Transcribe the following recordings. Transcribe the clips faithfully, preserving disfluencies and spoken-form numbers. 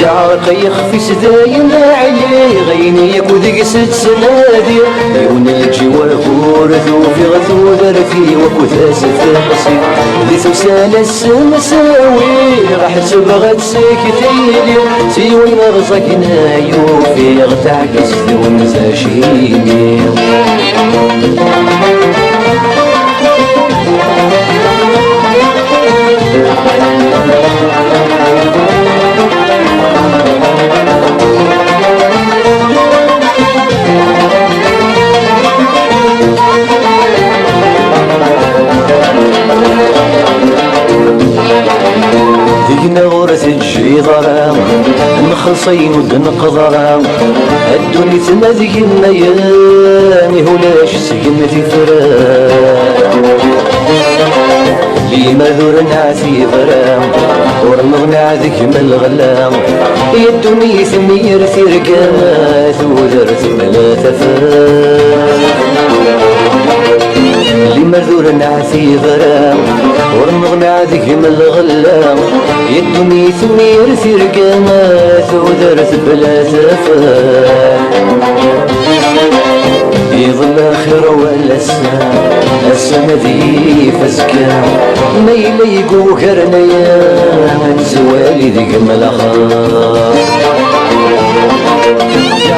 Yeɛreq yixef-is dayen ɛyiɣ, ayen yakk deg-s ttnadiɣ. Yiwen lǧiwab ur t-ufiɣ, tudert-iw akked-as teqsi. Di temsal ass-nni ssawiɣ, ḥesbeɣ ad tsekk tili. Si wayen rẓagen ay ufiɣ, taɛkes d unza cimi. Deg-neɣ ur teǧǧiḍ ara, nxelṣ ayen ur d-neqḍ ara. Ddunit ma d gma-yen, ihi ulac seg-m tifrat. Limer d ur neɛtib ara, ur neḍmiɛ deg-m lɣella. I ddunit mi yir tirga, tudert bla tafat. Limer d ur neɛtib ara, ur neḍmiɛ deg-m lɣella. I ddunit mi yir tirga, tudert bla tafat. Iḍ lxir wala ass, ass-a ma d yif azekka. Ma yella yegugaren aya, ad nettwali deg-m laxer.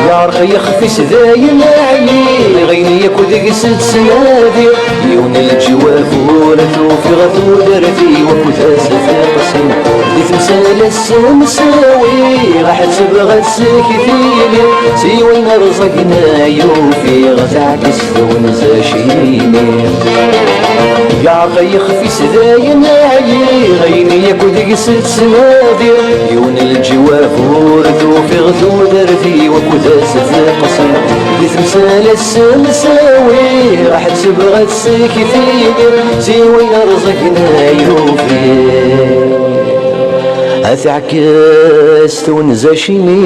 Yeɛreq yixef-is dayen ɛyiɣ, ayen yakk deg-s ttnadiɣ. Yiwen lǧiwab ur t-ufiɣ, tudert-iw akked-as teqsi. Di temsal ass-nni ssawiɣ, ḥesbeɣ ad tsekk tili. Si wayen rẓagen ay ufiɣ, taɛkes d unza cimi. Yeɛreq yixef-is dayen ɛyiɣ, ayen yakk deg-s ttnadiɣ. Yiwen lǧiwab ur t-ufiɣ, tudert-iw akked-as teqsi. Di temsal ass-nni ssawiɣ, ḥesbeɣ ad tsekk tili. Si wayen rẓagen ay ufiɣ, ad taɛkes d unza cimi.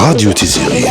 Radio Tiziri.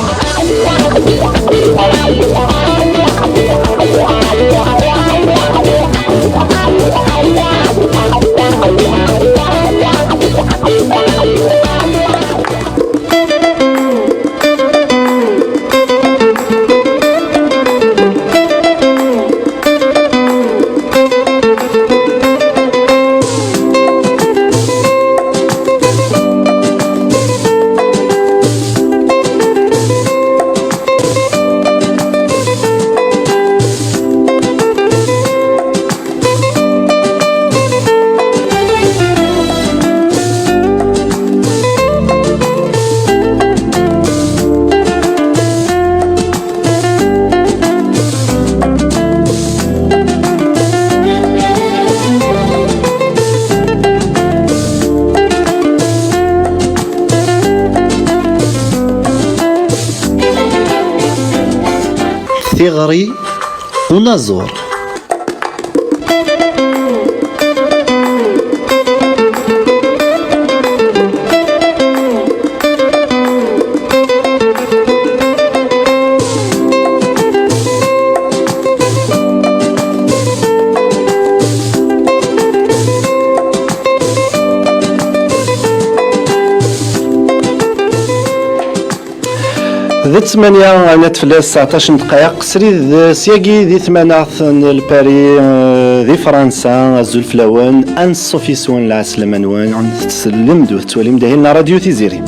Tiɣri unaẓur. D ttmanya, rnat fell-as tseɛṭac n ddqayeq srid. Syagi di tmanaɣt n Lpari, eh, di Fransa. Azul fell-awen, anṣuf yes-wen, lɛeslama-nwen, tettsellem-d u tettwalim d ahil n Radio Tiziri.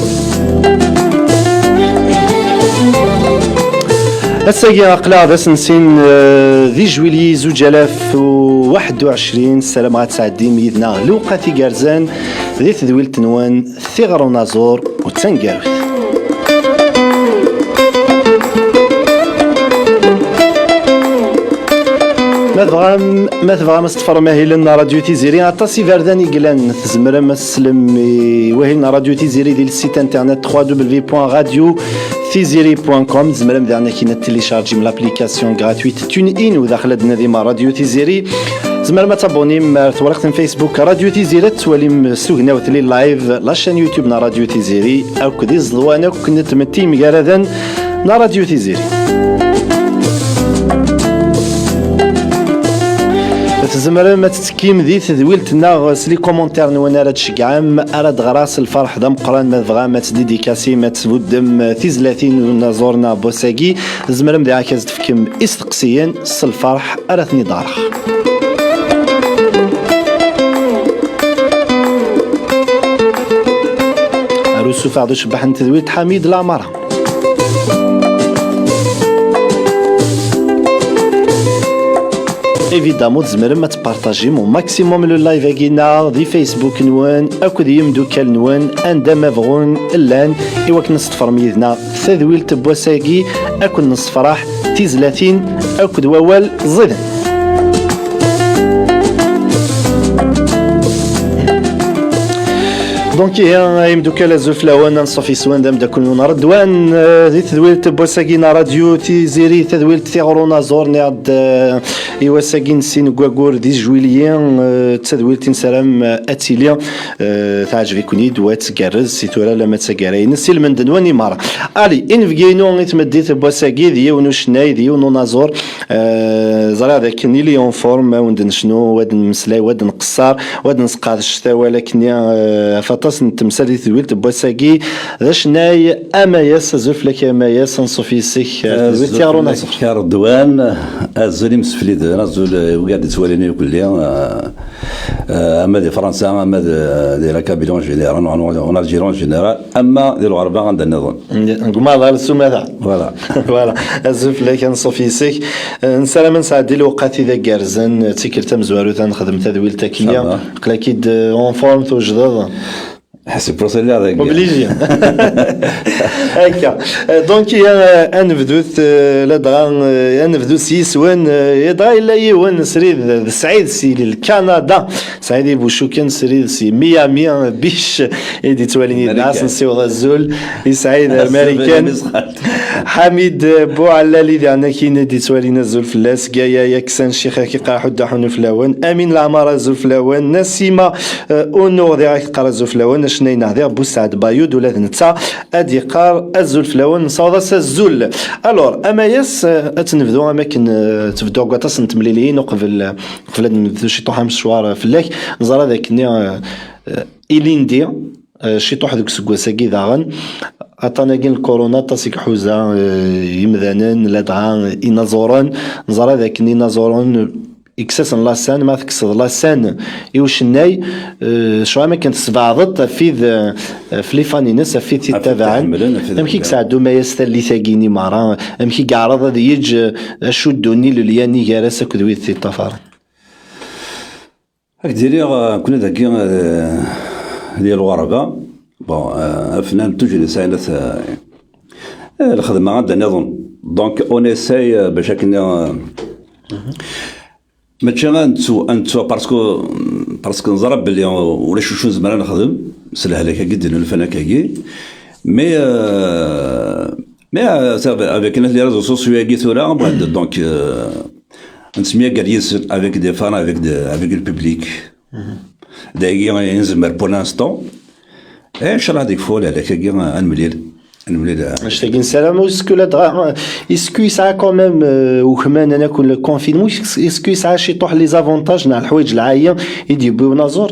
Ass-agi aql-aɣ d ass n sin, eh, di jwilyi zuǧ alaf u waḥed u ɛecrin. Ssarameɣ ad tɛeddim yid-neɣ lewqat igerrzen di tedwilt-nwen. Tiɣri unaẓur u d taneggarut. Ma tebɣam, ma tebɣam ad s-teffrem ahilen n Radio Tiziri, aṭas iberdan i yellan. Tzemrem ad teslem i wahil n Radio Tiziri di le site internet trois W point radio tiziri point com. Tzemrem daɣen akin ad téléchargem l'application gratuite TuneIn u daxel ad d-tnadim Radio Tiziri. Tzemrem ad tabbunim ar tewriqt n Facebook Radio Tiziri, ad twalim s tugna-w tili live, la chaîne YouTube n Radio Tiziri, akked iẓeḍwan akk n tmetti yemgaraden n Radio Tiziri. Tzemrem ad tettekkim di tedwilt-nneɣ s les commentaires-nwen ara d-tceggɛem, ara d-ɣreɣ s lferḥ d ameqqran ma tebɣam ad tdidikasim, ad tbuddem tizlatin n unaẓur neɣ n wass-agi. Tzemrem diɣ ad s-d-tefkem isteqsiyen, s lferḥ ara ten-id-ɣreɣ. Ar usufeɣ d ucebbeḥ n tedwilt Ḥamid Laɛmara. Évidemment, tzemrem ad tpartajim au maximum le live-agi-nneɣ di Facebook-nwen akked yimeddukal-nwen anda ma bɣun llan, i wakken ad s-tefrem yid-neɣ tadwilt n wass-agi, akked nessefraḥ tizlatin akked wawal ẓiden. Donc, ihi, ay imdukkal, azul fell-awen, anṣuf yes-wen d ameddakel-nwen Redwan, eh, di tedwilt n wass-agi n Radio Tiziri, tadwilt tiɣur unaẓur, niɣ-d, eh, i wass-agi n sin n waggur di juillet, eh, d tadwilt i nessaram, eh, ad tili, eh, teɛjeb-iken-id u ad tgerrez si tura alamma d taggara-ines i lmend-nwen i merra. Allez, inebgi-inu i tmeddit n wass-agi d yiwen ucennay, d yiwen unaẓur, eh, ẓriɣ d akken ili en forme, ad wen-d-necnu, ad nemmeslay, ad nqeṣṣer, ad nesqerdec tawal akkenni, eh, ɣef aṭas n temsal di tedwilt n wass-agi. D acennay Amayas, azul fell-ak Amayas, anṣuf yes-k, eh, tedwilt tiɣur unaẓur. Azul fell-ak Redwan, azul imsefliden, azul, eh, wigad yettwalin akk-, eh, eh, ama di Fransa, ama di, di la Kabylie en général, en, en, en Algérie en général, ama di lɣerba anda nniḍen. Deg umaḍal s umata. Voilà. Voilà. Azul fell-ak, anṣuf yes-k. Eh, nessaram ad nesɛeddi lewqat i d aggerzen, d tikkelt tamezwarut ad nexdem tadwilt akkenni. Aql-ak-id, eh, en forme, tujdeḍ. C'est pour ça, lliɣ deg obligé. Akka. Eh, donc, ya, eh, ad nebdut, eh, ladɣa, eh, ad nebdut s yiswen, eh, ladɣa yella yiwen srid d Saɛid si Lkanada. Saɛid Ibucuken srid si Miami, eh, Beach, i d-ittwalin yid-neɣ, ad s-nsiweḍ azul i Saɛid ar Marikan. Ḥamid Buɛallali diɣen akkin i d-ittwalin, azul fell-as. Gaya Yaksan, Ccix Akiqa, Ḥudda Ḥunu fell-awen. Amin Laɛmar, azul fell-awen. Nasima, eh, Unuɣ diɣ ak-teqqar azul fell-awen. Acennay-nneɣ diɣ Busaɛd Bayud, ula d netta ad d-yeqqar azul fell-awen. Nessaweḍ-as azul. Alors, Amayas, eh, ad tt-nebdu am akken, eh, tbeddu deg waṭas n temliliyin uqbel, uqbel ad nebdu ciṭuḥ amecwar, eh, fell-ak. Neẓra d akken, eh, eh, ilindi, eh, ciṭuḥ deg useggas-agi daɣen, aṭṭan-agi n lkuruna aṭas i iḥuza, eh, imdanen, ladɣa inaẓuren. Neẓra d akken inaẓuren, ikkes-asen lasan, ma tekkseḍ lasan i ucennay, eh, cɣal am akken tesbeɛdeḍ ɣef wid, eh, ɣef lifan-ines, ɣef wid t-ittabaɛen. Amek i yesɛeddu Mayas tallit-agi-nni merra? Amek i yeɛreḍ ad yeǧǧ, eh, acuddu-nni lelyan-nni gar-as akked wid t-iṭṭafaren? Ad k-d-iniɣ, eh, nekkni dagi, eh, di lɣerba, bon, eh, afnan toujours yesɛa, eh, eh, lxedma anda nniḍen. Donc, on essaye, eh, bac akken, eh, mačči ad nettu, ad nettu, parce que, parce que neẓra belli ulac acu nezmer ad nexdem s lehlak-agi d-nulfan akkagi. Mais, euh, mais, euh, ça, avec les réseaux sociaux-agi tura, bon, donc, euh, nettemyagar yid-sen avec des fans, avec de, avec le public. Dagi i nezmer pour l'instant. Eh, inchallah, ad ikfu lehlak-agi, ad nemlil. Ad nemlil, eh. Annect-agi nessaram, est-ce que ladɣa, est-ce que yesɛa quand même, euh, ukman, ad nakun le confinement, est-ce que yesɛa ciṭuḥ les avantages neɣ leḥwayeǧ lɛali i d-yewwi unaẓur?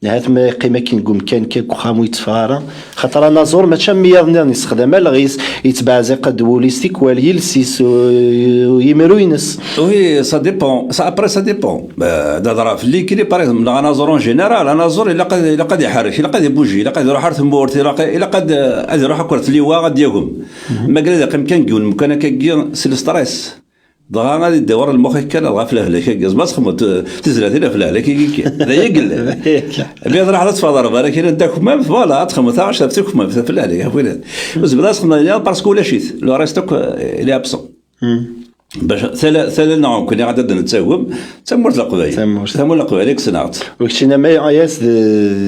Ahat ma yeqqim akken deg umkan kan, deg uxxam ur yetteffeɣ ara. Xaṭer anaẓur mačči am wiyaḍ nniḍen, yessexdam alɣis, yettbeɛziq-d wul-is tikwal, yiles-is, euh, imru-ines. Oui, ça dépend. Ça, après, ça dépend. Bah, d-hedreɣ fell-i kri, par exemple, neɣ anaẓur en général, anaẓur ilaq ad, ilaq ad iḥerrek, ilaq ad ibuji, ilaq ad iruḥ ar tmurt, ilaq, ilaq ad, ad iruḥ akk ar tliwa, ad d-yagem. Ma yella ad yeqqim kan deg yiwen umkan akkagi, c'est le stress. Dɣa ad idewwer lmux-ik kan ɣef lehlak-agi. Ẓma txedmeḍ, eh, tizlatin ɣef lehlak-agi kan. D aya i yellan. Mi ad ruḥeḍ ad teffeɣ ɣer berra kra n takmamt, voilà, ad txedmeḍ taɣect ɣef takmamt, ɣef lehlak, ɣef winat. Ur tezmireḍ ad txedmeḍ ayen, parce que ulac-it. Le reste akk, eh, il est absent. Bac tala, tala-nneɣ nekkni ad d-nettagem, d tamurt n Leqbayel. Tamurt. Tamurt n Leqbayel i yessneɣ-tt. U keččini a Mayas, di,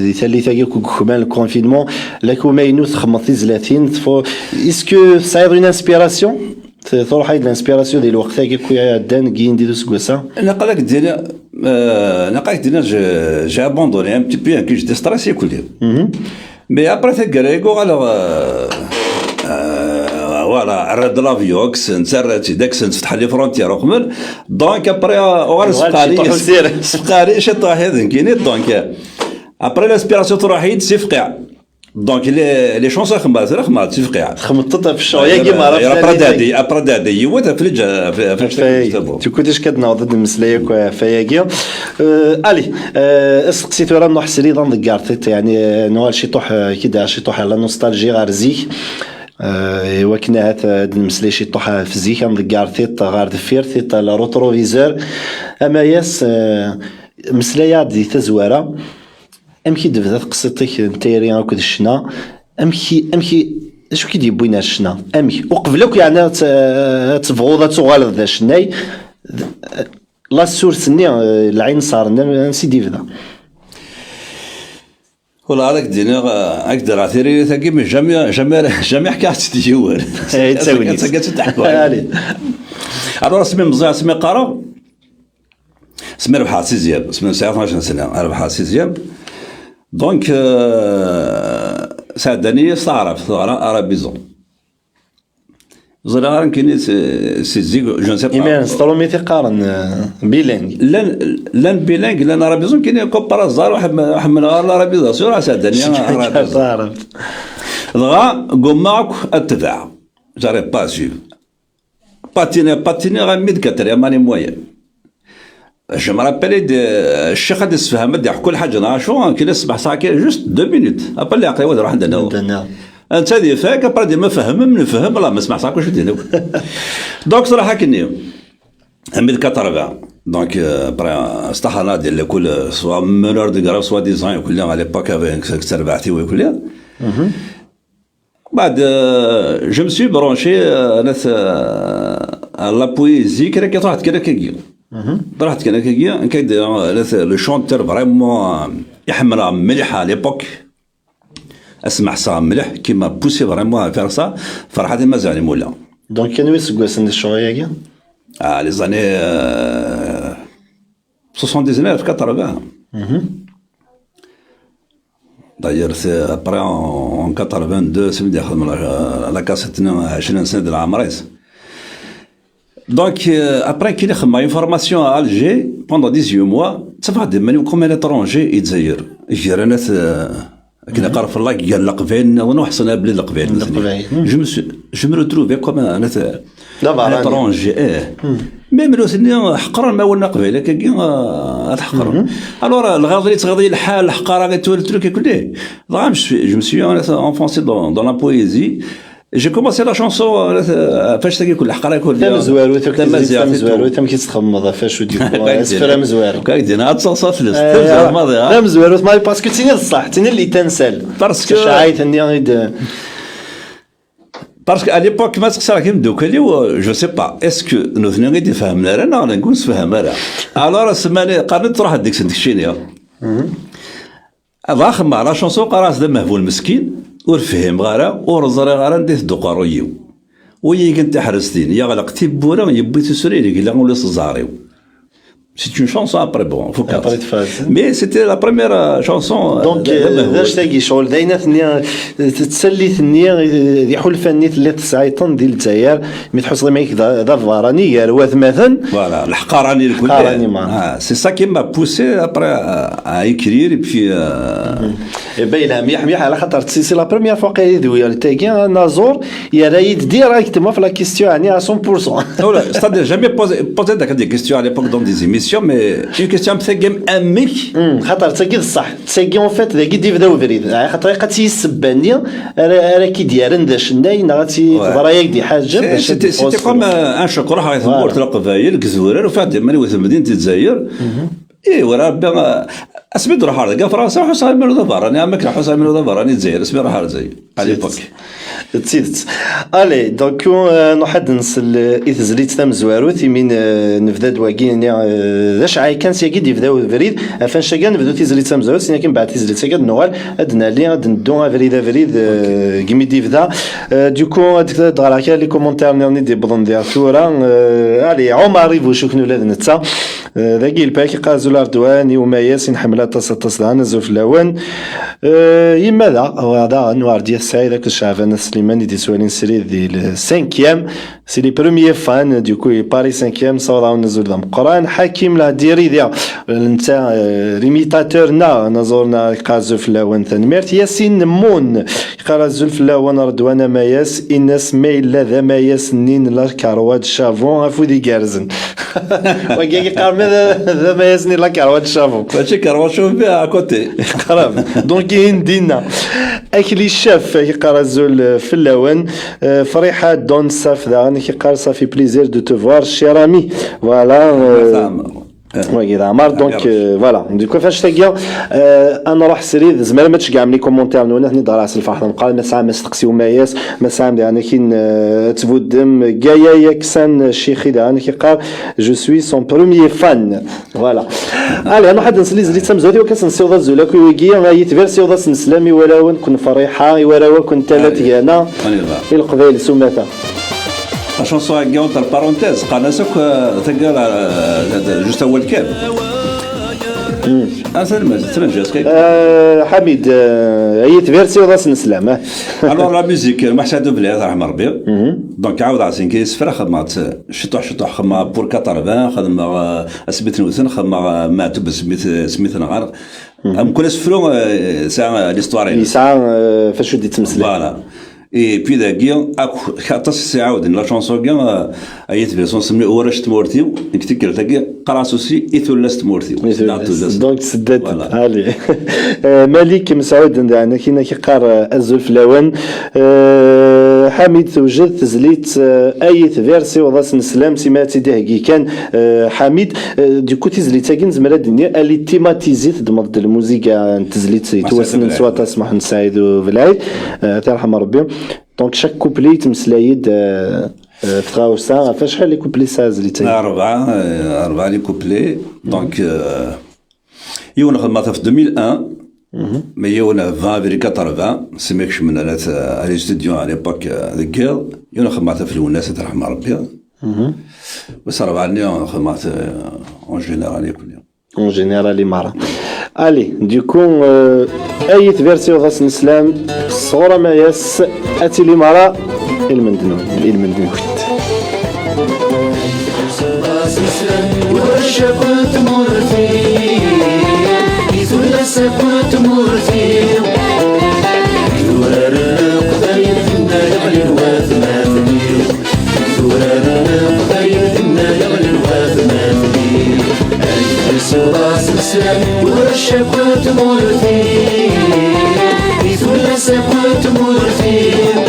di tallit-agi akk deg ukman, le confinement, la kumaynu txedmeḍ tizlatin, tfu-, est-ce que tesɛiḍ une inspiration? T-, truḥ-ak-d l'inspiration di lweqt-agi akk iɛeddan deg yindi d useggas-a? Naqal ad k-d-iniɣ, euh, naqal ad k-d-iniɣ, j'ai, j'ai abandonné un petit peu, hein, que j'étais stressé, kulli. Mais après, taggara-agi uɣaleɣ, euh, euh, Voilà, rad l'avion, kksen-tt, rran-tt-id, kksen-tt, fetḥen les frontières uqbel. Donc, après, euh, uɣal sefqari, sefqari, ciṭuḥ id nekkini. Donc, euh, après, l'inspiration truḥ-iyi-d si fqiɛ. Donc, les, les chansons xemma, tura xemma, si fqiɛ. Txemmeḍ-tt ɣef ccɣel-agi, ma après, après, après, yiwet, ɣef leǧ-, ɣef, ɣef, ɣef, ɣef, du coup, d acu ad nɛawed ad nemmeslay akk ɣef wayagi. Euh, allez, euh, asteqsi tura n uḥesri d amḍeggar tiṭ, yani, euh, nuɣal ciṭuḥ, euh, kida, ciṭuḥ la nostalgie ɣer zik. Euh, i wakken ahat, euh, ad nemmeslay ciṭuḥ ɣef zik, ad nḍegger tiṭ ɣer deffir, tiṭ la rétroviseur. Amayas, euh, meslay-aɣ-d di tazwara. Amek i d-tebda teqsiṭ-ik n tayri akked ccna? Amek i, amek i, d acu i k-id-yewwin ar ccna? Amek? Uqbel akk, yeɛni, ad t-, ad tebɣuḍ ad tuɣaleḍ d acennay, d-, la source-nni, euh, lɛinṣer-nni, ansi d-yebda? Wala, ad ak-d-iniɣ, euh, ad ak-d-rreɣ tiririt-agi, mais jamais, jamais, jamais ḥkiɣ-tt-id i yiwen. Eh, d tagnit. Ad tt-id-ḥkuɣ. Allez. Alors, asmi meẓẓiɣ, asmi qqareɣ, asmi rebḥeɣ sixième, asmi sɛiɣ tnac n sna, rebḥeɣ sixième. Donc, euh, sɛeddan-iyi s taɛrabt, teɣra arabizon. Ẓriɣ ara nekkini si, si zik, je ne sais pas. Imiren s trumit i qqaren, euh, bilingue. Llan, llan bilingue, llan arabizon, nekkini comme par hasard, ḥemmleɣ ara l'arabization, ur sɛeddan-iyi arabizon. Taɛrabt. Dɣa, gummaɣ akk ad tebɛeɣ. J'arrive pas à suivre. Patiner, patiner armi d quatrième année moyenne. Je me rappelle, euh, ccix ad d-issefham, ad d-iḥku lḥaǧa neɣ acu, kien ad sbeḥseɣ kan juste deux minutes. Après, leɛqel-iw ad ruḥen d-nniḍen. Netta ad ifak, après, ad d-ima fehmem, nefhem, la, ma sbeḥseɣ kullec d-nniḍen. Donc, truḥ akkenni. Armi d quatre-vingts. Donc, euh, après, staxarna di l'école, euh, soit meneur de grève, soi-disant, et à l'époque, avec cette terbaɛt-iw, et Bah, euh, je me suis branché, euh, à la, euh, à la poésie, kra kra, truḥ-d kra kagi. Truḥ-d kra kagi, nekk, euh, le chanteur vraiment, euh, iḥemmel mliḥ à l'époque. Asmeḥ ça mliḥ, qui m'a poussé vraiment à faire ça, Ferḥat Imazan Imula. Donc, anwa iseggasen di ccɣel-agi? Ah, les années, euh, soixante-dix-neuf, quatre-vingts. D'ailleurs, c'est après, en, en quatre-vingt-deux, c'est la, la cassette, non, عشرين سنة de la Hamraise. Donc, euh, après, كي خدمت une formation à Alger pendant dix-huit mois, ça va devenir comme un étranger, i Dzaïr. J'ai rien, euh, Akken iqqar fell-ak, gar Leqbayel nniḍen ur ḥṣineɣ abli d Leqbayel nutni. Je me suis, je me retrouvais comme un, un étranger, eh. Même nutni ḥeqren ma win Aqbayli akkagi, ah, ad ḥeqren. Alors, lɣaḍ i yettɣiḍ lḥal, leḥqara i tul, truc et kulli. Dɣa, je me suis, je me suis enfoncé dans, dans la poésie. J'ai commencé la chanson, euh, ɣef annect-agi kulli, ḥeqra kulli. Tamezwarut, akked tamaziɣt, tamezwarut, amek i tt-txemmeḍ, ɣef acu d-yewwa asefra amezwaru? Kak din, ad teṣṣa fell-as. Tamezwarut maḍi, ha? Tamezwarut maḍi, parce que tini d ṣṣeḥ, tini n les étincelles. Parce que tacɛayt-nni i d- Parce que à l'époque, ma teqsar ak imeddukal-iw, je sais pas, est-ce que nutni i d-ifehmen ara neɣ nekk ur nessefham ara? Alors, ssmani, qqaren-d truḥ-d deg-sen tekcini. Dɣa xemmeɣ la chanson, qqareɣ-as d amehbul meskin, ur fhimeɣ ara, ur ẓriɣ ara anda i tedda uqerruy-iw. Wi igen tiḥrestin, yeɣleq tiwwura, yewwi tisura, yegla ula s ẓẓher-iw. C'est une chanson après, bon, faut... Après, tfaz. Mais c'était la première, euh, chanson, euh, donc, d, d amehbul. D acu tagi, ccɣel d ayen atni, euh, tettsallit-nni, euh, d iḥulfan-nni telliḍ tesɛiḍ-ten di Lezzayer, mi tḥusseḍ iman-ik d, d abeṛṛani gar watmaten. Voilà, leḥqarani lkul. Leḥqarani, man. Ah, c'est ça qui m'a poussé après à, à écrire, et puis, euh, Eh ben, yelha mliḥ, mliḥ, ala xaṭer c'est, c'est la première fois qay d wiyalit-agi, anaẓur, yerra-yi-d directement ɣef la question, yeɛni, à cent pour cent. Ula, c'est-à-dire, jamais posé, posé des questions à l'époque dans des émissions, mais une question am tagi, amek? Hmm, xaṭer tagi d ṣṣeḥ, tagi, en fait, dagi d-yebda ubrid. Ah, xaṭer, iqat-iyi ssebba-nni, ara, ara k-id-yerren d acennay, neɣ ad tt-, teḍra-yak-d iḥaǧen, bac ad d-tḥuss. C'était comme, euh, un cekruḥ ɣer tmurt n Leqbayel, deg Zurar, ufiɣ-d iman-iw di temdint n Lezzayer. Ih, wala Rebbi, ah, asmi d-ruḥeɣ ɣer deg Fransa, ḥusseɣ iman-iw d abeṛṛani, am akken ḥusseɣ iman-iw d abeṛṛani Lezzayer, asmi ruḥeɣ ɣer Lezzayer, à l'époque. D tidet. Allez, donc, euh, nruḥ ad nsel, euh, i tezlit tamezwarut, imi n-, euh, nebda-d wagi-nni, euh, d acɛay kan, syagi d-yebda ubrid, ɣef annect-agi ad nebdu tizlit tamezwarut, sin akin mbeɛd tizlit-agi ad nuɣal, ad nali, ad neddu abrid, abrid, euh, deg mi d-yebda. Euh, du coup, ad, ad ɣreɣ kra les commentaires-nni i d-yewwḍen diɣ tura. Euh, allez, Omar Ibucuk, nula d netta. Eh, dagi, lpaki qqar azul ar ddwan i Umayas i nḥemmel aṭas, aṭas daɣen, azul fell-awen. Eh, yemma da, wa daɣen, Werdiya Sɛid akked Caɛban At Slimane i d-iswalin srid di le cinquième. C'est les premiers fans, du coup, Paris cinquième, sawḍ-awen azul d ameqqran. Hakim Lahdiri, diɣ, netta, euh, l'imitateur-nneɣ, anaẓur-nneɣ, yeqqar azul fell-awen, tanemmirt. Yasin Moon, yeqqar azul fell-awen, Redwan Amayas, in-as ma yella d amayas-nni n la Carwa de Chavon, afud igerrzen. Wagi yeqqar ma d, d amayas-nni n la Carwa de Chavon. Mačči Carwa de Chavon, mais à côté. Qrib. Donc, ihi n dinna. Akli Chef, yeqqar azul, euh, fell-awen. Euh, Friha Don Saf daɣen, yeqqar ça fait plaisir de te voir, cher ami. Voilà, euh, Wagi d Amar, donc, euh, voilà. Du coup, ɣef wannect-agi, euh, ad nruḥ srid, tzemrem ad tceggɛem les commentaires-nwen, ad ten-id-ɣreɣ s lferḥ d ameqqran, ma tesɛam asteqsi umayas, ma tesɛam daɣen akin, euh, ad tbuddem, Gaya Yaksan Chixi daɣen, yeqqar, je suis son premier fan. Voilà. Allez, ad nruḥ ad nsel i tezlit tamezwarut, iwakken ad s-nsiweḍ azul akk i wigi, ay itbir siweḍ-as nnsellam i warraw-nwen n Friḥa, i warraw-nwen n Tala Tegana, i Leqbayel s umata. La chanson-agi, entre parenthèses, qqaren-as akk, euh, tagi, euh, juste awal kan. Atan ma tettnajja-s kay. Euh, Ḥamid, euh, ay itbir siweḍ-as nnsellam, ah. Alors, la musique, Maḥsad Ubelɛid, raḥma Rebbi. Donc, ɛawdeɣ-as-in kan isefra, xedmeɣ-tt ciṭuḥ, ciṭuḥ, xedmeɣ pour quatre-vingts, xedmeɣ, euh, asmi ten-wten, xedmeɣ, euh, Maɛtub asmi t-, asmi t-nɣan. Mkul asefru, euh, yesɛa, euh, l'histoire-ines. Yesɛa, euh, f acu d-yettmeslay. Voilà. Et puis dagi, akk, aṭas i s-iɛawden la chanson-agi, euh, ay itbir siweḍ-as nnsellam i warrac n tmurt-iw, nekk tikkelt-agi, qqareɣ-as aussi i tullas n tmurt-iw. I tullas. Donc, tedda-d. Voilà. Allez. Euh, Malik Mesɛuden daɣen, akin ak-iqqar, euh, azul fell-awen. Euh, Ḥamid, tewjed tezlit, euh, ay itbir siweḍ-as nnsellam, sima ad tt-id-iheggi kan, euh, Ḥamid. Euh, du coup, tizlit-agi nezmer ad d-nini, elle est thématisée, teddmeḍ-d lmuziga n tezlit yettwassnen s waṭas, Muḥend Saɛid Ubelɛid, euh, ad t-yerḥem Rebbi. Donc, chaque couplet yettmeslay-d, euh, euh, ɣef tɣawsa, ɣef acḥal les couplets tesɛa tezlit-agi? Rebɛa, euh, rebɛa les couplets. Donc, euh, yiwen xedmeɣ-t ɣef deux mille un, mais yiwen ɣef vingt avril quatre-vingts, sima kecmen ar at, ar les studios à l'époque, euh, deg yiḍ, yiwen xedmeɣ-t ɣef Lwennas, ad t-yerḥem Rebbi. Wis rebɛa-nni xedmeɣ-t, euh, en général yakk-nni. En général, i merra. Allez, du coup, euh, ay itbir siweḍ-as nnsellam, sɣur Amayas, ad tili merra ilmend-nwen, ilmend-nkent. Ulac akk tmurt-iw, i tullas akk tmurt-iw, i turar Leqbayel dinna yeɣlin watmaten-iw. Tura Leqbayel dinna yeɣlin watmaten-iw. Ad yefsuɣ-as sslam, ulac akk tmurt-iw, i tullas akk tmurt-iw.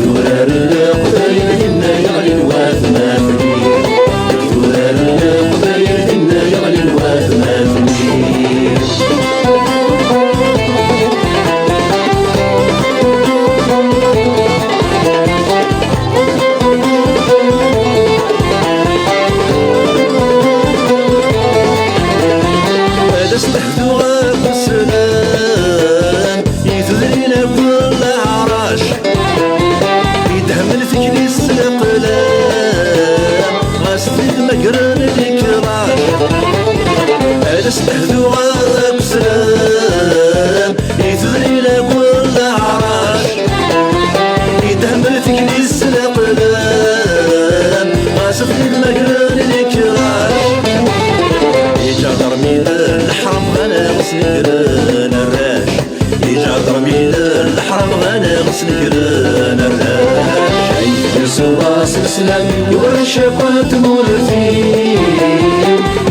Tura Leqbayel dinna yeɣlin watmaten-iw. Tura Leqbayel dinna yeɣlin watmaten-iw. Ad as-tehduɣ akk sslam i tudrin akk n leɛrac, i d-hemmel tikli s leqlam, ɣas t-id-magren likrac. Ad as-tehduɣ akk sslam i tudrin akk n leɛrac, i d-hemmel tikli s leqlam, ɣas t-id-magren likrac. Iǧader mi d leḥram ɣan ɣas negren arrac. Iǧader mi d leḥram ɣan ɣas negren arrac. Ay yeswa s leslam, iwarrac akk n tmurt-iw,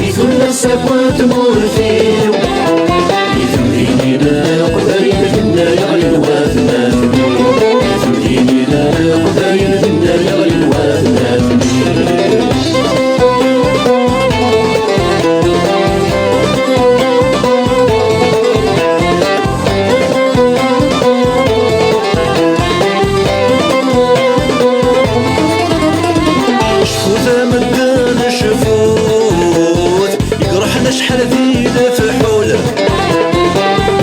i tullas akk n tmurt-iw. I temdinin n Leqbayel dinna yeɣlin watmaten-iw. I temdinin n Leqbayel dinna yeɣlin watmaten-iw. Cfut a medden, cfut, iqerḥen acḥal di lefḥul.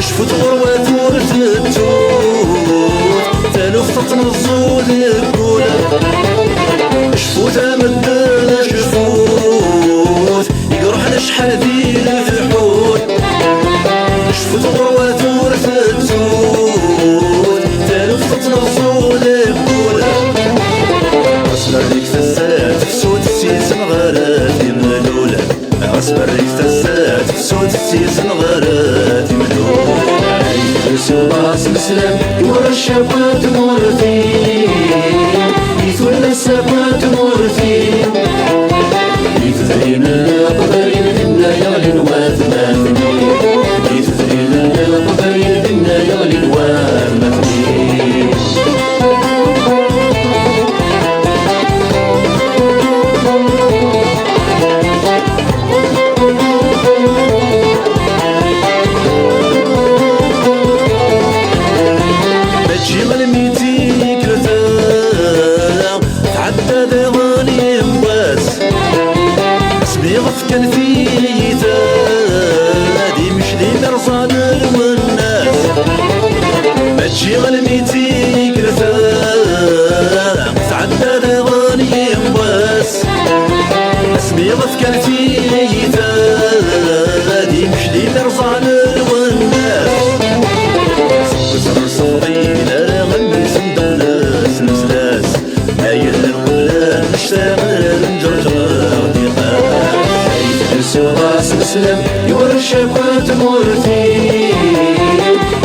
Cfut ɣurwat ur tettut, taluft ad tneẓẓu deg wul. Cfut a medden, cfut, iqerḥen acḥal di lefḥul. Cfut ɣurwat ur tettut, taluft ad tneẓẓu Tewwet tmurt-iw, i tedrin n Leqbayel dinna yeɣlin watmaten-iw. I tedrin n Leqbayel dinna yeɣlin watmaten-iw. Mačči almi d tikkelt tɛedda daɣen yiwwas, asmi ɣef kan tiyita d imekli mi rẓan lwennas. Mačči almi d tikkelt tɛedda daɣen yiwwas, asmi ɣef kan tiyita d imekli mi rẓan lwennas. Seg usɣenṣeḍ i yella ara ɣelmen sendel s leslas. Ayen lqebla nectaɣ ad nǧerǧer diqa. Ay tḥelsu ɣas neslam, yurec akk tmurt-iw,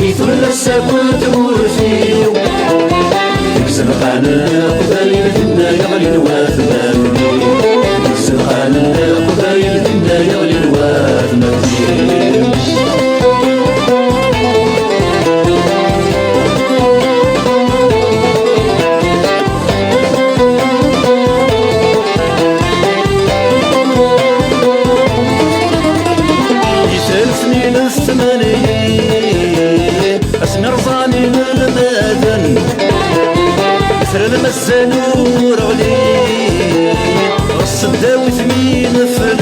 i tullas akk tmurt-iw. Deg izenqan n Leqbayel dinna yeɣlin watmaten-iw. Deg izenqan n Leqbayel dinna yeɣlin watmaten-iw. Di talfin d tmanyin, asmi rẓan inelmaden, itran mazal ur ɣlin, ɣef tseddawit mi neflen.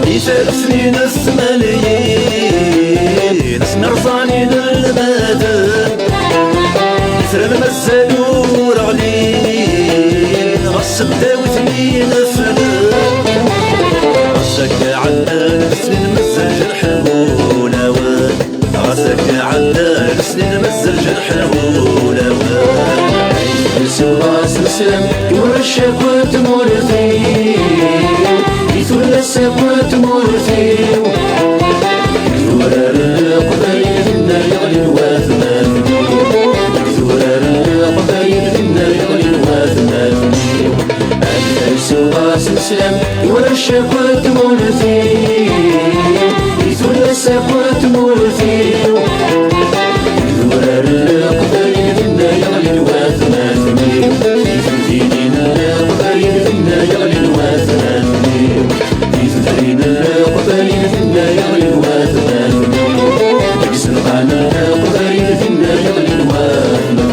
Di talfin d tmanyin, asmi rẓan inelmaden, itran mazal ur ɣlin, ɣef tseddawit mi neflen. Ɣas akka ɛeddan lesnin mazal jerḥen wulawen. Ɣas akka ɛeddan lesnin mazal jerḥen wulawen. Ay tḥelsu ɣas neslam, yurec akk tmurt-iw, i tullas akk tmurt-iw. Deg turar n Leqbayel dinna yeɣlin watmaten-iw. Deg turar n Leqbayel dinna yeɣlin watmaten-iw. Ad ḥelsu ɣas neslam, yurec akk tmurt-iw, i tullas akk tmurt-iw. Deg turar n Leqbayel dinna yeɣlin watmaten-iw. Di temdinin n Leqbayel dinna yeɣlin watmaten-iw. Di tedrin n Leqbayel dinna yeɣlin watmaten-iw. Deg izenqan n Leqbayel dinna yeɣlin watmaten-iw.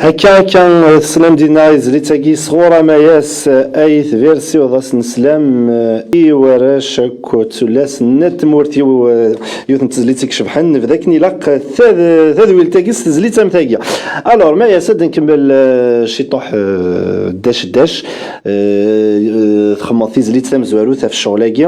Akka, akka, teslam dinna i tezlit-agi sɣur Amayas, eh, ay tbirsiwḍ ass n sslam, eh, i warrac akk d tullas n tmurt-iw, eh, yiwet n tezlit i icebḥen, nebda akken ilaq, eh, tad-, tadwilt-agi s tezlit am tagi. Alors, Mayas, ad nkemmel, eh, ciṭuḥ, eh, dac dac, eh, eh, txemmeḍ tizlit tamezwarut ɣef ccɣel-agi.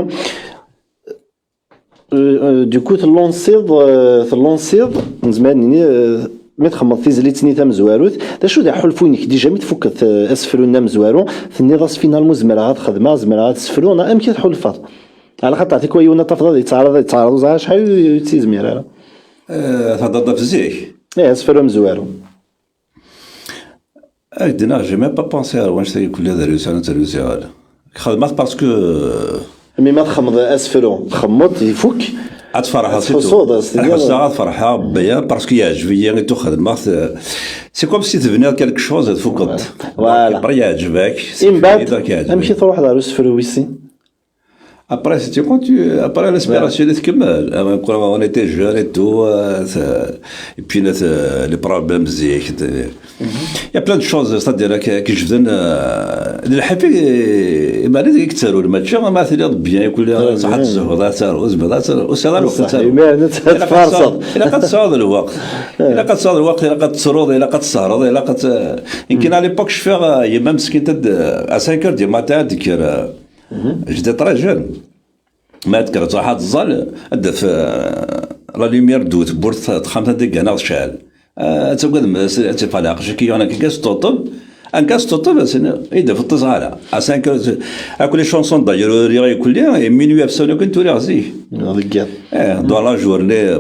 Euh, euh, du coup, tellansiḍ, euh, tellansiḍ, nezmer ad nini, euh, mi txemmeḍ tizlit-nni tamezwarut, d acu d aḥulfu-inek? Déjà, mi tfukeḍ, euh, asefru-nni amezwaru, tenniḍ-as, finalement, zemreɣ ad xedmeɣ, zemreɣ ad sefruɣ, neɣ amek i tḥulfaḍ? Ɛla xaṭer, tikwal yiwen ad tafeḍ ad yettɛaraḍ, ad yettɛaraḍ, ur ẓriɣ acḥal ur yettizmir ara. Euh, thedreḍ ɣef zik? Eh, asefru amezwaru. Ak-d-nniɣ, j'ai même pas pensé ar wanect-agi kulli ad réussir, ad réussir. Xedmeɣ-t parce que, euh, mi ma txemmeḍ asefru, txemmeḍ, ifuk. Ad tferḥeḍ, c'est tout. Ad txuṣṣuḍ, c'est bien. Ḥusseɣ ad ferḥeɣ, bien, parce que yeɛjeb-iyi i t-xedmeɣ. C'est comme si tebniḍ quelque chose, tfukeḍ. Voilà. Après, yeɛjeb-ak, c'est fini, donc yeɛjeb-ak. Amek i truḥeḍ ɣer usefru wis sin? Après, c'était quand tu, après, l'inspiration, ouais, i tkemmel. Ah, quand on était jeune et tout, euh, ça, et puis, euh, les problèmes, zik, euh, il y a plein de choses, c'est-à-dire, qui, qui je viens, euh, de la happy, euh, ما عليك تسألوا، ما تشوف، ما تلي bien, يقول لي، صح، تزهر، لا تسألوا، زبل، لا تسألوا، وسأل الوقت، صح، تسألوا. ما أنا تسأل، إلا قد صار، صار. إلا قد صار الوقت. إيه. إلا قد صار الوقت، إلا قد تصرض، إلا قد تصرض، إلا قد، يمكن à l'époque، je fais, euh, يما مسكينة، à cinq heures du matin, ديك، euh, J'étais très jeune. Ma tekker ẓaḥ ad tẓal, ad def, euh, la lumière d tewwurt texxamt ad d-gganeɣ tecɛel. Euh, ad tagad, ad tifeɣ leɛqel, kiki, ana kiki, s tuṭeb, Anga s tuṭṭef, ass-nni, i d-afeṭṭis ara. À cinq heures, akk les chansons d'ailleurs, ur riɣ i kulli, et minuit afsawen akk n turiɣ zik. Deg yiḍ. Eh, dans la journée,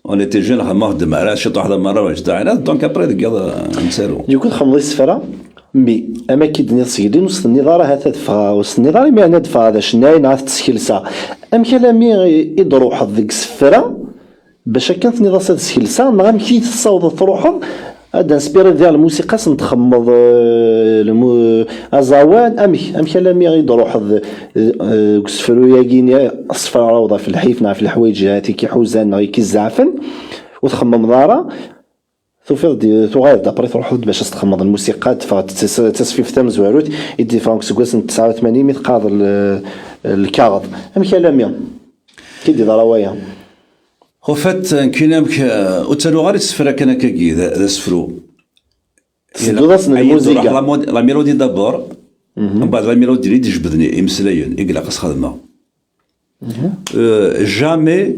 on était jeunes, xedmeɣ d mara, ciṭuḥ d mara, ur ǧǧeɣ ara, donc après deg yiḍ, eh, nettaru. Du coup, txedmeḍ isefra, mais ama k-id-nniḍ seg din, ur s-tenniḍ ara, ha-t-a d-ffɣeɣ, ur s-tenniḍ ara, imi ɛni ad ffɣeɣ d acennay, neɣ ad t-skelseɣ. Amek alami i, i d-truḥeḍ deg isefra, bac akken tenniḍ-as ad skelseɣ, neɣ amek i tessawḍeḍ truḥeḍ ad d-inspiriḍ diɣ lmusiqa, s n-txemmeḍ, eh, lmu-, aẓawan, amek, amek alami i d-truḥeḍ, eh, eh, deg usefru-agi-nni, ṣṣefra rawḍa f lḥif neɣ f leḥwayeǧ i k-iḥuzan neɣ i k-izeɛfen, ur txemmemeḍ ara, tufiḍ-d, tuɣaleḍ-d, après truḥeḍ-d bac ad s-txemmeḍ lmusiqa, teffeɣ-d tas-, tasfift tamezwarut, i d-yeffɣen deg useggas n tesɛa u tmanyin mi teqqareḍ l-, lkaɣeḍ. Amek alami? Ki d-iḍra waya? Au fait, nekkini amek, euh, ur ttaruɣ ara isefra kan akkagi, d, d asefru. Tedduḍ-asen lmuziga. La mod-, la mélodie d'abord, mbeɛd la mélodie i d-jebden imeslayen i ilaq ad s-xedmeɣ. Euh, jamais,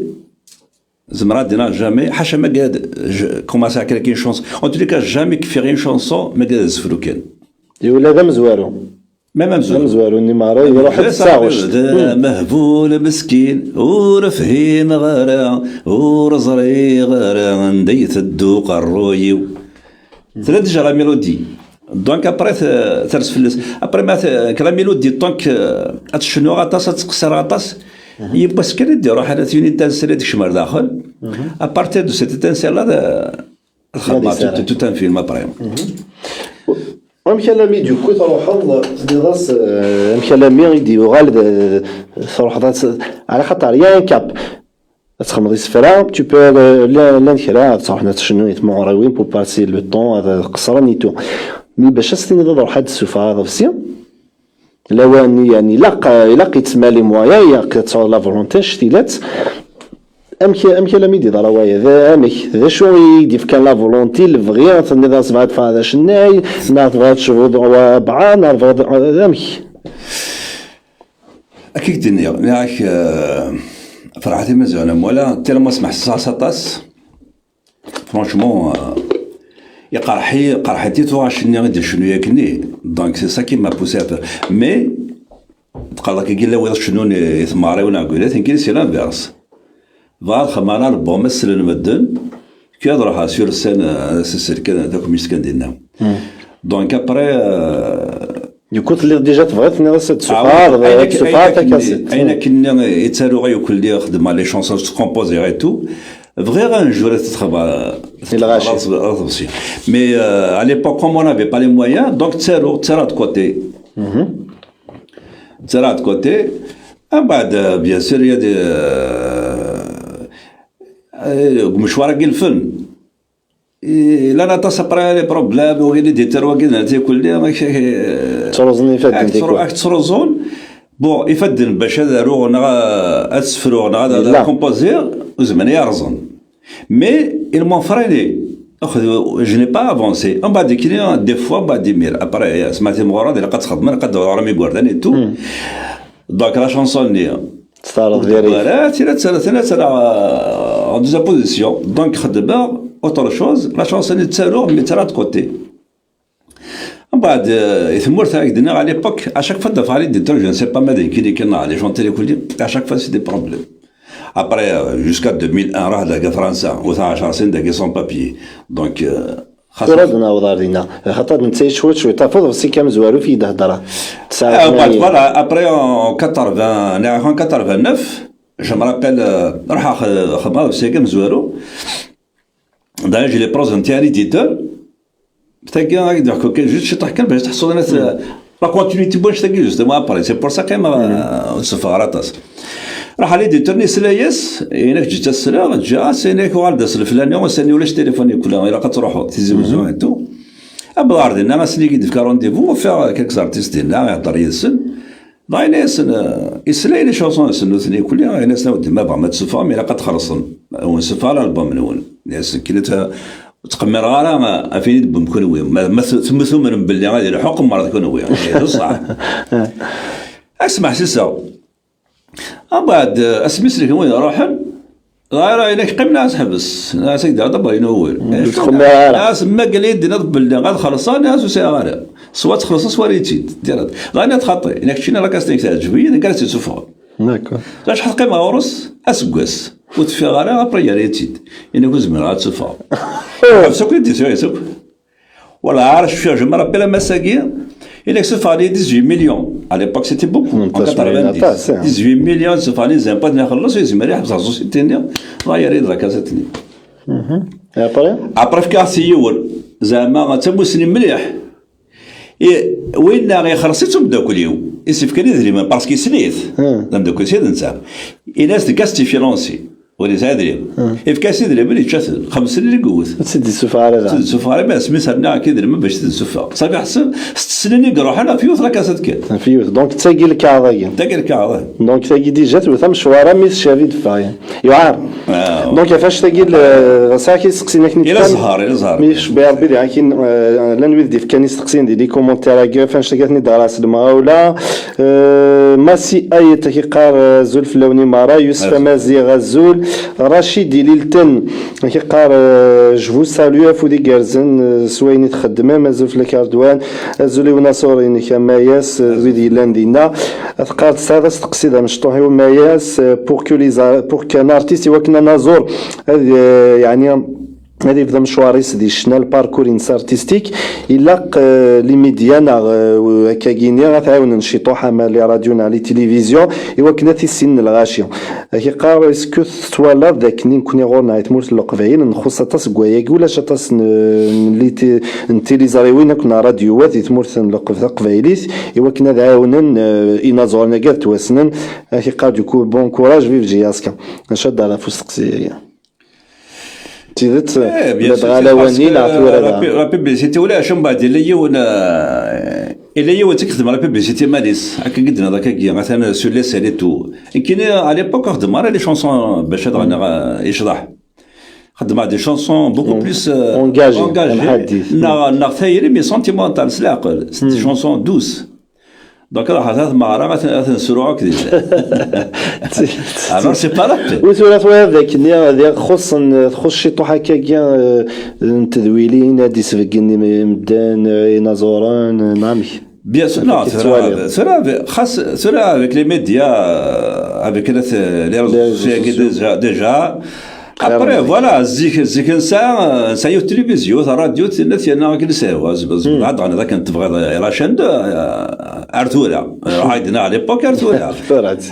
zemreɣ ad d-iniɣ jamais, ḥaca ma gad, je, commencer à créer une chanson. En tous les cas, jamais kfiɣ une chanson, ma gad asefru kan. Ula d amezwaru. Même amezwaru. Amezwaru-nni meṛṛa, iruḥ-d s taɣect. D amehbul meskin, ur fhimeɣ ara, ur ẓriɣ ara anda i teddu qerruy-iw. Tella déjà la mélodie. Donc après, t-, ters fell-as. Après, ma t-, que la mélodie, tant que, euh, ad tecnuɣ aṭas, ad tqeṣṣer aṭas, yiwwas kan i d-iruḥ, ara tini d tansala i d-kecm ar daxel. À partir de cette étincelle-là, d-, ad xedmeɣ tout, tout un film après. Amek alami d-yewwi truḥeḍ, tenniḍ-as, euh, amek alami i d-yuɣal d, truḥeḍ ad s-, ɛla xaṭer, il y a un cap. Ad txedmeḍ isefra, tu peux, euh, llan, llan kra, ad truḥen ad tcennu i tmuɣriwin pour passer le temps, ad qeṣṣren et tout. Mais bac ad s-tiniḍ ad ruḥeɣ ad d-ssufɣeɣ aḍebsi, lawan-nni, yani, ilaq, ilaq yettmali moyen, ilaq ad tesɛuḍ la volonté, cctilat. Amek, amek alami d-iḍra waya? D amek? D acu i d-yefkan la volonté, lebɣi, tenniḍ-as tebɣiḍ ad teffɣeḍ d acennay, neɣ tebɣiḍ ad tecbuḍ wa bɛa, neɣ tebɣiḍ, d amek? Akka i k-d-nniɣ, nniɣ-ak, euh, Ferḥat Imaziɣen Amwala, tellement smeḥsiseɣ-as aṭas. Franchement, euh, iqerḥ-i, qerḥent-i tuɣac-nni i d-icennu yakkenni. Donc, c'est ça qui m'a poussé à faire. Mais, tqalaḍ akka, yella wiyaḍ cennun i, i tmeɣriwin neɣ deg wiyaḍ, nekkini c'est l'inverse. Bɣiɣ ad xedmeɣ album, ad slen medden, kra ad ruḥeɣ sur scène, euh, ad sselken, d akk mi s-kan dinna. Donc, après, euh, Du coup, telliḍ déjà tebɣiḍ, tenniḍ-as ad d-tessufɣeḍ, ayen ad ak-, d-tessufɣeḍ ayen akken, takasett. Ayen akken i ttaruɣ i ukelli, xedmeɣ les chansons, composer et tout. Bɣiɣ un jour ad t-xedmeɣ, i lɣaci. Ad t-, ad t-, mais, euh, à l'époque, comme on n'avait pas les moyens, donc ttaruɣ, ttaruɣ de côté. Ttaruɣ de côté. Mbeɛd, euh, bien sûr, il y a des, euh, euh, deg umecwar-agi n lfen. I, llan aṭas après les problèmes, wagi l'éditeur, wagi d netta kulli, ak-, ak-, ttruẓen ifadden ak-, tikwal. Ak-ttruẓun. Bon, ifadden bac ad aruɣ, neɣ ad sefruɣ, neɣ ad, ad composer, ur zmiren ad iyi-rẓen. Mais, ils m'ont freiné. Axed, je n'ai pas avancé. Mbeɛd nekkini, des fois, mbeɛd imir. Après, smaɛt imɣuren, ilaq ad txedmem, ilaq ad d-ɣurem igerdan et tout. Donc, la chanson-nni, Tettareḍ diri. Voilà, tira, tira, tira, tira, euh, en deuxième position. Donc, xedmeɣ autre chose. La chanson-nni ttaruɣ, mais ttaruɣ de côté. Mbeɛd, euh, i tmurt, ak-d-nniɣ, à l'époque, à chaque fois, d-afeɣ les éditeurs, je ne sais pas ma d nekkini kan, les chanteurs, les kulli, à chaque fois, c'est des problèmes. Après, euh, jusqu'à deux mille un, raḥ dagi Fransa, u ta ɛecṛ snin dagi sans papier. Donc, euh, Tura ad naweḍ ar dinna. Xaṭer netta cwiṭ cwiṭ. Tafeḍ ɣef Sika Mezwaru fi d-hedreɣ. Tesɛa Ah, ouais, tmanyin. Voilà, après, en quatre-vingts, en quatre-vingt-neuf, je me rappelle, euh, ruḥeɣ, euh, xedmeɣ ɣef Sika Mezwaru. D'ailleurs, je l'ai présenté à l'éditeur. Tagi, ak-d-ḥkuɣ kan, juste ciṭuḥ kan, bac tḥessuḍ, la continuité n wannect-agi, justement, après. C'est pour ça que, euh, ur tteffɣeɣ ara aṭas. Ruḥeɣ ɣer l'éditeur-nni, yesla-yas, yenna-k, ǧǧiɣ-tt ad tesleɣ, ǧǧiɣ-as, yenna-ak, uɣal-d ass leflani, ass-nni ulac téléphone, yeqqel, ilaq ad truḥeḍ, Tizi Wezzu et tout. Wwḍeɣ ɣer dinna, ass-nni i d-yefka rendez-vous, ufiɣ quelques artistes dinna, ihedder yid-sen. Dɣa yenna-yasen, euh, yesla i les chansons-nsen nutni kulli, yenna-yasen, a weltma, tebɣam ad tessufɣem, ilaq ad txellṣem. Ur nessufeɣ ara album-nwen. Yenna-yasen, kini ta-, ur ttqemmireɣ ara, euh, ɣef ayen i d-tewwim kunwi. Ma, ma t-, ma tumnem belli ad ilḥu, qemmret kunwi. Eh, d ṣṣeḥ. Ad smeḥsiseɣ. Mbeɛd, euh, asmi selken wid ruḥen, Ɣer inek qqim neɣ seḥbes, neɣ seg daɣ dabber inawel. Ur txemmem ara. Neɣ semmagal i d-tenniḍ belli ad xellṣeɣ neɣ ur sɛiɣ ara. Swa txellṣeḍ swa riti-d. Dira-d. Ɣer neɣ txaṭi, inek ččina la casting teɛǧeb-iyi, deg ara tt-id-sufɣeɣ. D'accord. Acḥal qqimeɣ ɣur-s? Aseggas. Ur teffiɣ ara, après yerra-tt-id. Inek ur zmireɣ ad tt-sufɣeɣ. Ḥbes akk i d-isɛi akk. Wala ara cfiɣ je me rappelle am ass-agi, il a sufɣen-iyi dix-huit millions. À l'époque c'était beaucoup. En quatre-vingt-dix. Aṭas, hein. Dix-huit millions sufɣen-iyi les impôts ad ten-ixelleṣ, ur yezmir ad yeḥbes ɣer société-nni, dɣa yerra-yi-d la casette-nni. Et après? Après fkiɣ-as i yiwen, zeɛma d tamussni mliḥ. I winna ixelleṣ-itt umeddakel-iw, i s-ifkan idrimen, parce que yessen-it. D ameddakel-is i d netta. Ini-as-d, gars, tes financiers. Ur yesɛi idrimen. Yefka-as idrimen, yečča-ten. Xemsen i yewwet. Ur tt-id-yessufeɣ ara daɣen. Ur tt-id-yessufeɣ ara, ma asmi terna akka idrimen bac tt-id-tessufeɣ. Ṣafi ḥseb, s tesnin i iruḥen ɣef yiwet la casette kan. Ɣef yiwet. Donc, d tagi lkaɣeḍ-agi. D tagi lkaɣeḍ. Donc, tagi déjà tewwet amecwar-a mi tecab i d-teffeɣ. Yuɛer. Donc, ɣef annect-agi, ɣas akka isteqsiyen akken i d-fkan. Ila zzher, ila zzher. Mi yecbi Rebbi diɣ akin, eh, llan wid d-ifkan isteqsiyen di les commentaires-agi, ɣef annect-agi ad ten-id-ɣer s lemɣawla. Eh, Masi Ayet, ak-iqqar, eh, azul fell-awen i merra. Yusef Amaziɣ, azul. Racid Ililten, ak-iqqar, eh, je vous salue, afud igerrzen, eh, s wayen i txeddmem. Azul fell-ak a Redwan. Azul i unaṣur-inek a Mayas, eh, d wid yellan dinna. Ad teqqar tesɛiḍ asteqsi d amecṭuḥ i Umayas, eh, pour que les a-, pour qu'un artiste, i wakken anaẓur ad, eh, yeɛni, ad yebdu amecwar-is di ccna, le parcours-ines artistique, ilaq, eh, les médias neɣ, eh, akkagini ad t-ɛiwnen ciṭuḥ, ama les radios neɣ les télévisions, i wakken ad t-issinen lɣaci. Ak-iqqar, est-ce que tettwalaḍ d akken i nekni ɣur-neɣ i tmurt n Leqbayel nxuṣṣ aṭas deg wayagi, ulac aṭas n, n liti-, n tiliẓriwin akk neɣ radiyuwat di tmurt n Leqb-, taqbaylit, i wakken ad ɛiwnen, eh, inaẓuren-agi ad ttwassnen? Ak-iqqar, du coup, bon courage, vive J S K. Acu ad d-terreḍ ɣef usteqsi-agi? D tidet, eh, bien sûr, ladɣa lawan-nni neɣ tura la pu-, la publicité ulac, mbeɛd yella yiwen, eh, yella yiwen i yexdem la publicité iman-is, akka i d-tenniḍ akkagi, atan sur les scènes et tout. Nekkini, à l'époque, ur xeddmeɣ ara les chansons bac ad ɣenniɣ, eh, icḍaḥ. Xeddmeɣ des chansons beaucoup plus, eh, engagées, engagées, neɣ, neɣ tayri, mais sentimentales, s leɛqel. C'est des chansons douces. Donc, ad ḥatat meɣra, ad ten-, ad ten-sruɣ akk di. Alors, c'est pas la peine. Ur tura twalaḍ d akken, diɣ xuṣṣen, txuṣṣ ciṭuḥ akkagi, eh, n tedwilin, ad d-isbeggen im-, imedden, eh, inaẓuren, eh, neɣ amek? Bien sûr, non, tura, tura, xas, tura, avec les médias, euh, avec les, les réseaux sociaux, déjà, déjà, après, voilà, zik, zik nesɛa, nesɛa yiwet tilivizyu, yiwet rradyu, tenna-t yerna akken nesɛa, ad ɣniḍ akken tebɣiḍ, la chaîne deux, euh, ar tura. Ruḥ-ak-d, à l'époque, ar tura.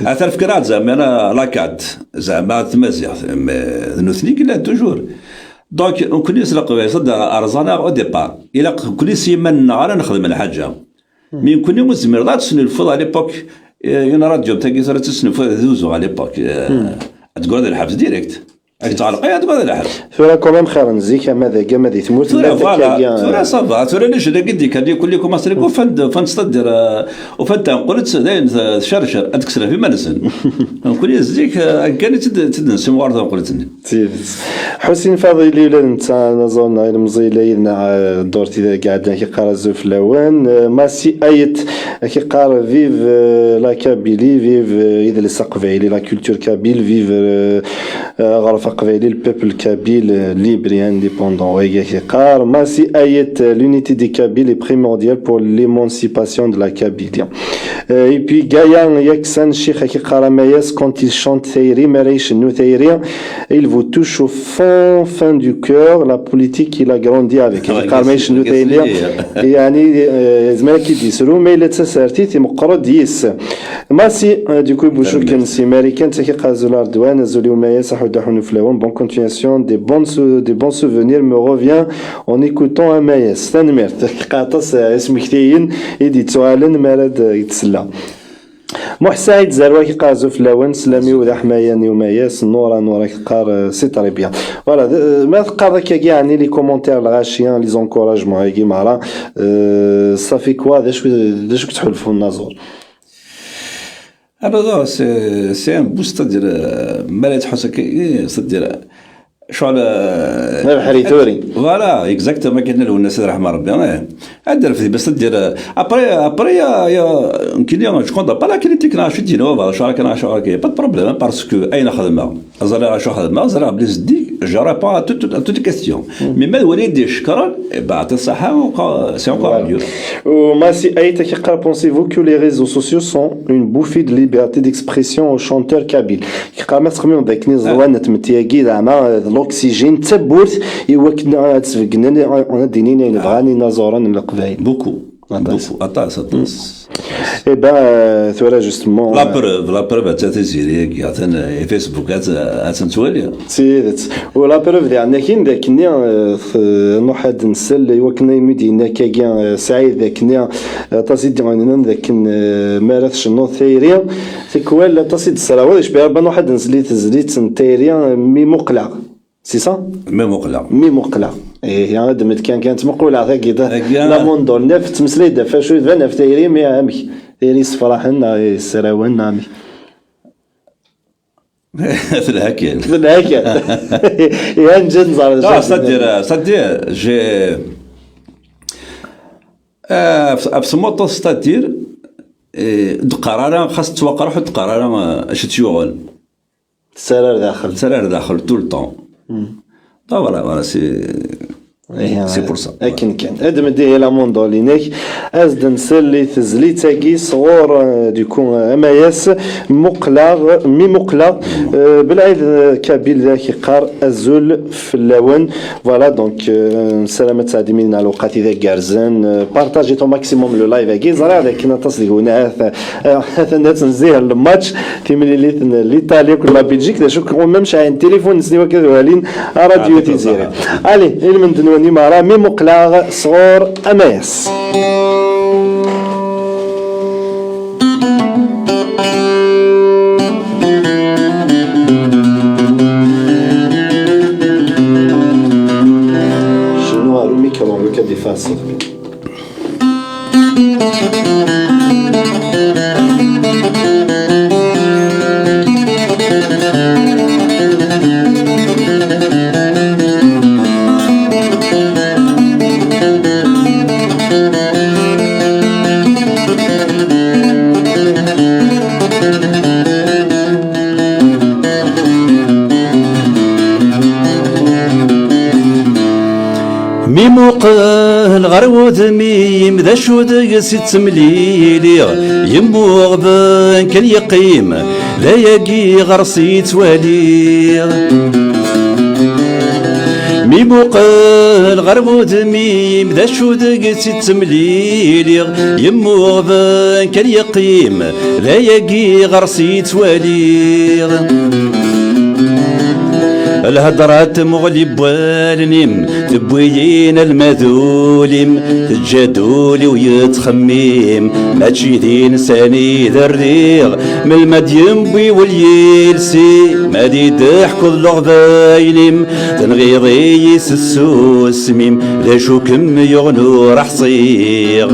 Atan fkan-aɣ-d zeɛma la carte, zeɛma tmaziɣt, mais d nutni i yellan toujours. Donc, nekkni s leqbayel, rẓan-aɣ au départ. Ilaq nekkni s yiman-nneɣ ara nexdem lḥaǧa. Mais nekkni ur tezmireḍ ad tesnulfuḍ à l'époque, euh, une radio, tagi tura tesnulfuḍ, d uzu à l'époque, euh, ad tegreḍ lḥebs direct. Ad k-tɣelqeḍ, ad tebɣiḍ lḥebs. Tura quand même xir n zik, ama dagi, ama di tmurt. Tura, voilà, tura ça va, tura les jeunes-agi d-ikkan, kulli commencent, ufan-d, ufan-d, c'est-à-dire, euh, ufan-d tanqelt, dayen, euh, tcercer, ad kksen ɣef iman-nsen. Nekkni zik, euh, akka i tt-id, tt-id-nessimɣur tanqelt-nni. D tidet. Ḥusin Faḍili, ula d netta d anaẓur-nneɣ ilemẓi, yella yid-neɣ, eh, ddurt i d-iɛeddan, ak-iqqar azul fell-awen. Eh, Masi Ayet, ak-iqqar vive, eh, la Kabylie, vive, eh, idles aqbayli, la culture kabyle, vive, eh, eh, aɣref aqbayli, le peuple kabyle, eh, libre et indépendant. Wagi ak-iqqar Masi Ayet, eh, l'unité des Kabyles est primordiale pour l'émancipation de la Kabylie. Euh, et puis Gaïa Yaksan Chikh, ak-iqqar Amayas, quand il chante tayri, mi ara icennu tayri, il vous touche au fond, fin du cœur, la politique il a grandi avec. Ak-iqqar ma icennu tayri, yeɛni, euh, yezmer ad k-id-yesru, ma yella d tasertit, imeqqer-d yis. Masi, euh, du coup, Bucuk si Marikan, ak-iqqar azul a Redwan, azul i Umayas, aḥuddu aḥunnu fell-awen, bonne continuation, des bons sou-, des bons souvenirs me revient en écoutant Amayas. Tanemmirt. Ak-iqqar aṭas, euh, ismektiyen i d-yettuɣalen mi ara d-, yettsella. Muḥ Saɛid Zerwa, ak-iqqar azul fell-awen, sslam-iw d aḥmayan i Umayas. Nura, Nura, ak-iqqar, euh, c'est très bien. Voilà, d-, euh, ma teqqareḍ akkagi, ɛni les commentaires, lɣaci, les encouragements-agi merra, euh, ça fait quoi? D acu, d acu i yettḥulfu unaẓur? Alors, c'est, c'est un boost, c'est-à-dire, euh, mi ara yettḥus akka, c'est-à-dire, Voilà, exactement, akken i Lwennas, ad ṛeḥmeɣ Ṛebbi, eh. Ad d-refdi, bas ad d-yerr, après, après, ya, ya, nekkini, je compte pas la critique, neɣ acu d-yenna baba, acu ara kan, acu ara kan, pas de problème, parce que ayen xedmeɣ, ẓriɣ acu xedmeɣ, ẓriɣ belli zeddig, je réponds à toutes, à toutes les questions. Mais ma d win i d-icekkren, eh ben, ɛṭi ṣṣeḥḥa, encore, c'est encore mieux. U Massi Ait ak-iqqar, pensez-vous que les réseaux sociaux sont une bouffée de liberté d'expression aux chanteurs kabyles? Yeqqar ma tettxemmimeḍ d akken iẓeḍwan n tmetti-agi, zeɛma, d l'oxygène, d tawwurt i wakken ad sbeggnen, ad d-inin ayen bɣan inaẓuren n Leqbayel. Beaucoup. Aṭas. Beaucoup, aṭas, aṭas. Eh ben, euh, tura, justement, la, euh, preuve, la preuve, atta Tiziri-agi, atan, euh, Facebook, ad, ad tt-nettwali. D tidet. U la preuve diɣen akin d akken, euh, t-, nruḥ ad nsel i wakken ayen i d-yenna akkagi, euh, Saɛid, d akken, euh, aṭas i d-iɣennan d akken, euh, mi ara tcennuḍ tayri, tikwal aṭas i d-tesraweḍ, icbi Rebbi, nruḥ ad nsel i tezlit n tayri, euh, Mi muqleɣ. C'est ça? Mi muqleɣ. Mi muqleɣ. Ihi, ad d-met kan, kan ttmuquleɣ tagi, la mondol, naf ttmeslay-d ɣef acu, tban ɣef tayri, mi amek? Tayri yessefraḥen, neɣ yessrawen, neɣ amek? Telha kan. Telha kan. Ihi, ad nǧi ad nẓer d acu. C'est-à-dire, c'est-à-dire, j'ai, euh, ɣef, ɣef tmuṭṭut, c'est-à-dire, eh, d-qqar ara, xas tettwaqerḥ, ur d-qqar ara, eh, acu tt-yuɣen. Tettarra ar daxel. Tettarra ar daxel tout le temps. Ah, voilà, voilà, c'est, c'est pour ça. Akken kan. Ad d-meddi la mandolin-ik, ad d-nsel i tezlit-agi sɣur, euh, du coup, euh, Amayas, muqleɣ, mi muqleɣ, euh, Belɛid, euh, Kabil d ak-iqqar azul fell-awen. Voilà, donc, euh, nessaram ad tesɛeddim yid-neɣ lewqat-agi igerrzen. Euh, partagez au maximum le live-agi. Ẓriɣ d akken aṭas deg-wen ahat, euh, atan ad tt-nzih le match, timlilit n l'Italie akked la Belgique. D acu, quand même, sɛin tilifun-nsen i wakken ad walin Radio Tiziri. Allez, i lmend-nwen i meṛṛa, mi muqleɣ sɣur Amayas. Cennu ɣer umikru, lukan d-ifassen. Mi muqel ɣer wudem-im, d acu deg-s i ttemliliɣ? Yemmuɣben kan yeqqim, d ayagi ɣer-s i ttwaliɣ. Mi muqel ɣer wudem-im, d acu deg-s i ttemliliɣ? Yemmuɣben kan yeqqim, d ayagi ɣer-s i ttwaliɣ. Lhedra tmuɣli n wallen-im, tewwi-yin alma d ul-im, teǧǧa-d ul-iw yettxemmim, mačči d insan i d-rriɣ, melmi ad yembiwel yiles-im, ad ideḥkuḍ leɣbayen-im, tenɣiḍ-iyi s tsusmi-m, d acu kem-yuɣen ur ḥṣiɣ.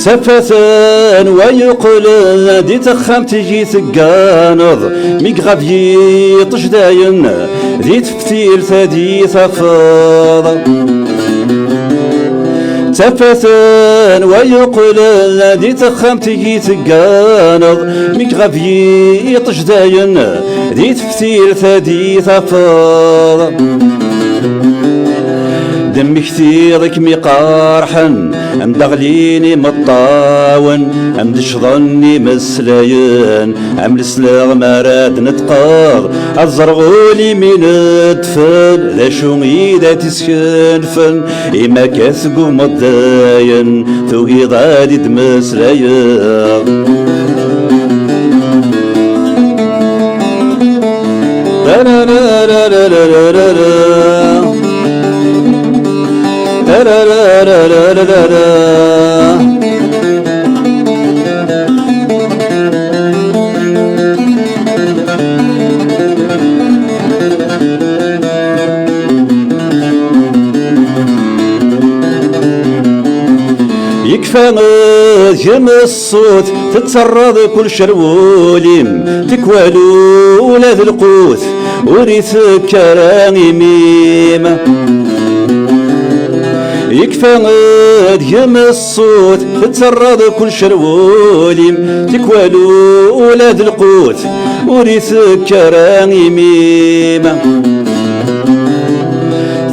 Ttafat n wa yuqlen di texxamt i yi-tegganeḍ, mi iɣab yiṭij dayen di teftilt ad yi-tafeḍ. Ttafat n wa yuqlen di texxamt i yi-tegganeḍ, mi iɣab yiṭij dayen di teftilt ad yi-tafeḍ. D mmekti i kem-iqerḥen, am d-ɣlin imeṭṭawen, am d-ccḍen imeslayen, am lesleɣ mi ara d-neṭqeɣ, ad ẓreɣ ul-im ineṭfen, d acu i d at-iskenfen, imi akka teggumeḍ dayen, tugiḍ ad d-meslayeɣ. Yekfa deg-m ṣṣut, tettarraḍ kullec ar wul-im, tikwal ula d lqut ur itekki ara imi-m. Yekfa deg-m ṣṣut, tettarraḍ kullec ar wul-im, tikwal ula d lqut ur itekki ara imi-m.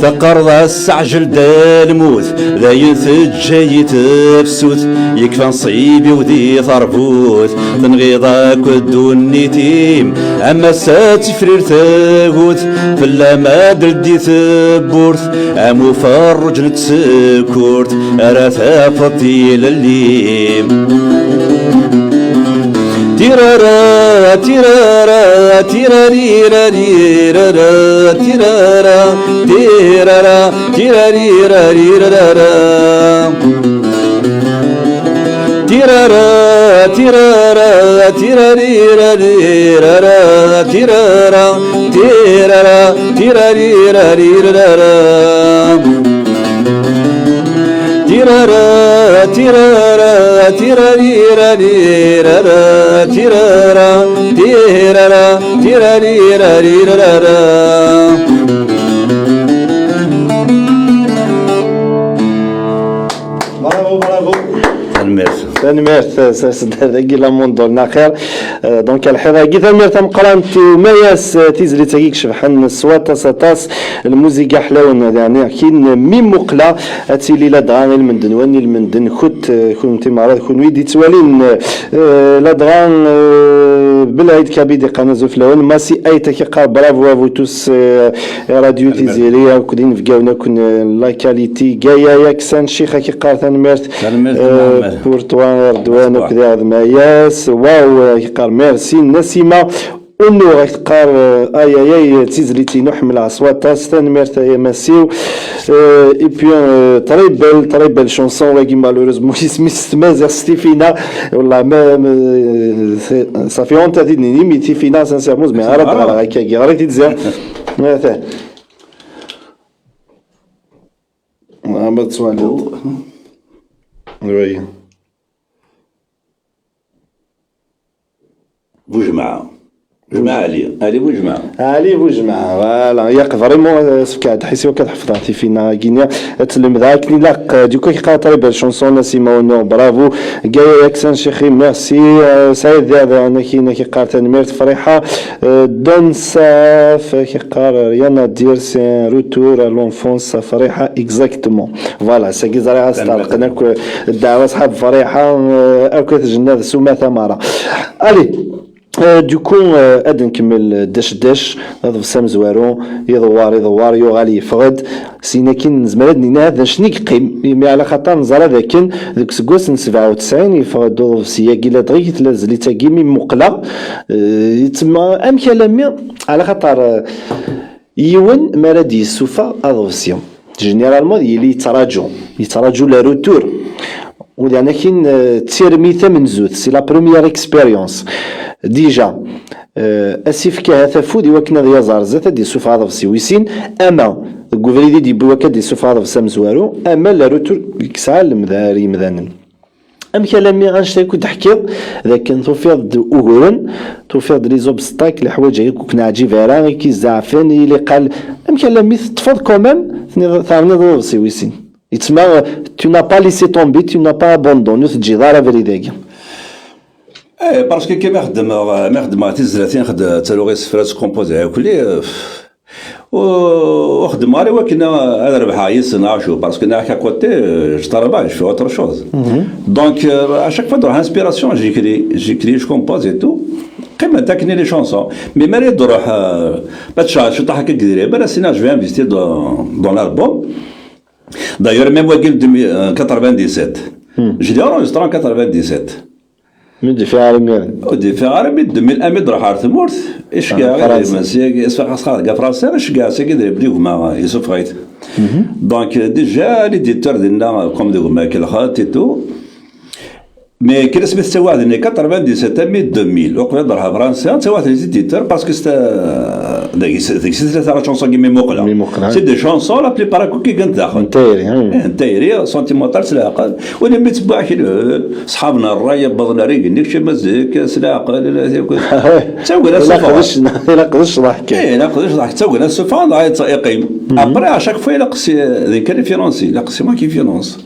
Taqqareḍ-as seɛjel-d a lmut, d ayen teǧǧa-yi tefsut, yekfa nṣib-iw di terbut, tenɣiḍ akk ddunit-im, am ass-a d tifrir tagut, fell-am ad d-teldi tewwurt, am uferruǧ n tsekkurt, ara tafeḍ tilelli-m. Tirara, tirara, tirarirarirara, tirara, tirara, tirarirarirara. Tirara, tirara, tirarirarirara, tirara, tirara, tirarirarirara. Tirara, tirara, tirarirarirara, tirara, tirara, tirarirarirara. Bravo, bravo. Tanemmirt. Tanemmirt, s-, s-, dagi la monde n axir. Euh, donc, lḥiḍ-agi, tanemmirt tameqqrant i Umayas, euh, tizlit-agi icebḥen s waṭas, aṭas, lmuziga ḥlawen, yeɛni, kin mi muqleɣ, ad tili ladɣa i lmend-nwen, i lmend-nkent, euh, kunti merra d kunwi d-ittwalin, euh, ladɣa, euh, Belɛid Kabidi, qanazul fell-awen, Masi Ayt ak iqqar bravo à vous tous, euh, Radio Tiziri, akked inebgawen akk n la qualité, Gaya Yaksan Chik ak iqqar tanemmirt, tanemmirt, euh, Mohamed. Pour toi, Erdwan, akked Iɛdem Ayas, waw, euh, ak iqqar merci, Nasima, Unuɣ ak teqqar, euh, ayayay, d tizlit-inu, ḥemmleɣ s waṭas, tanemmirt ay amasiw. Euh, et puis, euh, très belle, très belle chanson, wagi, malheureusement, isem-is s tmaziɣt s Tifina. Wallah, ma, ma, c'est, ça fait honte ad t-id-nini, mais Tifina, sincèrement, mais ara d-ɣreɣ akkagi, ɣer-it-id ziɣ. Ata. Ah, ma tettwaliḍ. Oui. Bujemɛa. Jemɛa Ali. Ali Bujemɛa. Ali Bujemɛa, voilà. Yak vraiment, euh, sefk-aɣ-d ḥis-iw akka tḥefḍeḍ tifina-agi-nni. Ad tlemdeḍ akken ilaq. Euh, du coup, ak iqqar très belle chanson, Nasima Ono, bravo. Gaya Yaksan Chikhi, merci. Euh, Saïd Diab, anak-inek iqqar tanemmirt. Friḥa, euh, Donsaf, ak iqqar rien à dire, c'est un retour à l'enfance, Friḥa, exactement. Voilà, sagi ẓriɣ ad s-terqen akk ddeɛwa ṣḥab Friḥa, eh, akk at Jennad s umata mara. Allez, eh, du coup, eh, ad nkemmel dac dac, aḍebsi amezwaru, iḍewwar, iḍewwar, yuɣal yeffeɣ-d. Sin akin nezmer ad nini ad d-nec-, i yeqqim, imi ɛla xaṭer neẓra d akken deg useggas n sebɛa u tesɛin yeffeɣ-d uḍebsi-agi, ladɣa i tella tezlit-agi mi muqleɣ, eh, yettma-, amek alammi, ɛla xaṭer, eh, Yiwen mi ara d-yessufeɣ aḍebsi, généralement yili yettraǧu, yettraǧu le retour. U d akin, euh, d tirmi tamenzut, c'est la première expérience. Déjà, euh, asifk ahat afud i wakken ad yaẓ ar zdat ad d-yessufeɣ aḍebsi wis sin, ama deg ubrid i d-yewwi wakken ad d-yessufeɣ aḍebsi amezwaru, ama le retour i yesɛa lemdar yimdanen. Amek alammi annect-a akk i d-teḥkiḍ, d akken tufiḍ-d uguren, tufiḍ-d les obstacles, leḥwayeǧ-agi ur k-neɛǧib ara, i k-izeɛfen, i liqal, amek alammi teṭṭfeḍ quand même, tenniḍ, terniḍ iḍebsi wis sin? Yettma, tu n'as pas laissé tomber, tu n'as pas abandonné, ur teǧǧiḍ ara abrid-agi. Eh, parce que mi xeddmeɣ, mi xeddmeɣ tizlatin, xed-, ttaruɣ isefra, skompozeɣ akk-, eh, Ur, ur xeddmeɣ ara i wakken ad rebḥeɣ yis-sen acu, parce que nekk à côté, euh, je travaille, je fais autre chose. Donc, euh, à chaque fois, dans l'inspiration, j'écris, j'écris, je compose et tout. Qqiment akken les chansons. Mais mi ara d-truḥ, euh, ma tecɛel cwiṭ akka deg idrimen, ara s-iniɣ, je vais investir dans, dans l'album. D'ailleurs, même wagi n quatre-vingt-dix-sept. Je l'ai enregistré en quatre-vingt-dix-sept. Mi d-ifiɣ ara imiren. Ur d-ifiɣ ara mi d deux mille un mi d-ruḥ ar tmurt. Iceggeɛ Fransa. Idrimen seg isfax asxar deg Fransa, iceggeɛ seg idrimen d igma yessuffeɣ-it. Donc déjà l'éditeur dinna comme d gma Kelxat et tout. Mais kra asmi tettawaɛd-nni quatre-vingt-dix-sept armi deux mille, uqbel ad ruḥeɣ Fransa, ttawaɛd les éditeurs parce que c'est deg-s deg-s tlata la chanson qui m'émoqla. C'est des chansons la plupart akk i gan daxel. N tayri, hein. Eh, n tayri, sentimental s leɛqel. Wala mi tebbaɛek lehel, ṣḥab n ṛṛay wwḍen ar igenni, kečč mazal-ik s leɛqel. Ttagna ilaq d ccḍeḥ kan. Eh, ilaq d ccḍeḥ, ttagna ssufɣen dɣa yeqqim. Après à chaque fois ilaq si d kalifiransi, ilaq si moi qui finance.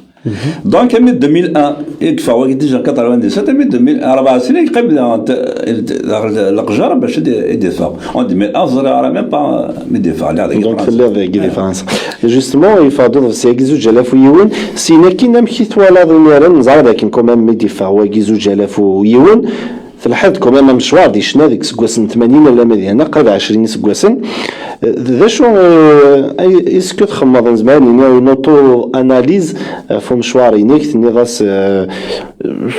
Donc armi deux mille un i yeffeɣ wagi déjà quatre-vingt-dix-sept, armi deux mille un, rebɛa snin yeqqim daxel leqjar bac i d-iffeɣ. En deux mille un ẓriɣ ara même pas mi d-iffeɣ, lliɣ dagi. Donc telliḍ dagi di Fransa. Justement, yeffeɣ-d uḍebsi-agi zuǧ alaf u yiwen. Syin akkin, amek i twalaḍ imiren? Neẓra dakken quand même mi d-iffeɣ wagi zuǧ alaf u yiwen, telḥiḍ quand même amecwar di ccna deg iseggasen n tmanyin alamma d yana, qrib ɛecrin iseggasen. D acu, euh, ay- est-ce que txemmeḍ, nezmer ad nini, une auto-analyse ɣef umecwar-inek, tenniḍ-as, euh,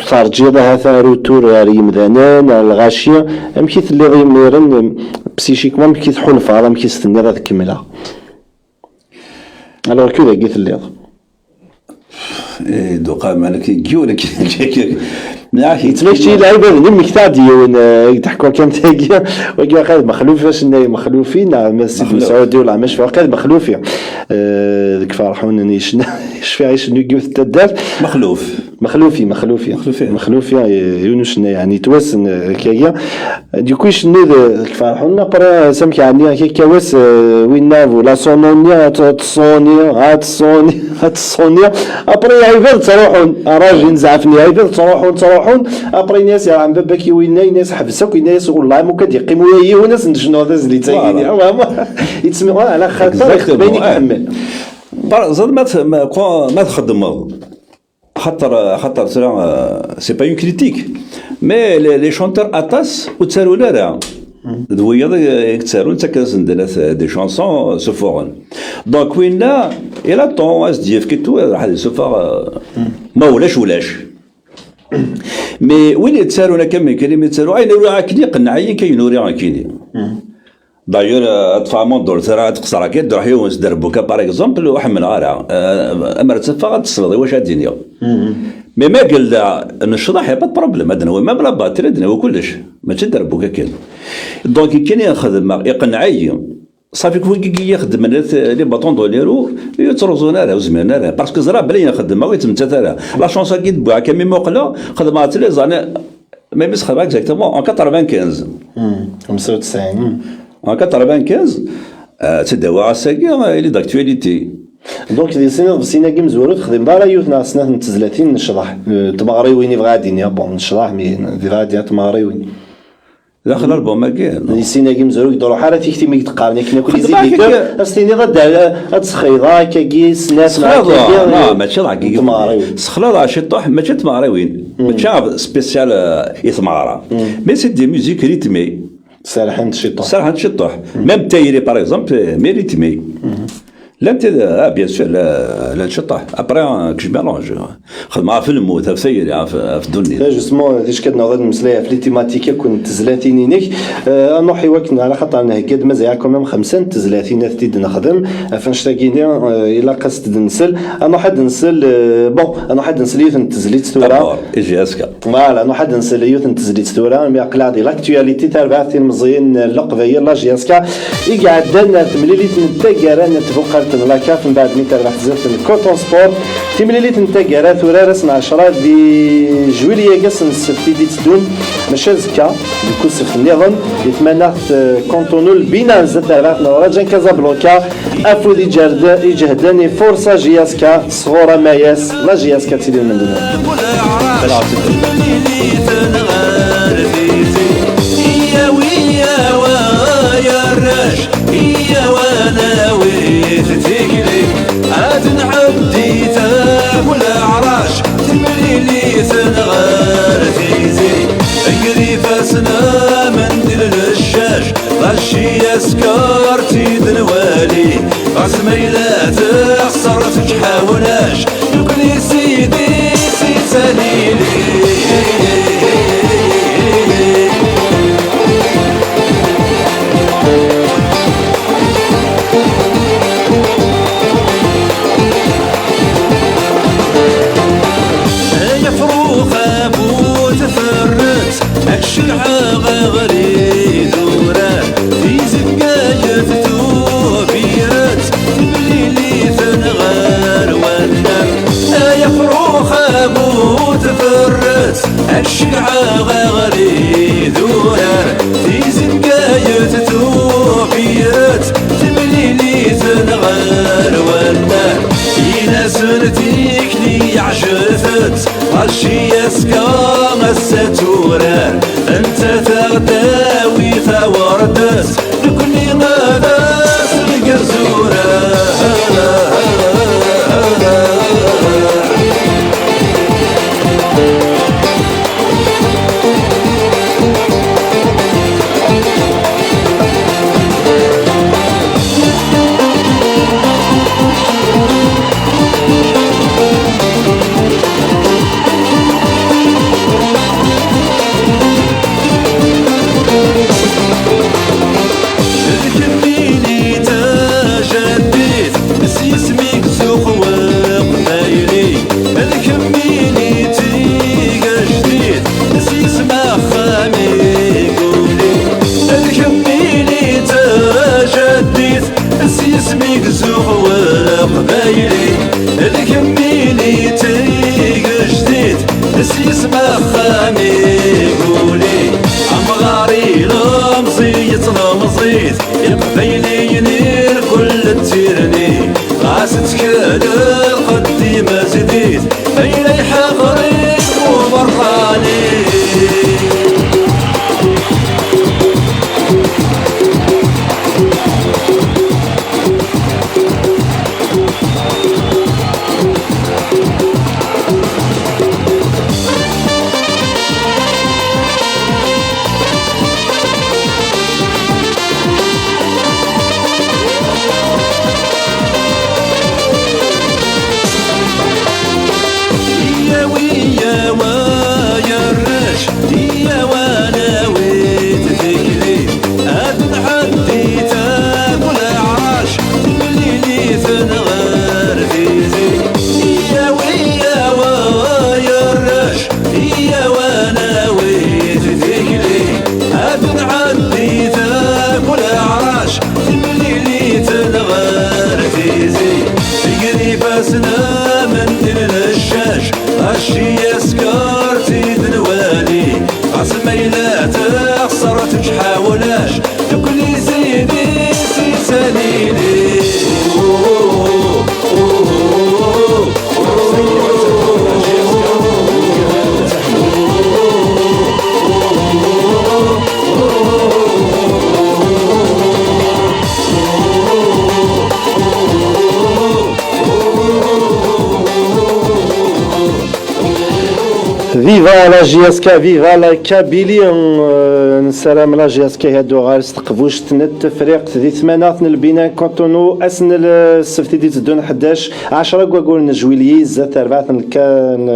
terǧiḍ ahat ar utur, ar yimdanen, ar lɣaci? Amek i telliḍ imiren, euh, psychiquement, amek i tḥulfaḍ, amek i s-tenniḍ ad kemmleɣ? Alors que dagi telliḍ. Eh, duqa malak yiwen. Yettmekti lɛibad-nni, mmektaɣ-d yiwen, eh, i d-teḥkuḍ kan tagi. Wagi aqad Mexlufi, acennay Mexlufi, neɣ Massi d Mesɛudi, wala ma cfiɣ, aqad Mexlufi. Eh, deg Ferḥun n yecna, cfiɣ icennu deg yiwet n taddart. Mexluf. Mexlufi, Mexlufi. Mexlufi. Mexlufi, eh, yiwen ucennay, yeɛni, yettwassen, eh, kagi. Du coup, icennu d, d Ferḥun, après, samek yeɛni, akka, akka-was, eh, winna, bu la sononi, ad t-, ad t-soni, ad t-soni, ad t-soni. Après, lɛibad ttruḥun, rajin zɛafni, lɛibad ttruḥun, ttruḥun. Après, yenna-yas, yerḥem baba-k, i winna, yenna-yas, ḥbes akk, yenna-yas, wellah, ma kan ad yeqqim ula yiwen, ad sen-d-cnuɣ tazlit-agi. Voilà. Yettmi-, ala xaṭer, exactement, ixeddem ayen i iḥemmel. Ẓer ma t-, ma, quoi, ma txeddmeḍ. Xaṭer, xaṭer tura, euh, c'est pas une critique, mais les, les chanteurs aṭas ur ttarun ara. D wiyaḍ i yettarun, ttaken-asen-d des chansons, euh, suffuɣen. Donc winna, il attend, ad s-d-yefk et tout, ad isuffeɣ, euh, ma ulac, ulac. Mais win yettarun akka, mi kan imi yettaru, ayen uriɣ akkenni, iqenneɛ-iyi kan ayen uriɣ akkenni. D'ailleurs, euh, ad ṭṭfeɣ amendol, tura ad qeṣreɣ kan, d-ruḥ yiwen s derbuka, par exemple, ur ḥemmleɣ ara. Euh, amer ad tafeɣ, ad tesleḍ i wacu ad d-iniɣ. Mais ma yella necḍeḥ, y a pas de problème, ad nawi même la batterie, ad nawi kullec. Mačči d derbuka kan. Donc, kan i xedmeɣ, iqenneɛ-iyi. Ṣafi, wigi i ixeddmen les, les bâtons dans les roues, ur ttruẓun ara, ur zmiren ara. Parce que ẓriɣ belli xedmeɣ, ur yettmettat ara. La chanson-agi d-wwiɣ kan mi muqleɣ, xedmeɣ-tt les années, mais mi s-xedmeɣ exactement en quatre-vingt-quinze. Xemsa u tesɛin. En quatre-vingt-quinze, euh, tteddawiɣ ass-agi, il est d'actualité. Donc, di sin iḍebsiyen-agi imezwura ur texdimeḍ ara yiwet neɣ snat n tezlatin n ccḍeḥ, euh, tmeɣriwin i bɣiɣ ad d-iniɣ, bon, n ccḍeḥ, mais di bɣiɣ ad d-iniɣ tmeɣriwin. Daxel album-agi, non? Di sin-agi imezwura ur k-d-ruḥ ara tikti mi k-d-qqaren akken akk les éditeurs, ad s-tiniḍ ad d-, ad d-sxeyḍeɣ akkagi snat neɣ akkagi. Non, mačči d akkagi. Tmeɣriwin. Sexlaḍeɣ ciṭuḥ, mačči d tmeɣriwin. Mačči spécial, euh, i tmeɣra. Mais c'est des musiques rythmées. Serḥent ciṭuḥ. Serḥent ciṭuḥ. Même tayri, par exemple, mais rythmé. Llant, ah, bien sûr, la-, llant ciṭuḥ. Après, euh, que je mélange. Xedmeɣ ɣef lmut, ɣef tayri, ɣef, ɣef ddunit. Là, justement, d acu kan nɛawed ad nemmeslay ɣef les thématiques akk n tezlatin-inek. Euh, ad nruḥ i wakken, ala xaṭer nhegga-d mazal quand même xemsa n tezlatin ad t-id-nexdem. Ɣef annect-agi-nni, euh, ilaq ad s-d-nsel. Ad nruḥ ad nsel, euh, bon, ad nruḥ ad nsel yiwet n tezlit tura. D'abord, i J S K. Voilà, nruḥ ad nsel yiwet n tezlit tura, mi aql-aɣ di l'actualité, tarbaɛt tilmeẓyin n Leqbayel, la J S K, i iɛeddan ar temlilit n taggara n tbuqalt n la caf, mbeɛd mi terbeḥ tezlaft n Coton Sport. Timlilit n taggara turar ass n ɛecra di juillet-agi, ass n ssebt i d-iteddun, maca azekka, deg ussebt nniḍen, di tmanaɣt, eh, Cotonou, Lbina, zdat terbaɛt n Rajan Casablanca, afud iǧehden, iǧehden i Forza J S K, sɣur Amayas, la J S K d tili n Mendebur. Iyaw, iyaw, ay arrac, iyaw ad nawi tikli, ad nɛeddi takul aɛrac, timlilit n ɣer tizi, deg ifassen amendil n ccac, d aci askar tid nwali, ɣas ma yella texṣer teǧḥa ulac, nekkni sidi si talili. Yenir kull d tirni, ɣas ttkel lqedd imazedit, ay la iḥeqri uberrani. Iyawi, iyawa, yarrac, iyawa, nawi-d tikli, ad nɛeddi takul aɛrac, timlilit n ɣer tizi. Iyawi, iyawa, yarrac, iyawa, nawi-d tikli, ad nɛeddi takul aɛrac, timlilit n ɣer tizi. Tger ifassen am ddin n ccac, ɣaci askar-tt-id nwali, ɣas ma yella texṣer teǧḥa ulac, tukli zidi si salili. Viva la J S K, viva la Kabylie. Euh, nessaram la J S K ad tuɣal s teqbuct n Tefriqt di tmanaɣt n Lbina Cotonou, ass n lsebt i d-iteddun ḥdac, ɛecra deg waggur n jwilyi, zdat terbaɛt n lka-, n,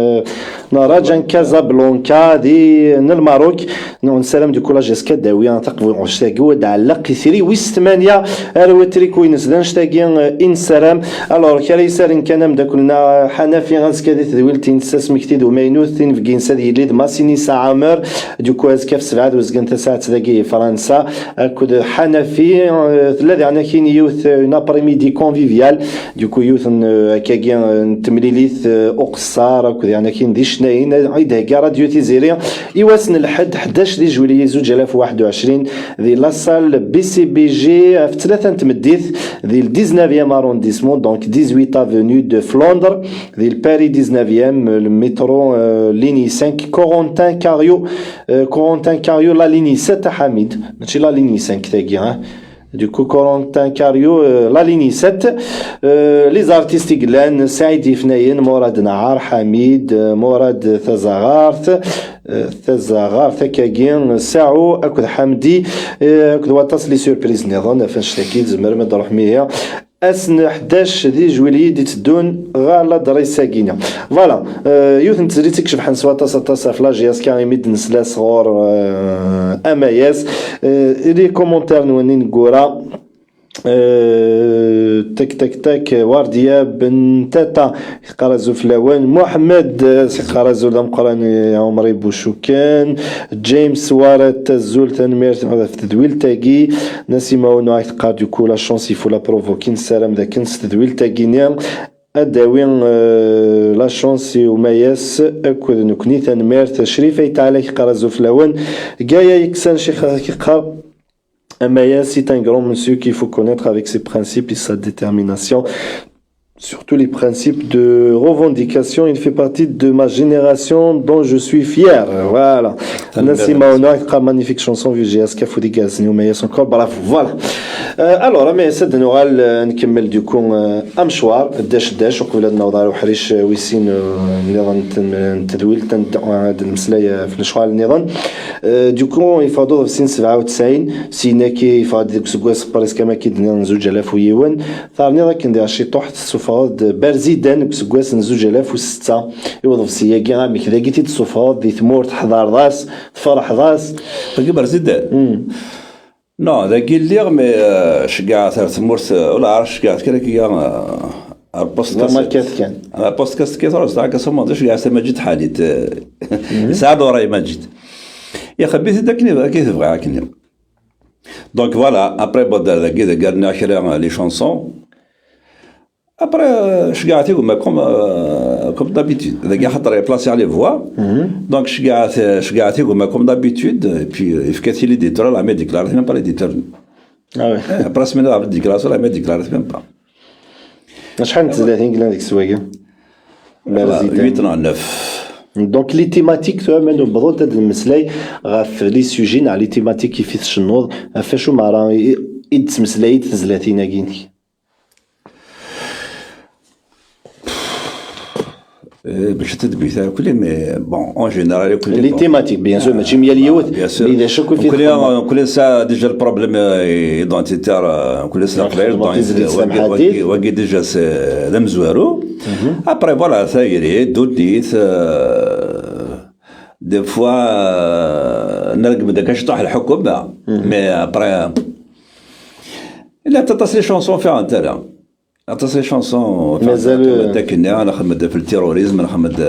n Raja n Casablanca di, n Lmaruk. Nessaram du coup la J S K ad d-tawi taqbuct-agi u ad d-tɛelleq itri wis tmanya ar utriku-ines. D annect-agi, eh, i nessaram. Alors, kra yessaren kan ameddakel-nneɣ, eh, Ḥanafi, azekka di tedwilt-ines asmekti d umaynut, tinebgi-ines ad yili d Masinisa Ɛamer. Du coup, azekka ɣef ssebɛa d uzgen tasaɛet dagi i Fransa akked Ḥanafi, eh, tella diɣen akkin yiwet, eh, une après-midi conviviale. Du coup, yiwet n, eh, akkagi, eh, n temlilit, eh, uqessar akked diɣen akkin d icennayen, eh, i d-thegga Radio Tiziri i wass n lḥedd, ḥdac di jwilyi zuǧ alaf u waḥed u ɛecrin, di la salle B C B G ɣef tlata n tmeddit, di le dix-neuvième arrondissement, donc dix-huit avenue de Flandre, di le Paris dix-neuvième, le métro, euh, ligne cinq, Corentin Cariou, euh, Corentin Cariou, la ligne sept à Hamid, mačči la ligne cinq tagi, hein. Du coup, Corentin Cariou, euh, la ligne sept. Euh, les artistes i yellan, Saïd Ifnayen, Morad Nahar, Hamid, euh, Morad Tazaɣart, euh, Tazaɣart, akkagi, Saou, akked Hamdi, euh, akked waṭas les surprises nniḍen, ɣef annect-agi tzemrem ad d-truḥem ihi. Ass n ḥdac di jwilyi d-iteddun ɣer l'adresse-agi-nni. Voilà, euh, yiwet n tezlit i icebḥen s waṭas aṭas ɣef la J S K imi d-nesla sɣur, euh, Amayas. Euh, les commentaires-nwen ineggura. Euh, tak, tak, tak, Wardiya Ben Tata, yeqqar azul fell-awen. Muḥemmed, euh, yeqqar azul d ameqqran i Ɛumri Bucukan. James Warat, azul, tanemmirt ɣef tedwilt-agi. Nasima Ono, ak teqqar, du coup, la chance, il faut la provoquer. Nessaram d akken s tedwilt-agi-nni ad d-tawi, euh, la chance i Umayas akked nekni. Tanemmirt. Crif Ayt Ɛli, ak yeqqar azul fell-awen. Gaya Yeksan Cix, ak yeqqar, Amayas, c'est un grand monsieur qu'il faut connaître avec ses principes et sa détermination. Surtout les principes de revendication. Il fait partie de ma génération dont je suis fier. Voilà. Nasima Ono, magnifique chanson, vieux J S K, Foudigas, New Mayas encore. Bravo. Voilà. Euh, alors, Amayas, ad nuɣal, euh, nkemmel du coup, euh, amecwar, dac dac, uqbel ad naweḍ ɣer uḥric, euh, wis sin, euh, nniḍen n ten-, n tedwilt, ad nmeslay, euh, ɣef lecɣal nniḍen. Euh, du coup, yeffeɣ-d uḍebsi n sebɛa u tesɛin, syin-agi yeffeɣ-d deg useggas presque am akken d-nniḍen zuǧ alaf u yiwen. Terniḍ akken diɣ ciṭuḥ, tessufɣeḍ-d Berzidan deg useggas n zuǧ alaf u setta. I uḍebsi-agi, amek dagi t-id-tessufɣeḍ di tmurt, tḥeḍreḍ-as, tferḥeḍ-as? Dagi Berzidan? Hmm. Non, dagi lliɣ, mais, euh, ceggɛeɣ ar tmurt, euh, ula ɛarf ceggɛeɣ kra kya, euh, ar post. Normal cassette. Kan. Ar post cassette, kya tura, ceggɛeɣ Maǧid Ḥanit, euh, mhm. Yesɛa dora i Maǧid. Ixebbit-id akken i, akken i tebɣa, akken i. Donc voilà, après, bon, dagi, dagi rniɣ kra, euh, les chansons. Après, euh, ceggɛeɣ igumma comme, euh, comme d'habitude. Dagi, xaṭer, placer les voix. Mhm. Donc, ceggɛeɣ, euh, ceggɛeɣ igumma comme d'habitude. Et puis, euh, yefka-t-id l'éditeur, la déclaré même pas l'éditeur. Ah ouais. Eh, après semaine, la déclaration, la même déclaration, même pas. Acḥal n tezlatin yellan deg swagi? Voilà, huit neɣ neuf. Donc, les thématiques, tura, ma newweḍ-d ad nmeslay ɣef les sujets neɣ les thématiques i fi tcennuḍ, ɣef acu meṛṛa i, i d-ttmeslay tezlatin-agi-inek? Eh, bac ad tedbi ta kuli, mais bon, en général, kuli, les thématiques, bien sûr, mačči yal yiwet, bien sûr. Mais d acu akk i fi txedmeḍ? Kuli, kuli ça déjà le problème, euh, identitaire, euh, kuli ça, donc, wagi, wagi déjà c'est d amezwaru. Après, voilà, tayri, ddunit, euh, des fois, euh, nergem-d akka ciṭuḥ lḥukum, mais après, il y a des chansons fi ɣer tala. Aṭas n chansons, mazal, nxeddem-d akken, nxeddem-d ɣef le terrorisme, nxeddem-d,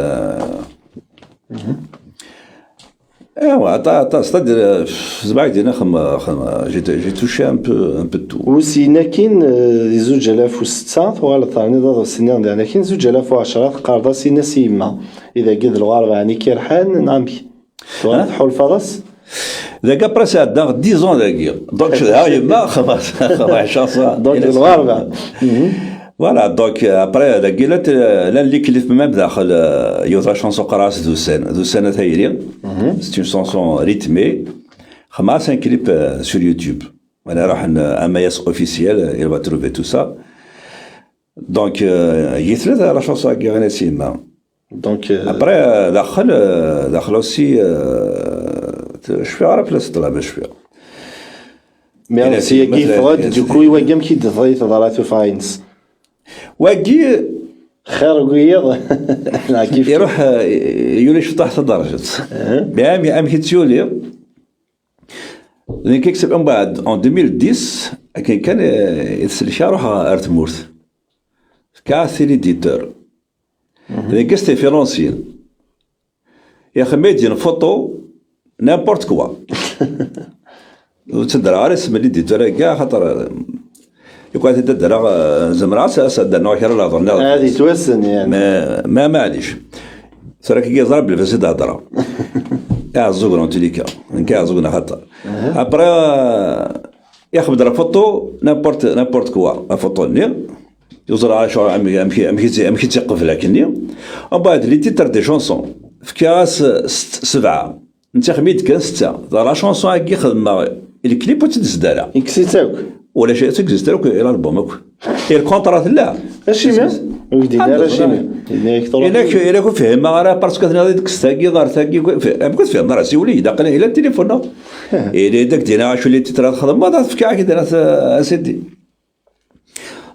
eh, ouais, aṭas, aṭas, c'est-à-dire, euh, c'est-à-dire, nxeddem, nxeddem, j'ai, j'ai touché un peu, un peu de tout. Usin akin, eh, di zuǧ alaf u setta, tuɣaleḍ terniḍ aḍebsi-nni n dayen akin, zuǧ alaf u ɛecṛa, teqqareḍ-as in-as i yemma. I dagi d lɣerba, ɛni k-irḥan, neɣ amek? Tebɣiḍ tḥulfaḍ-as? Dagi, après, sɛeddaɣ dix ans dagi. Donc, cedhaɣ yemma, xaṭer, xaṭer, chansons. Donc, d lɣerba. Voilà, donc, euh, après, dagi, llan, llan les clips même daxel, euh, yiwet la chanson qqareɣ-as d ussan, d ussan a tayri. C'est une chanson rythmée. Xedmeɣ-as un clip, euh, sur YouTube. Voilà, ruḥen, euh, Amayas officiel, il va trouver tout ça. Donc, euh, yitlet la chanson-agi, in-as i yemma. Donc, euh, après, euh, daxel, euh, daxel aussi, euh, cfiɣ ara fell-as ṭṭlaba, cfiɣ. Mais c'est-agi yeffeɣ-d, du coup, i wagi amek i d-teḍra tuffɣa-ines? Wagi, xir n wiyiḍ, neɣ kif? Iruḥ, euh, yuli ciṭuḥ taderǧet. Mais am-, amek i tt-yuli? Nekk i yekcem umbeɛd, en deux mille dix, akken kan, eh, i t-selkeɣ, ruḥeɣ ar tmurt. Fkiɣ-as i l'éditeur. Dagi, c'était financier. Ixdem-iyi-d une photo, n'importe quoi. Ur ttadreɣ ara isem n l'éditeur-agi, axaṭer, eh, Lukan ad t-id-adreɣ, eh, zemreɣ ad s-, ad s-d-rnuɣ kra n lehdur nniḍen. Ad yettwassen, yani. Ma, ma, maɛlic. Tura akka yeẓra belli fas i d-hedreɣ. Iɛeẓẓugen, en tous les cas. Nekk iɛeẓẓugen axaṭer. Après, eh, ixdem-d la photo, n'importe, n'importe quoi. La photo-nni. Ur ẓriɣ acu, amek, amek, amek i tt-, amek i tt-iqbel akkenni. Umbeɛd, les titres des chansons. Fkiɣ-as s-, sebɛa. Netta ixdem-iyi-d kan setta. Dɣa la chanson-agi xedmeɣ, le clip ur tt-id-zdi ara. Yekkes-itt akk. Ulac, ur tt-id-zdi ara akk, i l'album akk. I le contrat tella. Acimi? Ur k-d-yenni ara acimi. Yenna-ak truḥ. Ilak, ilak ur fhimeɣ ara, parce que tenniḍ-id kkes tagi, ḍer tagi, amek ur tfehmeḍ ara? Siwel-iyi-d, aql-i la téléphone. Ili-d ak-d-iniɣ acu les titres ad txedmeḍ, ad fkeɣ-ak-id, a, a Sidi.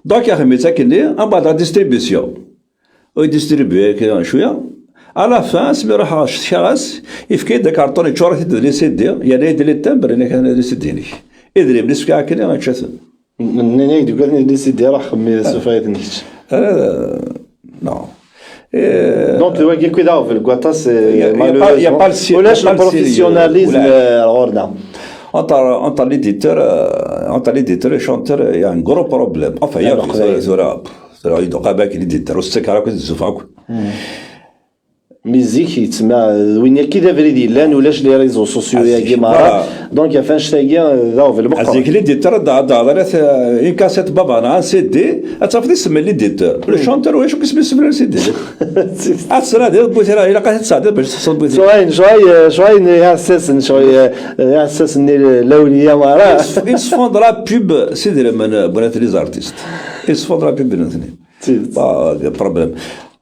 Donc, ixdem-itt akkenni, umbeɛd la distribution. Ur distribué akka cwiya. À la fin, asmi ruḥeɣ cetkaɣ-as, yefka-yi-d akerṭun, yeččur-it-id d les CD, yerna-yi-d les timbres, yenna-k atan les CD-inek. Idrimen i s-fkiɣ akkenni, čča-ten. Nnan-ak-d ugaden les CD, ruḥ xemmi suffeɣ-iten kečč. Euh, non. Euh, donc, d wagi akk i d aɣbel n waṭas, euh, il y a, il y a pas, il y a pas le, malheureusement, ulac le professionnalisme, euh, ɣur-neɣ. Entre, entre l'éditeur, euh, entre l'éditeur et le chanteur, il y a un gros problème. Enfin, il y a, tura, tura, yedduqab akk l'éditeur, ur s-ttak ara akk ad zufeɣ akk. Mi zik yettma, d win akka i d abrid yellan, ulac les réseaux sociaux-agi merra. Voilà. Donc, ɣef annect-agi, d aɣbel meqqren. Zik l'éditeur, ad, ad, ad, une cassette baba, neɣ un CD, ad tafeḍ isem n l'éditeur. Le chanteur, ulac akk isem-is fell-as CD. Ad tesɛeddiḍ bu tira, ilaq ad tesɛeddiḍ bac tesɛeddiḍ bu tira. Cɣel, cɣel, cɣel n iɛessasen, cɣel, eh, iɛessasen n lawliya, voilà. Ils se, ils se font de la pub, c'est des, les artistes. Ils se font de la pub, nutni. Pas de problème.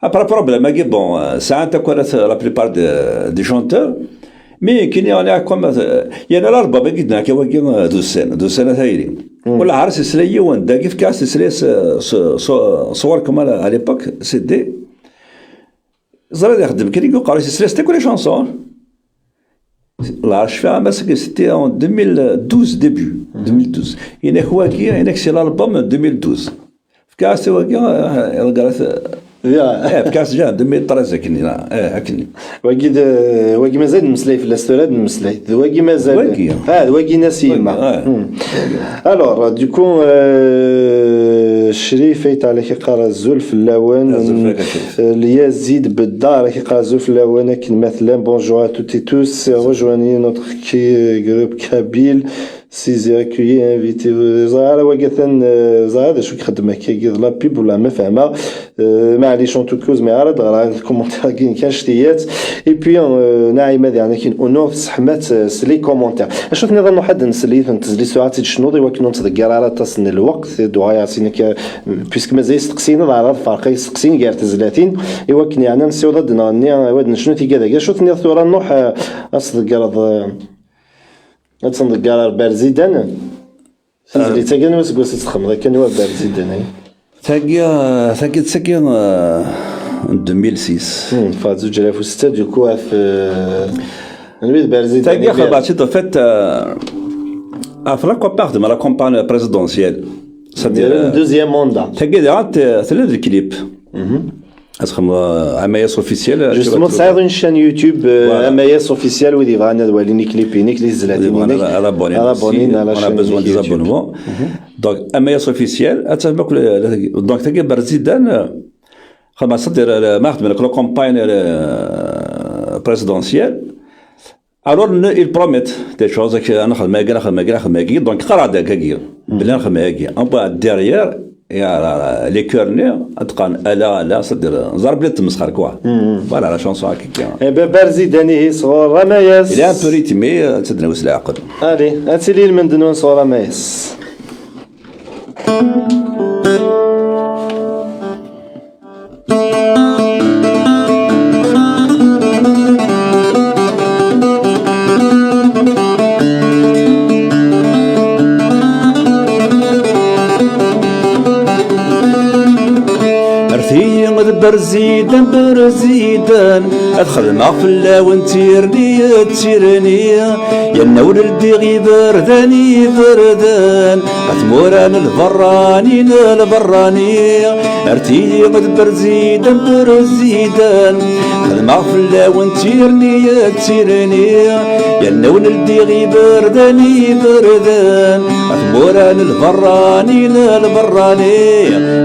Après, problème-agi, bon, euh, sɛan takurat la plupart de, des chanteurs, mais kini, on est comme, euh, il y a l'album-agi d nekk wagi, euh, d ussan, d ussan a tayri. Wala ɣer s-isla yiwen, dagi fkiɣ-as isla s, s, s, ṣṣwar kman à l'époque, CD. Ẓriɣ ixeddem kan i yuqer, isla-s akk les chansons. La cfiɣ, ama seg, c'était en deux mille douze, début deux mille douze. Yenna-k wagi, yenna-k c'est l'album deux mille douze. Fkiɣ-as i wagi, eh, regarde, eh, fkiɣ-as déjà deux mille treize akken, eh, akken. Wagi d, wagi mazal nemmeslay fell-as tura, ad nemmeslay. D wagi mazal. Wagi. Ah, d wagi n-as i yemma. Wagi, ah. Alors, du coup, euh, Crif Ayt Ɛli ak-iqqar azul fell-awen. Azul fell-ak a Crif. Euh, Lyazid Beddar ak-iqqar azul fell-awen akken ma tellam. Bonjour à toutes et tous. Rejoignez notre ki-, groupe kabyle. Si j'ai accueilli invité, ẓriɣ ara wagi atan, eh, ẓriɣ d acu i ixeddem akka, d la pub wala ma fehmeɣ. Eh, maɛlic, en tout cas, ur zmireɣ ara ad ɣreɣ commentaire-agi kan ctiyat. Et puis, eh, Naɛima diɣen akin unuɣ tesseḥma-tt, eh, s les commentaires. Acu tenniḍ a Muḥ ad nsel yiwet n tezlit tura ad tt-id-tecnuḍ i wakken ur nettḍeggir ara aṭas n lweqt, d uɣayaṛ sin akka, eh, puisque mazal isteqsiyen, ad ɛreḍ ad ferqeɣ isteqsiyen gar tezlatin i wakken yeɛni ad nessiweḍ ad d-nɣenni, eh, ad necnu tigad-agi. Acu tenniḍ tura a Muḥ, eh, ad tḍeggreḍ, eh, Ad tenḍegger ar Berzidan. Tizlit-agi, anwa aseggas i tt-txedmeḍ akka, anwa Berzidan-agi? Tagi, tagi d tagi, eh, n deux mille six. Hmm, ffeɣ zuǧ alaf u setta, du coup, ɣef, eh, anwa i d Berzidan? Tagi xedmeɣ-tt-id, en fait, eh, ɣef la campagne, la campagne présidentielle. C'est-à-dire, le deuxième mandat. Tagi diɣ, eh, tella d clip. Mhm. Ad txedmeḍ, euh, Amayas officiel, euh, Justement, tu vas tesɛiḍ une chaîne YouTube, euh, Voilà. Amayas officiel, wid yebɣan ad walin iklipiyen-ik, tizlatin-inek. Wid yebɣan ad, ad abonnin. Ad abonnin à la chaîne YouTube. On a besoin des abonnements. Mhm. Donc, Amayas officiel, ad tafem akk le, le, donc, tagi Berzidan, euh, xedmeɣ, c'est-à-dire, euh, ma xedmen akk la campagne, euh, présidentielle. Alors, ne, ils promettent des choses, ad nexdem agi, ad nexdem agi, ad nexdem agi. Donc, qqareɣ-d agi, belli ad nexdem agi. En plus, derrière, il y a les chœurs-nni ad qqaren ala, ala, c'est-à-dire, ẓer belli d ttmesxer, quoi. Voilà, la chanson akka. Eh ben, Berzidan ihi sɣur Amayas. Il est un peu rythmé, euh, c'est-à-dire, s leɛqel. Allez, ad tili lmend-nwen sɣur Amayas. Rret-iyi d Berzidan, Berzidan, ad xedmeɣ fell-awen tirni d tirni. Yerna ur ldiɣ iberdan, iberdan, ɣer tmura n lberrani, n lberrani. Rret-iyi d Berzidan, Berzidan, xedmeɣ fell-awen tirni d tirni. Yerna ur ldiɣ iberdan, iberdan, ɣer tmura n lberrani, n lberrani.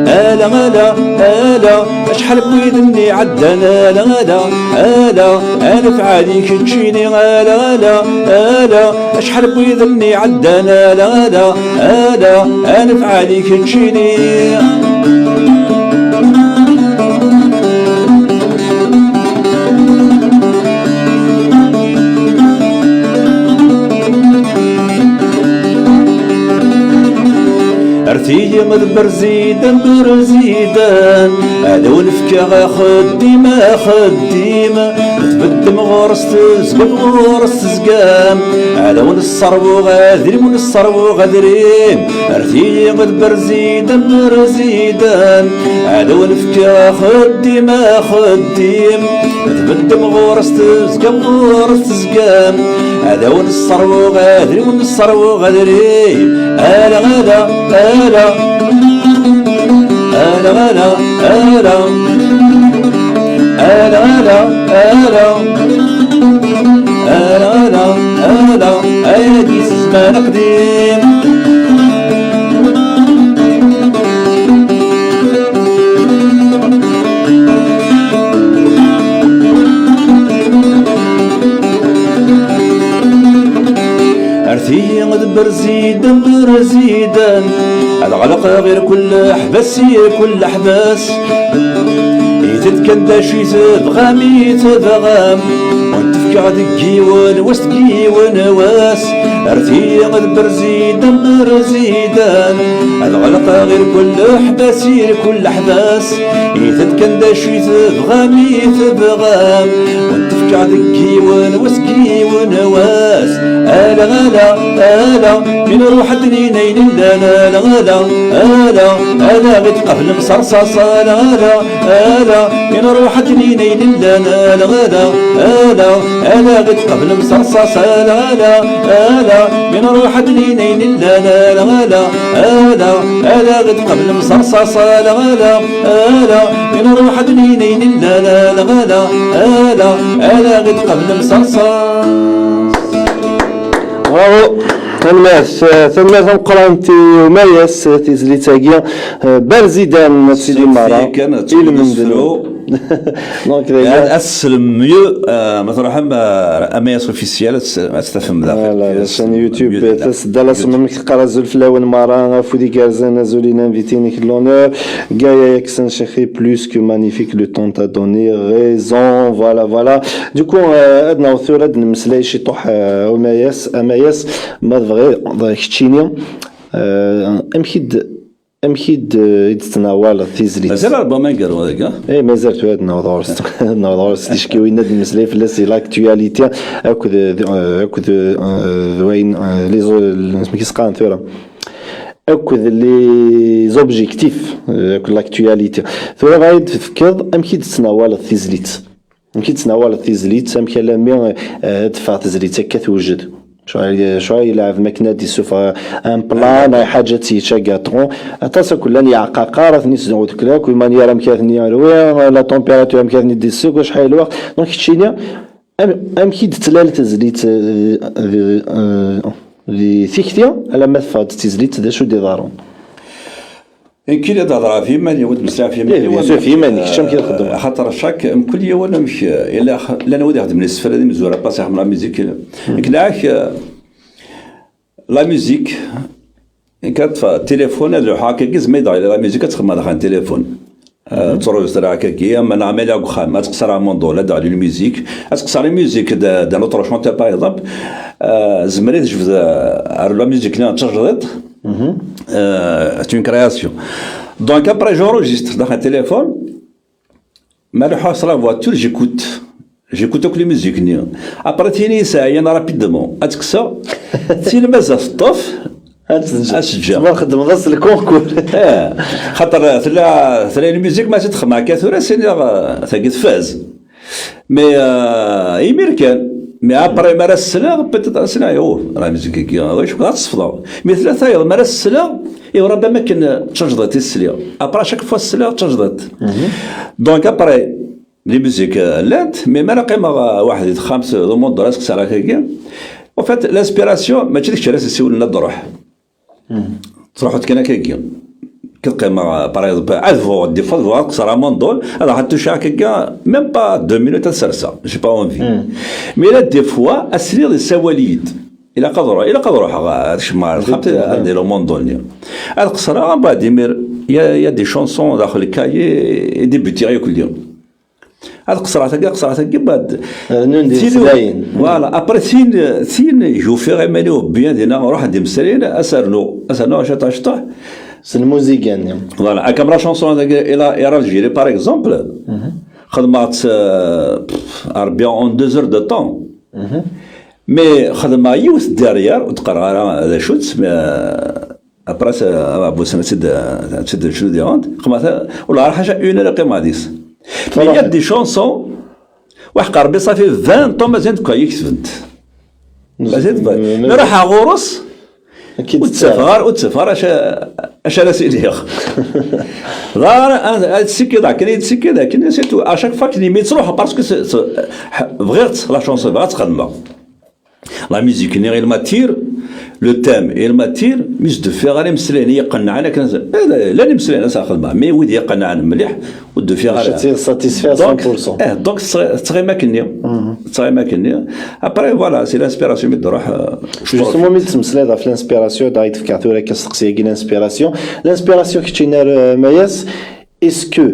Ala, ala, ala, acḥal n widen i ɛeddan, ala, ala, ala, anef ɛli keččini, ala, ala, ala, acḥal n widen i ɛeddan, ala, ala, ala, anef ɛli keččini. Rret-iyi d Berzidan, Berzidan, ad awen-fkeɣ axeddim, axeddim, tbeddem ɣur-s tezgam, ɣur-s tezgam, ad awen-sserwuɣ adrim, wen-sserwuɣ adrim. Rret-iyi d Berzidan, Berzidan, ad awen-fkeɣ axeddim, axeddim, tbeddem ɣur-s tezgam, ɣur-s tezgam, ad awen-sserwuɣ adrim, wen-sserwuɣ adrim. Ala, ala, ala, ala, ala, ala, ala, ala, ala, ala, ala, ala, ayagi s zzman aqdim. Rret-iyi d Berzidan, Berzidan, ad ɣelqeɣ irkul leḥbas, irkul leḥbas. Itedkan d acu i tebɣam, i tebɣam, wen-t-fkeɣ deg yiwen wass, deg yiwen wass. Rret-iyi d Berzidan, Berzidan, ad ɣelqeɣ irkul leḥbas, irkul leḥbas. Itedkan d acu i tebɣam, i tebɣam, wen-t-fkeɣ deg yiwen wass, deg yiwen wass. Ala, ala, ala, mi nruḥ ad d-nini ayen illan, ala, ala, ala, ala, ɣi tqablem s rṣaṣ, ala, ala, ala, mi nruḥ ad d-nini ayen illan, ala, ala, ala, ala, ɣi tqablem s rṣaṣ, ala, ala, ala, mi nruḥ ad d-nini ayen illan, ala, ala, ala, ala, ɣi tqablem s rṣaṣ, ala, ala, ala, mi nruḥ ad d-nini ayen illan, ala, ala, ala, ala, ɣi tqablem s rṣaṣ. Bravo. Tanemmirt, eh, tanemmirt tameqqrant i Umayas, eh, tizlit-agi, eh, Berzidan, Sidi Mara, kan, i lmend-nwen. Donc, d'ailleurs, ad tessnem mieux, euh, ma truḥem, euh, Amayas Officiel, ad s-, ad tafem daxel. Voilà, la chaîne YouTube, tasedda la semaine, teqqar azul fell-awen mara, afud igerrzen, azul i l'invité-inek de l'honneur, Gaël Jackson, chéri, plus que magnifique, le temps t'a donné raison, voilà, voilà. Du coup, euh, ad naweḍ tura ad nemmeslay ciṭuḥ, euh, Amayas, Amayas, ma tebɣiḍ, keččini, euh, amek i d-, amek i d-, i d-tettnawaleḍ tizlit? Mazal album aneggaru dagi? Eh, mazal tura ad naweḍ ɣur-s. Ad naweḍ ɣur-s tickiwin ad nemmeslay fell-as, di l'actualité, akked, eh, akked, eh, d wayen, eh, les, amek i s-qqaren tura? Akked les objectifs, eh, akked l'actualité. Tura bɣa ad d-tefkeḍ amek i d-tettnawaleḍ tizlit. Amek i d-tettnawaleḍ tizlit, amek alammi, eh, ad teffeɣ tezlit akka tewjed? Ccɣel, ccɣel yelɛeb mi akken ad d-issufeɣ un plan, ay ḥaǧa ad tt-yečč agaṭu. Aṭas akk llan yeɛqaqar, ad ten-isdeww deg lakk, imanyir amek ad ten-yerwi, la température amek ad ten-id-isseww, acḥal n lweqt. Donc, keččini, am-, amek i d-tettlal tezlit, eh, di, eh, di tikti, alamma teffeɣ-d tizlit, d acu d-iḍerrun? Nekk ad hedreɣ ɣef yiman-iw, ad meslayeɣ ɣef yiman-iw. Eh, bien sûr, ɣef yiman-ik, kečč amek i txeddmeḍ? Axaṭer chaque, mkul yiwen amek, eh, yella x-, llan wid ixeddmen isefra d imezwura, aṭas ixeddmen la musique. Nekk nɛak, eh, la musique, nekk ad ṭṭfeɣ tilifun, ad ruḥeɣ akkagi, zma yedɣel la musique, ad txedmeɣ daxel n tilifun. Eh, ttṛuẓ tura akkagi, ama neɣ ma yella deg uxxam, ad tqeṣṣer amundul, ad d-teɣli lmuzik, ad tqeṣṣer lmuzik d, d un autre chanteur, par exemple, eh, zmer i tejbed, eh, ar la musique-nni d tajdiṭ, eh, c'est une création. Donc après, j'enregistre daxel n tilifun, ma ruḥeɣ s la voiture, j'écoute. J'écoute akk les musiques-nni. Après, tin yesɛan rapidement, ad tt-kkseɣ. Tin mazal teṭṭef, ad tt-ǧǧeɣ. Ad tt-ǧǧeɣ. Tma txeddmeḍ-as le concours. Eh, xaṭer tella, tella une musique, ma tt-xedmeɣ akka tura, sini, eh, tagi tfaz. Mais, euh, imir kan. Mais après, mi ara s-sleɣ, peut-être, ad s-iniɣ, oh, la musique-agi, d acu, ad tt-sefḍeɣ. Mais tella tayeḍ, mi ara s-sleɣ, i rebama akken d tajdiṭ i s-sliɣ. Après, chaque fois s-sleɣ d tajdiṭ. Donc, après, les musiques, euh, llant, mais mi ara qqimeɣ, euh, weḥd-i deg texxamt, euh, d umundul, ad sqeṣṣreɣ akkagi. En fait, l'inspiration, mačči d kečč ara s-issiwlen, ad d-truḥ. Truḥ-d kan akkagi. Kif qqimeɣ, par exemple, ad bɣuɣ, des fois, bɣuɣ ad qeṣṣreɣ amundul, ad ruḥeɣ ad tucaɣ akkagi, même pas deux minutes ad serseɣ, j'ai pas envie. Mais là, des fois, ad sliɣ yessawal-iyi-d. Ilaq ad ruḥ-, ilaq ad ruḥeɣ, ad kecmeɣ ɣer texxamt, ad d-iliɣ amundul-nni. Ad qeṣṣreɣ, mbeɛd imir, il y a, il y a des chansons daxel lkayi, i débutiɣ yakk-nni. Ad qeṣṣreɣ tagi, qeṣṣreɣ tagi, mbeɛd. Rnun-d tin, imeslayen. Voilà, après tin, tin, ufiɣ iman-iw bien dinna, ruḥ-d imeslayen, ad s-rnuɣ, ad s-rnuɣ ciṭuḥ, ciṭuḥ. S lmuziga-nni. Voilà, comme la chanson dagi, Ila, Ila Algérie, par exemple, xedmeɣ-tt, euh, pff, Rebbi, en deux heures de temps. Mais xedmeɣ yiwet derrière, ur d-qqareɣ ara d acu-tt, mais, euh, après, c'est, ah, bon, c'est, c'est de, c'est de, je le dis, hein, comment ça, والله حاجة une heure قيمة هذيك. Mais il y a des chansons, واحد قربي صافي vingt ans مازال تكون يكتبنت. مازال تكون. Mais راح غورس، وتسافر، وتسافر، اش، اش انا سيدي. ضار، هاد السكي ضاع، كان يتسكي ذاك، كان c'est tout. À chaque fois كني مي تروح، parce que c'est, c'est, بغيت la chanson، بغيت تخدمها. La musique-nni, il m'attire, le thème, il m'attire, mais ur d-ufiɣ ara imeslayen i iqennɛen akken, eh, llan imeslayen ad s-xedmeɣ, mais wid i iqennɛen mliḥ, ur d-ufiɣ ara. Mačči d satisfait à cent pour cent. Donc, eh, donc, tettɣ-, tettɣimi akkenni. Tettɣimi akkenni. Après, voilà, c'est l'inspiration mi d-truḥ, euh, je pense. Justement, mi d-tettmeslayeḍ ɣef l'inspiration, da i d-fkeɣ tura akka asteqsi-agi, l'inspiration. L'inspiration, keččini ar, euh, Mayas, est-ce que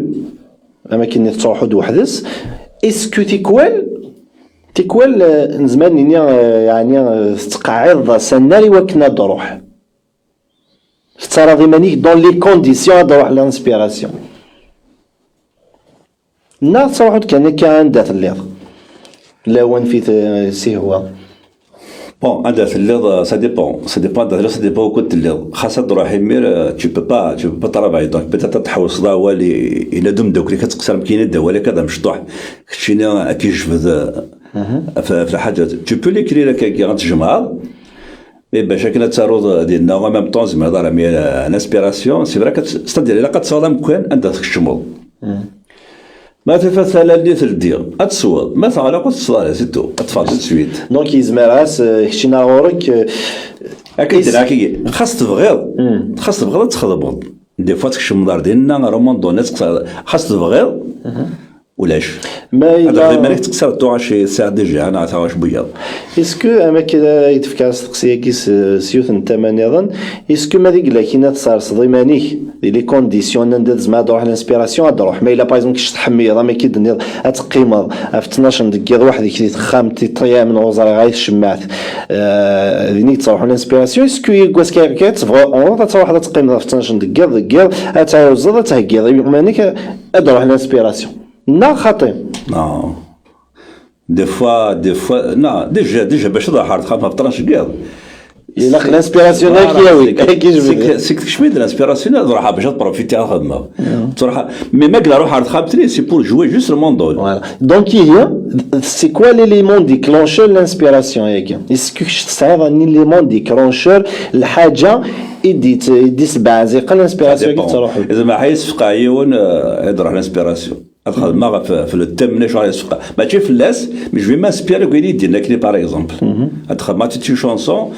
Am akken i tettruḥu-d weḥd-s. Est-ce que tikwal, tikwal, eh, nezmer ad nini, eh, yeɛni, eh, tettqeɛɛideḍ-as annar i wakken ad d-truḥ? Tettarraḍ iman-ik dans les conditions ad d-truḥ l'inspiration? Neɣ tettruḥuḍ kan akka anda telliḍ? Lawan fi t-, sihwa. Bon, anda telliḍ, euh, ça dépend. Ça dépend anda telliḍ, ça dépend wukud telliḍ. Xas ad d-truḥ imir, euh, tu peux pas, tu peux pas travailler. Donc, peut-être ad tḥewṣeḍ awal i, i la d umeddakel-ik, ad teqsirem kini d awal-ik ad amecṭuḥ. Keččini ad k-ijbed, euh, ɣef, ɣef lḥaǧat. Tu peux l'écrire akkagi, ad tjemɛeḍ. Mais bac akken ad taruḍ dinna, en même temps, tzemreḍ ara, mais, euh, l'inspiration, c'est vrai que, c'est-à-dire, ilaq ad tesɛuḍ amkan anda tkecmeḍ. Ma tufiḍ tala-nni teldi, ad tesweḍ. Ma teɣleq, ur teṭṭseḍ ara, c'est tout. Ad teffeɣ tout de suite. Donc, yezmer-as, eh, keččini ar ɣur-k, eh, akken is- d-nniɣ, xas tebɣiḍ, xas tebɣiḍ ad txedmeḍ. Des fois, tkecmeḍ ar dinna, ar umundun, ad txedmeḍ. Xas tebɣiḍ, Ulac. Ma yella iman-ik teqsiḍ tuɣac i tesɛiḍ déjà neɣ tuɣac wiyaḍ. Est-ce que, am akka i d-tefka asteqsi-agi s, s yiwet n tama nniḍen, est-ce que ma d iglakin ad tserseḍ iman-ik di les conditions anda tzemreḍ ad d-ruḥ l'inspiration, ad d-ruḥ? Ma yella, par exemple, kečč tḥemmleḍ, am akka i d-tenniḍ, ad teqqimeḍ ɣef ttnac n deg yiḍ weḥd-k di texxamt, i ṭṭyam, neɣ ur ẓriɣ, ay tcemmaɛt, eh, din i yettruḥu l'inspiration. Est-ce que yeggas kan akka ad tebɣuḍ ad truḥeḍ ad teqqimeḍ ɣef ttnac n deg yiḍ, deg yiḍ, ad tɛiwzeḍ, ad theggiḍ iman-ik, ad d-ruḥ l'inspiration? Neɣ xaṭi? Non. Des fois, des fois, non, déjà, déjà, bac ad ruḥeɣ ɣer texxamt ɣef ṭnac n yiḍ. Ilaq l'inspiration ad k-yawi, ad k-yejbed. C'est que, c'est que tekcem-d l'inspiration, ad ruḥeɣ bac ad profiter ad xedmeɣ. Ttruḥeɣ, mais ma yella ruḥeɣ ɣer texxamt-nni, c'est pour jouer juste le mandole. Voilà. Donc, ihi, c'est quoi l'élément déclencheur de l'inspiration-agi? Est-ce que tesɛiḍ un élément déclencheur, lḥaǧa i d-, i d-isbeɛziqen l'inspiration-agi tettruḥ? Zmeḥ ay yessefqeɛ yiwen, euh, ad ruḥ l'inspiration. Ad xedmeɣ ɣef, ɣef le thème-nni acuɣer yessefqeɛ. Mačči fell-as, mais je vais m'inspirer deg wayen i d-yenna akli, par exemple. Ad xedmeɣ toute une chanson,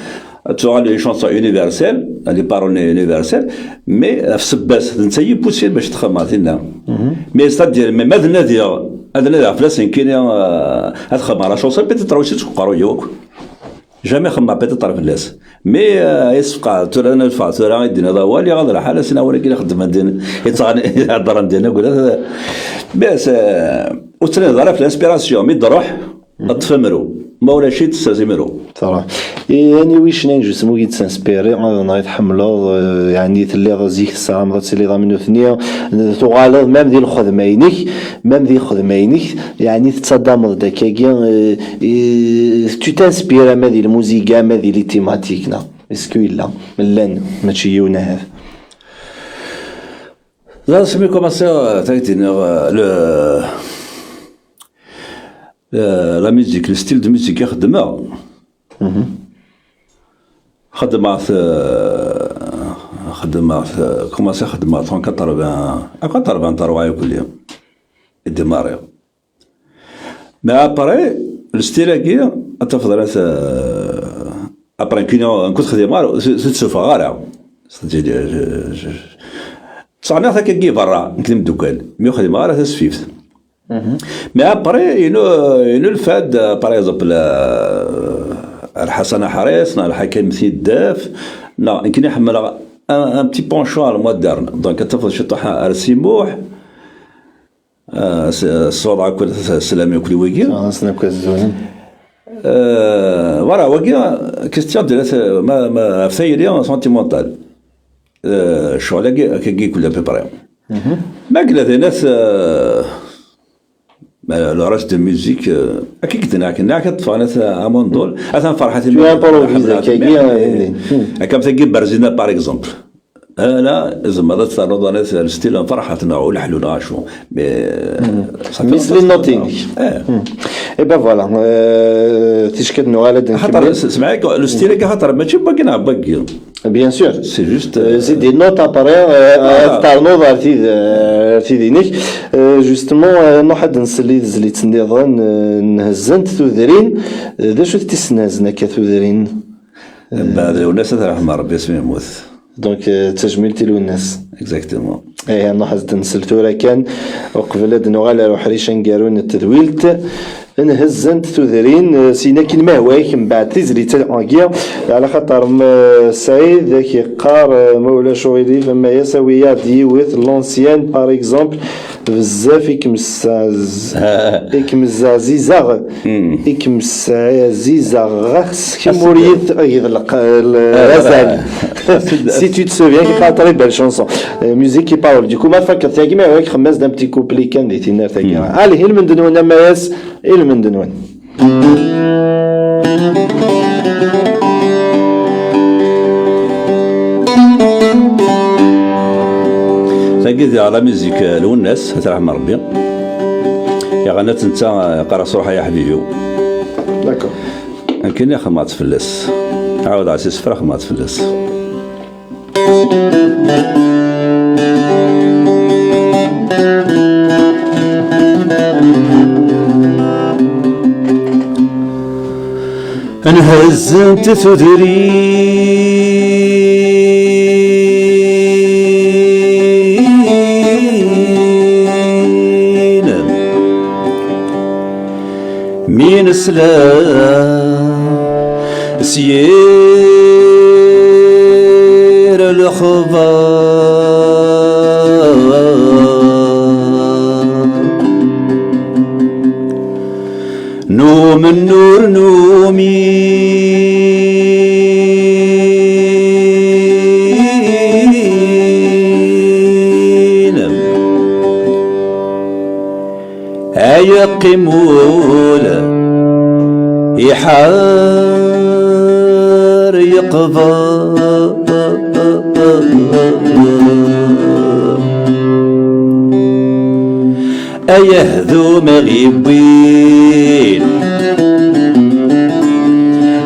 ad tuɣal une chanson universelle, les paroles universelles, mais ɣef sebbas, d netta i yi-poussé bac ad xedmeɣ tinna. Mais c'est-à-dire, mais ma ad nadiɣ, ad nadiɣ fell-as nekkini, euh, ad xedmeɣ la chanson, peut-être ur s-tettqeqqer akk. Jamais xemmeɣ peut-être fell-as. Mais, euh, yessefqeɛ, tura ad neffeɣ, tura i d-tenniḍ awal, iɣaḍ lḥal, ass-n awal-agi la xeddmen din, yettɣan-, iheddren din akk, la, mais, euh, ur ttnadiḍ ara ɣef l'inspiration, mi d-truḥ, ṭṭef amru. Ma ulac-it, ssers imru. Truḥ. Et anwa ccna justement i d-tinspiré, neɣ i tḥemmleḍ, euh, yeɛni telliḍ zik tesɛameḍ ad tiliḍ am nutni, tuɣaleḍ même di lxedma-inek, même di lxedma-inek, yeɛni tettaddameḍ-d akkagi, euh, Et tu t'inspires ama di lmuziga, ama di les thématiques, neɣ? Est-ce que yella? Llan, mačči yiwen ahat. Là, c'est mieux commencer, euh, t'as dit, euh, le, le, la musique, le style de musique, xedmeɣ. Xedmeɣ, euh, xedmeɣ, euh, commencé xedmeɣ en quatre-vingts, en quatre-vingt-trois, i démarriɣ. Mais après, le style-agi, ad tafeḍ ara t-, après, kini, nkut xdimeɣ ara, ur t-, ur t-ssufɣeɣ ara. C'est-à-dire, je, je, ttɣenniɣ-t akkagi berra, nekk d imeddukal, mi ur xdimeɣ ara tasfift. Mais après, you know, you know, le fait, euh, par exemple, euh, Lḥasan Aḥris, neɣ Lḥakim Tiddaf, neɣ, nekkini ḥemmleɣ un, un petit penchant moderne. Donc, ad tafeḍ ciṭuḥ ar Si Muḥ, Ah, s-, ṣṣuḍ akk, sslam akk i wigi. Ah, sslam akk azzulen. Euh, voilà, wagi, question de la, ma, ma, ɣef tayri sentimentale. Euh, ccɣel-agi, akkagi kul à peu près. Ma yella dinat, euh, le reste de musique, euh, akka i k-d-nniɣ, nniɣ-ak ad ṭṭfeɣ nat amundul, atan ferḥat. Tu impurovises, akkagi, euh, akka am tagi Berzina, par exemple. Ala, tzemreḍ ad ternuḍ anat le style n Ferḥat neɣ Uleḥlu neɣ acu. Mais, ça fait longtemps. Mais c'est nothing. Eh. Eh ben voilà, euh, ticki ad nuɣal ad nkemmel. Xaṭer, s-, semɛek, le style-agi xaṭer mačči n wagi neɣ n wagi. Bien sûr. C'est juste, euh, c'est des notes à part, euh, ad ternuḍ ar tid-, euh, ar tid-inek. Euh, justement, euh, nruḥ ad nsel i tezlit nniḍen, euh, nhezzent tudrin. Euh, d acu i t-issenhezzen akka tudrin? Mbeɛd Lwennas ad t-yerḥem Rebbi asmi yemmut. Donc, euh, d tajmilt i Lwennas. Exactement. Eh, nruḥ ad nsel tura kan, uqbel ad nuɣal ar uḥric aneggaru n tedwilt. Nhezzent tudrin, eh, sin akin ma hwa-k, mbeɛd tizlit-agi, ɛla xaṭer, mm, Saɛid ak-iqqar, eh, ma ulac uɣilif, ama yas awi-yaɣ-d yiwet, l'ancienne, par exemple, bezzaf i kem-sɛaz-, i kem-sɛazizeɣ. I kem-sɛazizeɣ ɣas kemm ur yi-tgiḍ lq-, l-, azal. Si tu te souviens, qui parle très belle chanson. Euh, musique et parole. Du coup, ma tfakkeḍ tagi, ma yewɛek xemmem-as-d un petit couplet kan di tinart-agi. Allez, ilmend-nwen, amayas, ilmend-nwen. Tagi d la musique, euh, Lwennas, ad t-yerḥem Rebbi. Yeɣna-tt netta, eh, yeqqar-as: "Ruḥ ay aḥbib-iw." D'accord. Akken i xedmeɣ-tt fell-as. Ɛawdeɣ-as isefra, xedmeɣ-tt fell-as. Nhezzent tudrin. Mi nesla s yir lexbar numen ur numin. Ay yeqqim ul iḥar yeqber. Ay ahdum i ɣ-iwwin,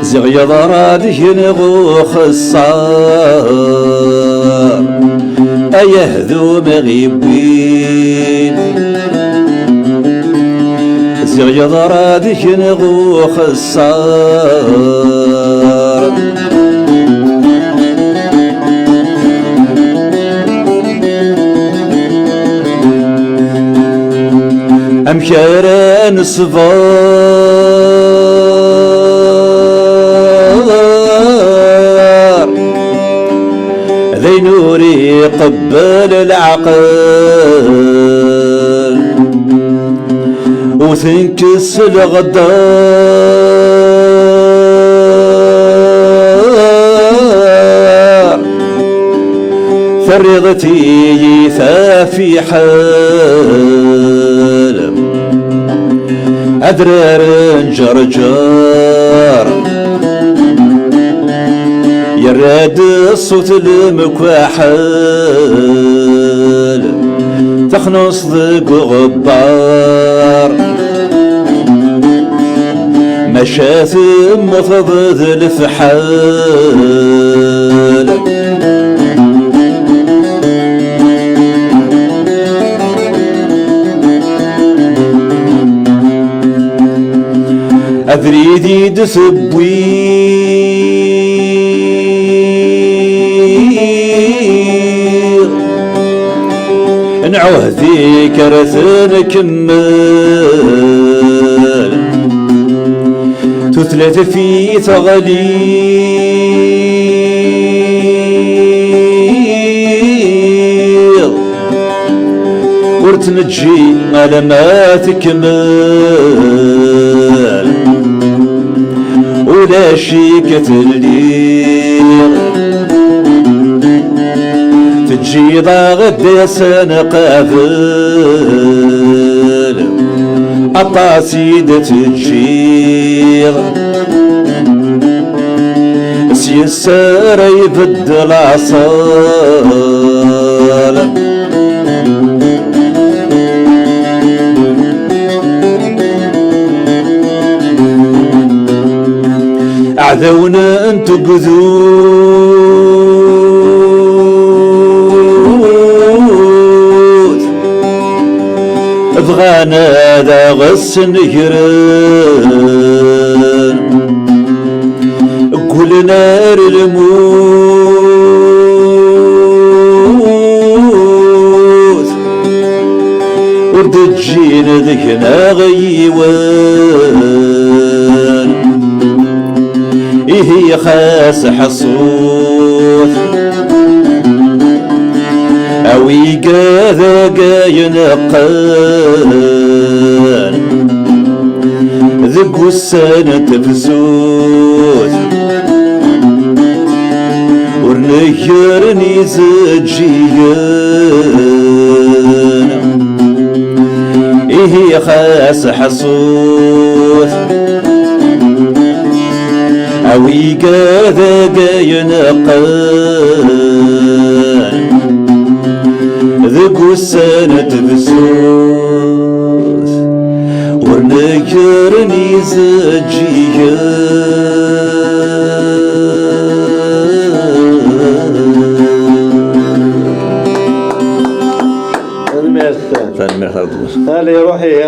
ziɣ yeḍra deg-neɣ uxeṣṣar. Ay ahdum i ɣ-iwwin, ziɣ yeḍra deg-neɣ uxeṣṣar. Amek ara nesber d ayen ur iqebbel leɛqel? U tenkes leɣdar, terriḍ tiyita fiḥel. Adrar n Ǧerǧer yerra-d ṣṣut lemkaḥel, taxnuṣt deg uɣebbar, maca temmuteḍ d lefḥel. Abrid i d-tewwi nɛuhd-ik ar t-nkemmel, tutlayt fi teɣli ur tt-neǧǧi alamma tekmel. Ulac-ik telliḍ, teǧǧiḍ-aɣ-d ass-a neqbel. Aṭas i d-teǧǧiḍ, s yes ara ibeddel aṣel. Aɛdawen n tugdut bɣan ad aɣ-snegren, ggullen ar lmut, ur d-ǧǧin deg-neɣ yiwen. Ihi xas ḥṣut, awi-g ad agayen qqen deg ussan n tefsut, ur negren izeǧǧigen. Ihi xas ḥṣut, awi-g ad agayen qqen deg ussan n tefsut, ur negren izeǧǧigen. Tanemmirt. Tanemmirt a Ṭṭbus. Allez, ruḥ ihi,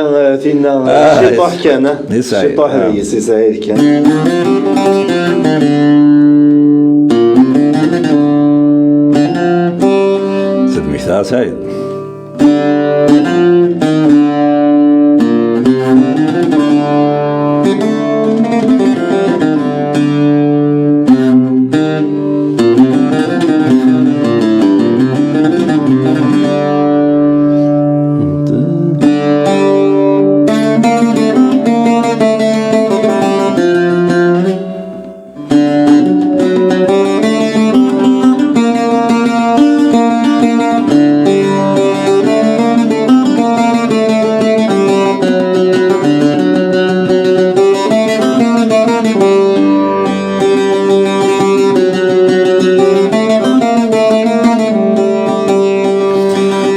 tinna, ah, ciṭuḥ kan, ah. Yesɛid. Ciṭuḥ, ah, deg-s, yesɛid kan. Tanemmirt a Saɛid.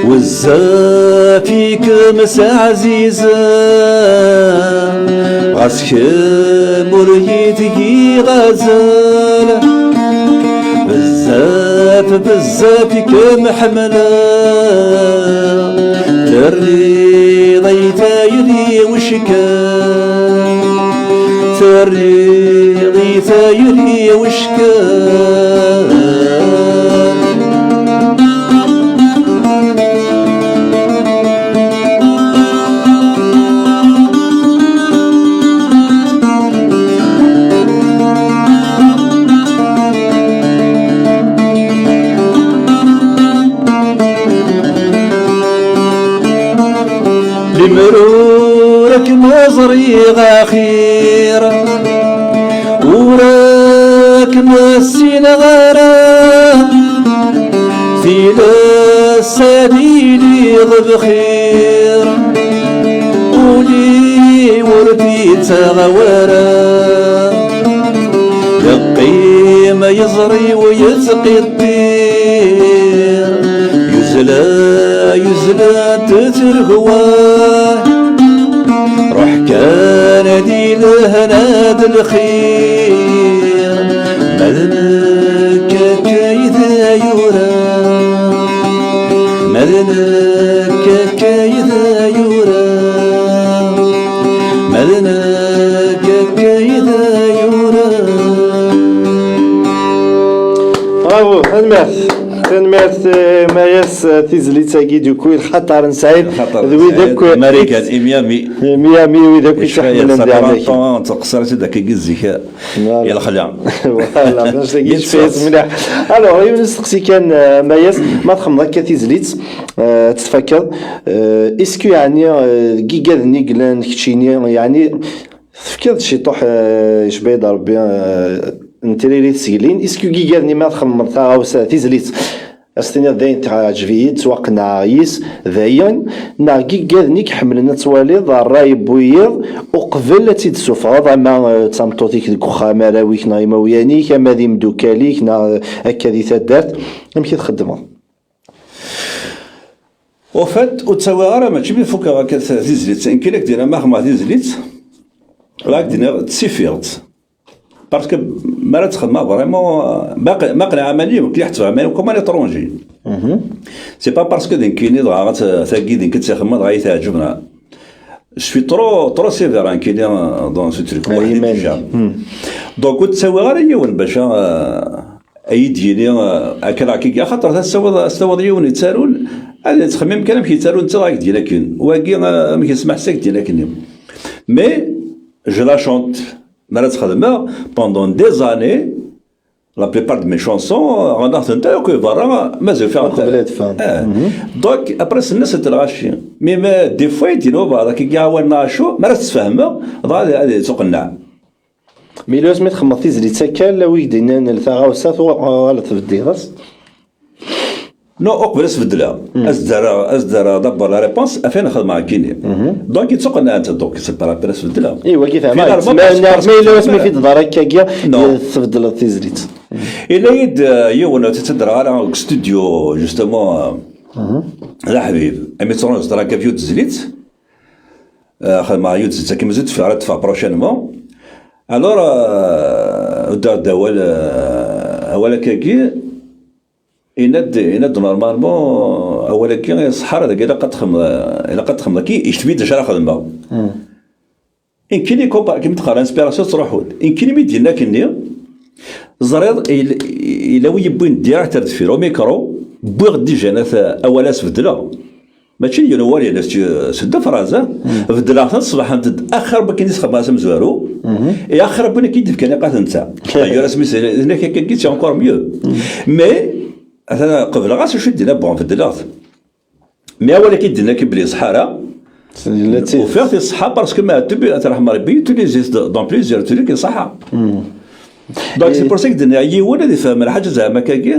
Bezzaf i kem-sɛzizeɣ, ɣas kemm ur yi-tgiɣ azal. Bezzaf, bezzaf i kem-ḥemmleɣ, terriḍ-iyi tayri-w ckan, terriḍ-iyi tayri-w ckan. Limer ur kem-ẓriɣ axir, ur kem-ssineɣ ara, tilas ad iliɣ bxir, ul-iw ur d-yettaɣ wara. Yeqqim yeẓri-w yettqiṭṭir, yuzla, yuzla tettregwa. Ruḥ kan di lehna d lxir, ma d nekk akka i d ayura, ma d nekk akka i d ayura, ma d nekk akka i d ayura. Bravo, tanemmirt. Tanemmirt, eh, Mayas, eh, tizlit-agi, du coup, lxaṭer n Saɛid. Lxaṭer d wid akk, Marikan, i Miami. I Miami, wid akk i tt-iḥemmlen di Amerika. Ttqeṣṣiret-id akka zik. Voilà. I lexla. Voilà, d annect-agi i tfayet mliḥ. Alors, yiwen usteqsi kan, eh, Mayas, ma txedmeḍ akka tizlit, eh, ad tt-tfakkeḍ, eh, est-ce que, yeɛni, eh, deg igad-nni yellan keččini, yeɛni, tefkiḍ ciṭuḥ, eh, icba-yi-d Rebbi, eh, n tririt sgelin, est-ce que deg igad-nni ma txedmeḍ taɣawsa, tizlit, ad s-tiniḍ dayen teɛǧeb-iyi, ttwaqenɛeɣ yis, dayen, neɣ deg igad-nni i iḥemmlen ad twaliḍ, ṛṛay n wiyiḍ, uqbel ad tt-id-tessufɣeḍ, ama, eh, d tameṭṭut-ik deg uxxam, arraw-ik neɣ imawlan-ik, ama d imeddukal-ik, neɣ, eh, akka di taddart, amek i txeddmeḍ? Au fait, ur ttawiɣ ara, mačči mi fukeɣ akka t-, tizlit. Nekk la k-d-iniɣ ma xedmeɣ tizlit, la k-d-iniɣ d tifirt. Parce que mi ara tt-xedmeɣ vraiment, ma q-, ma qliɣ aman-iw, nekk la ḥettbeɣ aman-iw comme un étranger. C'est pas parce que d nekkini dɣa ad t-, tagi d nekk i tt-ixedmen dɣa i teɛǧeb, neɣ. Je suis trop, trop sévère, nekkini, euh, dans ce truc. Waḥdi déjà. Donc, ur ttawiɣ ara yiwen bac, euh, ad yi-d-yini, euh, akka neɣ akka, axaṭer ad tawiḍ, ad tawiḍ yiwen yettarun, ad tettxemmim kan amek yettarun netta, ad k-d-yini akken. Wagi, euh, amek yesmeḥs, ad k-d-yini akken. Mais, je la chante. Mi ara tt-xedmeɣ, pendant des années, la plupart de mes chansons, euh, ɣɣareɣ-tent akk i berra, mazal fiɣ. Uqbel ad ffɣent. Eh. Donc, après, c'est le gâchis. Mais, mais, des fois, i d-yini wabɛaḍ, akka, i ɛawanen acu, mi ara tt-sfehmeɣ, dɣa ad, ad tt-uqenneɣ. Mi lwas mi txedmeḍ tizlit akka, la wid d-yennan taɣawsa, tuɣaleḍ tbeddiḍ-as? Non, uqbel ad s-beddleɣ. As-d-rreɣ, as-d-rreɣ d'abord la réponse, afin xedmeɣ akkini. Donc, ittuqenneɛ-tt, donc, c'est pas la peine ad s-beddleɣ. I wagi teɛma, finalement, ma, ma yella wasmi i t-id-teḍra akkagi, tbeddleḍ tizlit. Illa-yi-d, euh, yiwen, ur tt-id-rreɣ ara deg studio, justement, euh, d aḥbib. Ami ttṛuẓ dra kav yiwet tezlit, euh, xedmeɣ yiwet tezlit akken mazal teffeɣ, ara teffeɣ prochainement. Alors, euh, dder-d awal, euh, awal akkagi, Yenna-d, yenna-d normalement, awal-agi iṣeḥḥa, dagi ilaq ad texdem, ilaq ad texdem, dagi ikteb-iyi-d acu ara xedmeɣ. Nekkini, comme, comme teqqar, inspiration tettruḥu-d. Nekkini mi d-yenna akkenni, ẓriɣ, il-, yella wi yewwin direct ar deffir, au micro, wwiɣ-d déjà awal-a, sbeddleɣ. Mačči d yiwen wawal, yella s, s deux phrases, hein. Beddleɣ-ten, ṣbeḥent-d, axir n wakken i s-xedmeɣ s amezwaru, et axir n wakken i d-fkan iqat netta. D'ailleurs, asmi s-, d nekk akka, c'est encore mieux. Mais, atan qebleɣ-as acu i d-yenna, bon, beddleɣ-t. Mais awal-agi i d-yenna, ki belli iṣeḥḥa ara, ufiɣ-t iṣeḥḥa, parce que Maɛtub, ad t-yerḥem Rebbi, il utilise dans plusieurs trucs, iṣeḥḥa. Donc, c'est pour ça que d-nniɣ, yiwen ad ifhem lḥaǧa zeɛma akkagi,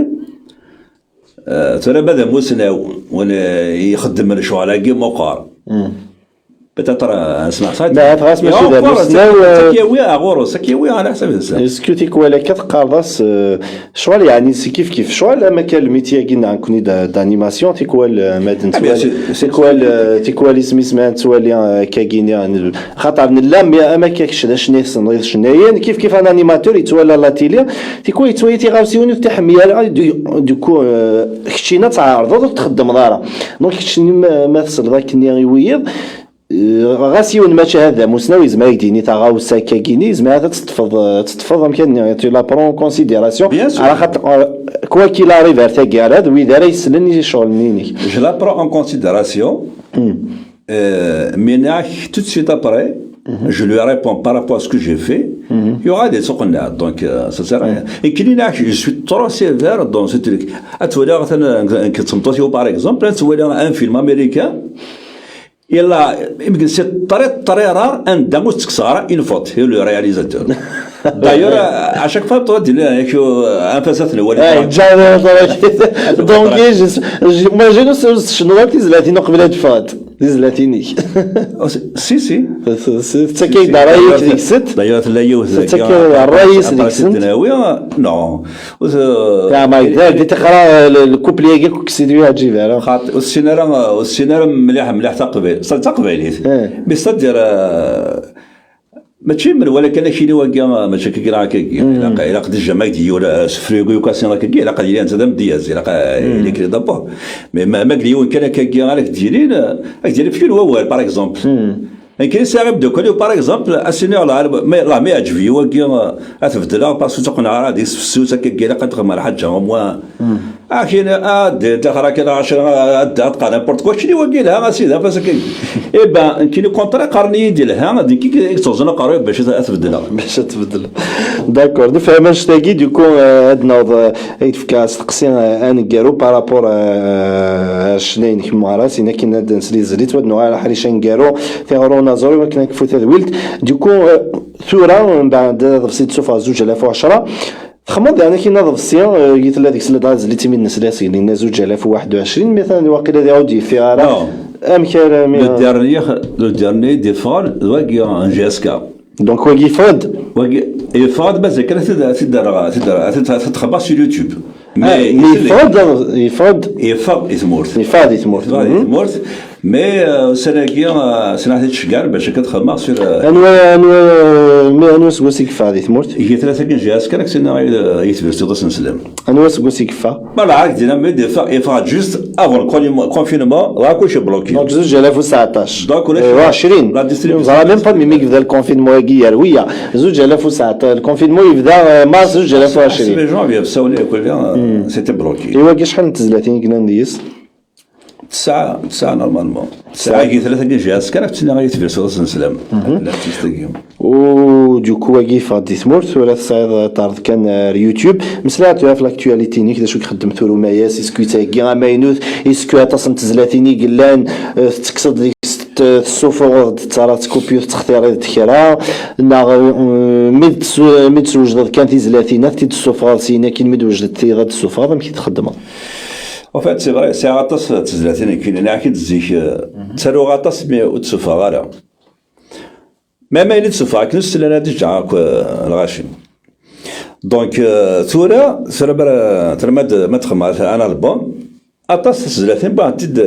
Euh, tura ma d amusnaw, win, euh, ixeddmen lecɣal-agi meqqar. Peut-être, euh, smaḥ, ça. Mais, après, c'est Et encore, c'est, c'est qui, oui, à Roro, c'est qui, oui, à la, ça veut dire. Est-ce que tikwal akka teqqareḍ-as, euh, ccɣel, yeɛni, c'est kif kif ccɣel, ama kan le métier-agi neɣ nekkni d-, d'animation, tikwal, euh, ma d-nettwali, tikwal, euh, tikwal isem-is ma nettwali, euh, akkagi-nni, euh, xaṭer nella, mi, ama akka kečč d acennay, tessneḍ icennayen, kif kif un animateur yettwala la télé, tikwal yettwali tiɣawsiwin ur t-iḥemmel ara, du, du coup, euh, keččini ad tɛerḍeḍ ur txeddmeḍ ara. Donc, keččini ma, ma tesleḍ akkenni i wiyiḍ, euh, ɣas yiwen mačči hada amusnaw, yezmer ad k-d-yini taɣawsa akkagini, yezmer ad teṭṭfeḍ, ad teṭṭfeḍ amkan-nni, tu la prends en considération. Bien sûr. Ala xaṭer, euh, quoi qu'il arrive ar taggara, d wid ara yeslen i ccɣel-nni-inek. Je la prends en considération. Hmm. Euh, mais tout de suite après, je lui réponds par rapport à ce que j'ai fait. Il y aura des trucs là. Donc, euh, ça sert à rien. Et qu'il y en a, je suis trop sévère dans ce truc. À toi, là, par exemple, tu vois un film américain, et là, c'est très, très rare, un damo, c'est que ça sera une faute, et le réalisateur. D'ailleurs, à chaque fois, toi, tu dis, euh, un peu ça, tu le vois, Ah, les gens, déjà, euh, donc, je, je, moi, je ne sais, je ne sais pas si la tino qbel ad tfat. Tizlatin-ik. Oh, si, si, si. Tettak-ak-d ṛṛay-ik deg-sent. D'ailleurs, tella yiwet tettak-ak-d ṛṛay-is deg-sent. Nawi, non. Yeɛmer di tixra, le couple-agi akk kkes-it ur yeɛǧib ara. Xaṭi, ur tessin ara, ur tessin ara mliḥ, mliḥ taqbaylit. Sa d taqbaylit. Mais c'est-à-dire, euh, mačči menwala kan akini wagi, mačči akka kra akkagi. Ilaq, ilaq déjà ma ydi yiwen, euh, s frigo yukasin akkagi, ilaq ad yili anta d amedyaz, ilaq, euh, il est d'abord. Mais ma, ma yella yiwen kan akkagi, ara k-d-yinin, euh, ad k-d-yini f yiwen wawal, par exemple. Nekk i sɛiɣ imdukal-iw, par exemple, ad s-iniɣ, la, ma, la, ma yeɛǧeb-iyi wagi, ad t-beddleɣ, parce que tuqqneɣ ara di tefsut, akka, ilaq ad d-xedmeɣ lḥaǧa, au moins. Akin, ad d-, d-, axir akin, ɛecra, ad d-, ad qqar n'importe quoi, keččini wagi, la, a sidi, afas akka. Eh ben, nekkini, contraire, qqaren-iyi-d yelha, d nekk i, i yettɣeẓẓen aqerruy bac ad, ad t-beddleɣ. Bac ad t-beddleɣ. D'accord, nefhem annect-agi, du coup, euh, ad naweḍ, euh, ad tefk asteqsi, euh, aneggaru par rapport, euh, ar ccna-inek meɣras, akken ad nsel i tezlit, ad nuɣal ɣer leḥric aneggaru, tiɣri unaẓur, i wakken ad nekfu tadwilt. Du coup, euh, tura, mbeɛd aḍebsi d-sufeɣ zuǧ alaf u ɛecra, txedmeḍ yeɛni akin aḍebsi, euh, i tella deg-s ladɣa tezlit imi d-nesla seg-nni zuǧ alaf u waḥed u ɛecrin, mi atan waqila ad iɛud yeffeɣ ara. Non. Amek ara mi- Le dernier, le dernier d-yeffɣen, d wagi, un G S K. Donc, wagi yeffeɣ-d? Wagi, yeffeɣ-d, mazal kan ad t-id-, ad t-id-rreɣ, ad t-id-rreɣ, ad t-id-, ad t-xedmeɣ sur YouTube. Ah, mais mais yeffeɣ-d, yeffeɣ-d? Yeffeɣ i tmurt. Yeffeɣ di tmurt. Yeffeɣ di tmurt. Mais, euh, ussan-agi, euh, snaɣ-t-id ceggar bac akka ad xedmeɣ sur, euh, Anwa, anwa, euh, mais anwa seg wass i yeffeɣ di tmurt? Iga tlata kan G S K, ad k-iniɣ, euh, i tbirsiḍ asenslem. Anwa seg wass i yeffeɣ? Voilà, ak-d-iniɣ, mais yeffeɣ, yeffeɣ juste avant le confinement, dɣa kulci bloqué. Donc, zuǧ alaf u seɛṭac. Donc, ulac eh, wa ɛecrin. La distribution. Neẓra même pas melmi yebda le confinement-agi, yerwi-yaɣ. Zuǧ alaf u seɛṭac, le confinement yebda, euh, mars zuǧ alaf u ɛecrin. C'est les gens viennent ça, on est, c'était bloqué. I wagi acḥal n tezlatin i yellan deg-s? Tesɛa, tesɛa normalement. Tesɛa. Agi tlata n G S K, ara k-ttiniɣ i tbirsiḍ asenslem. L'artiste-agi. U du coup, wagi yeffeɣ-d di tmurt, tura tesɛiḍ ad terreḍ kan ar YouTube. Meslay tura ɣef l'actualité-inek, d acu i ixeddem tura Umayas, isku yettagi amaynut, isku aṭas n tezlatin i yellan, eh, tettekkseḍ deg-s, t-, tessufuɣeḍ-d, tettarraḍ tkupyut, tettextiriḍ-d kra, neɣ, eh, mi d-tessu-, mi d-teswejdeḍ kan tizlatin, ad t-id-tessuffɣeḍ syin akin, mi d-wejdeḍ tiyeḍ ad d-tessuffɣeḍ, amek i txeddmeḍ? En fait, c'est vrai, sɛiɣ aṭas n tezlatin nekkini, neɣ akid zik, eh, ttaruɣ aṭas, mi ur d-ssuffɣeɣ ara. Ma, ma yella d-ssuffɣeɣ akken ur slan ara déjà akk, eh, lɣaci. Donc, euh, tura, tura ma, tura ma d-, ma d-xedmeɣ un album, aṭas n tezlatin, bon, tid,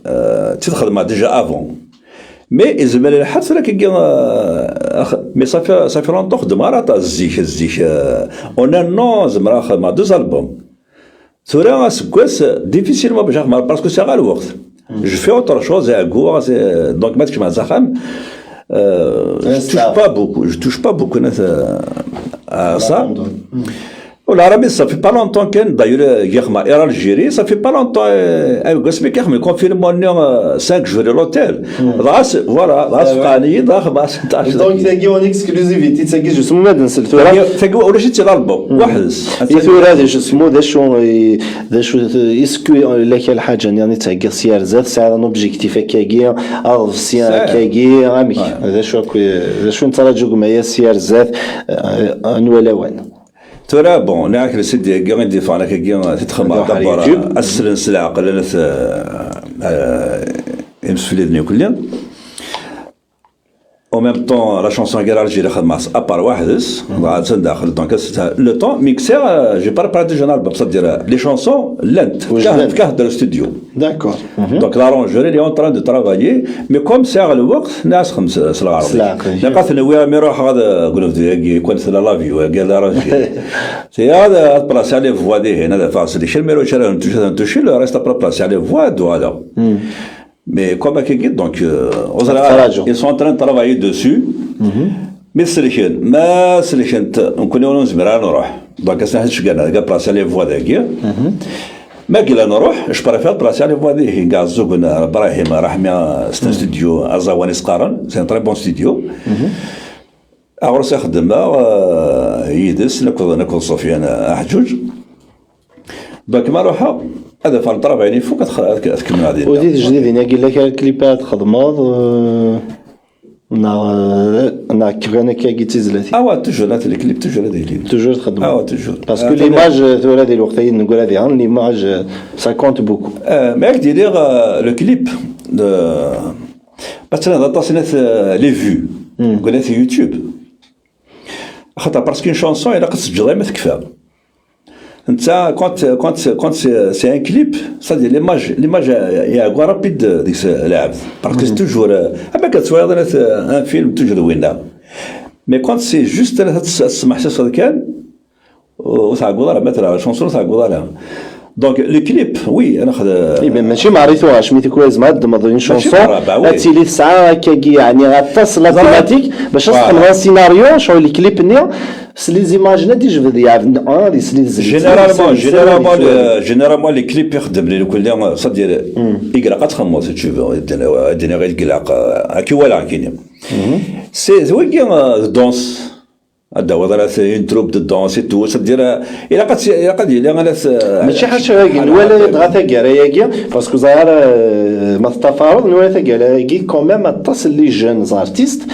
euh, tid xedmeɣ déjà avant. Mais izmer lḥal tura kagi, euh, ax-, mais ça fait, ça fait longtemps xedmeɣ ara aṭas, zik, zik, euh, en un an, zemreɣ xedmeɣ deux albums. Tura aseggas, difficilement bac ad xedmeɣ, parce que sɛiɣ lweqt. Je fais autre chose, ɛegguɣ, c'est, donc ma tkecmeɣ s axxam, euh, je touche pas beaucoup, je touche pas beaucoup, euh, à ça. Ur la rami, ça fait pas longtemps kan, d'ailleurs, euh, giɣ ma Air Algérie, ça fait pas longtemps, euh, avec Gasmi, giɣ ma confinement, euh, cinq jours à l'hôtel. Dɣa, voilà, dɣa sqani, dɣa xmas. Donc, tagi en exclusivité, tagi juste, ma d-nsel tura. Tagi, tagi, ulac-itt l'album, weḥd-s. I tura, d acu, d acu, d acu, est-ce que, euh, lak lḥaǧa nniḍen i d-theggiḍ s yar zdat, tesɛiḍ un objectif akkagi, aḍebsi akkagi, amek? D acu akk, d acu nettraǧu deg umaya s yar zdat, euh, anwa lawan? Tura, bon, nniɣ-ak le C D-agi i d-yeffɣen akkagi, ti txedmeḍ d'abord, ad slen s leɛqel, ala t-, eh, imsefliden akk llan. En même temps, la chanson Ger Algérie xedmeɣ-tt à part weḥd-s, dɣa attan daxel. Donc, c'est le temps, mixer, euh, j'ai pas préparé déjà un album, c'est-à-dire, euh, les chansons, llant, fkant dans le studio. D'accord. Donc, l'arrangeur, il est en train de travailler, mais comme c'est le وقت, nas xems s lɣerḍ. Naqat nwiɣ mi ruḥeɣ ad gulef du yagi, kwan tella la view, yagi l'arrangeur. C'est ad placer les voix dihin, ad faire c'est les chaînes, mais le chaîne, tout ça, tout ça, le reste après placer les voix, voilà. Mais comme Akigit, donc, euh, ils sont en train de travailler dessus. Mais c'est le chien, mais c'est le chien, on connaît, on se met à l'endroit. Donc, c'est un chien, il a placé les voix de guerre. Mais il a un endroit, je préfère placer les voix de Hinga Zougoun, Brahim, Rahmia, c'est un studio, Azawan Esqaran, c'est un très bon studio. Alors, c'est Khadema, Yidis, Nakul Sofiane, Ahjoudj. Donc, ma ruḥeɣ, ad afeɣ le travail-nni ifuk, ad tkemmel ɣer din. Udi tejdiḍin-agi, la kra clip ara txedmeḍ, euh, neɣ, euh, neɣ kifkan akka-agi d tizlatin? Awa, toujours, la, les clips, toujours ad ilin. Toujours txeddmeḍ? Awa, toujours. Parce que l'image, euh, tura di lweqt-agi negra diɣen, l'image, euh, ça compte beaucoup. Euh, mais avec des, euh, le clip, de, parce que là, aṭas n, euh, les vues, deg YouTube. Xaṭer, parce qu'une chanson, ilaq ad teǧǧeḍ arma tekfa. Netta, quand, quand, quand c'est, c'est un clip, c'est-à-dire l'image, l'image, euh, il y a quoi rapide, euh, deg-s, euh, lɛebd. Parce que c'est toujours, euh, am akka tettwaliḍ, euh, un film, toujours winna. Mais quand c'est juste, euh, ad tes-, ad tesmeḥsiseḍ kan, ur tɛegguḍ ara, ma tella la chanson, ur tɛegguḍ ara. Donc, le clip, oui, ad nexdem. Eh ben, mačči merra i tuɣac, mi tikwal zemreḍ ad d-tedmeḍ une chanson, ad tili tesɛa akkagi, yeɛni, aṭas la thématique, bac ad txedmeḍ un scénario, ccɣel le clip-nni, s les images-nni ad d-ijbed, yeɛbed, ah, di s les, généralement, généralement, le, généralement, les clips ixeddem les kulli, c'est-à-dire, i ilaq ad txedmeḍ, si tu veux, ad d-iniɣ i ilaq, euh, ad k-walaɣ kini. C'est, c'est, wagi, euh, de danse. Ad d-tawiḍ ara une troupe de danse et tout, c'est-à-dire, euh, ilaq ad, ilaq ad yili ala s-, euh, mačči ḥaca wagi, nwala dɣa taggara-agi, parce que ẓer, euh, ma teṭṭafareḍ, nwala taggara-agi quand même aṭas n les jeunes artistes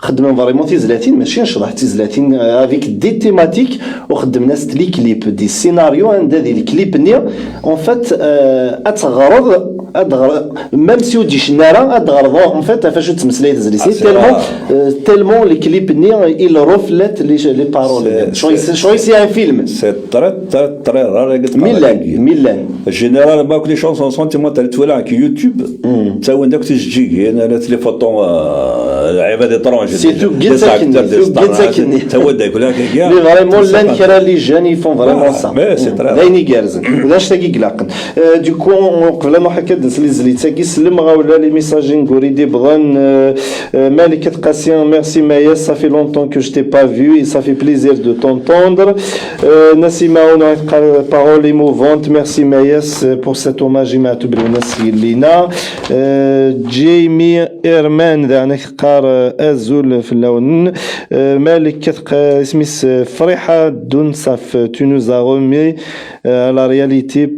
xeddmen vraiment tizlatin, mačči n ccḍeḥ, tizlatin, euh, avec des thématiques, u xeddmen-as les clips, des scénarios, anda di le clip-nni, en fait, euh, ad teɣreḍ, ad teɣreḍ, même si ur d-icennu ara, ad teɣreḍ, en fait, ɣef acu tettmeslay tezlit-nni, tellement, euh, tellement le clip-nni, il reflète les, les paroles. C'est, c'est, c'est un film. C'est très, très, très rare. Millan, millan. Généralement, que les chansons sentimentales, tu vois, là, que YouTube, ça, on a que c'est giga, on a les photos, euh, les étrangers, c'est tout, des acteurs, des stars, c'est tout, mais vraiment, là, les jeunes, ils font vraiment ça. Mais c'est très rare. D ayen igerrzen. D acu-agi ilaqen. Euh, du coup, on, qbel ad nruḥ akka ad nsel i tezlit-agi, s lemɣawla, les messages n Guri d-iwwḍen, euh, euh, Malik At Qasi, merci Mayes, ça fait longtemps que je t'ai pas vu et ça fait plaisir de t'entendre. Euh, Nassima Aoun, parole émouvante, merci Mayes pour cet hommage i Maɛtub Lwennas Yellina. Euh, Jamie Herman, daɣen ad k-teqqar, euh, azul fell-awen. Euh, Malik At Qa-, isem-is, euh, Friḥa Dunsaf, tu nous as remis, euh, à la réalité.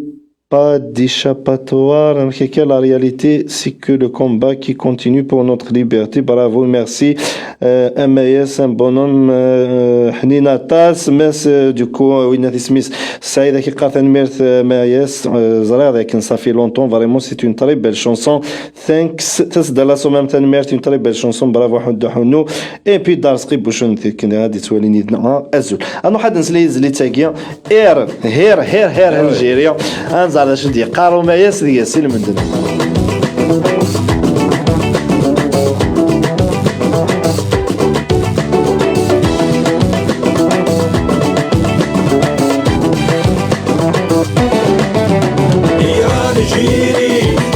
Pas d'échappatoire, amek akka, la réalité, c'est que le combat qui continue pour notre liberté. Bravo, merci, euh, Mayes, un bonhomme, euh, ḥnin aṭas, mais, euh, du coup, euh, winna isem-is Saïd, ad k-yeqqar tanemmirt, euh, Mayes, euh, ẓriɣ dakken ça fait longtemps, vraiment, c'est une très belle chanson. Thanks, tasdala s umam, tanemmirt, une très belle chanson, bravo, ḥunnu, ḥunnu. Et puis, Dar Sqi Bucun, tikkni ad yettwalin yid-neɣ, azul. Ad nruḥ ad nsel i tezlit-agi. Hir, hir, hir, hir, Algérie. Ad nẓer d acu d-yeqqar Umayas deg-s i lmend-nneɣ.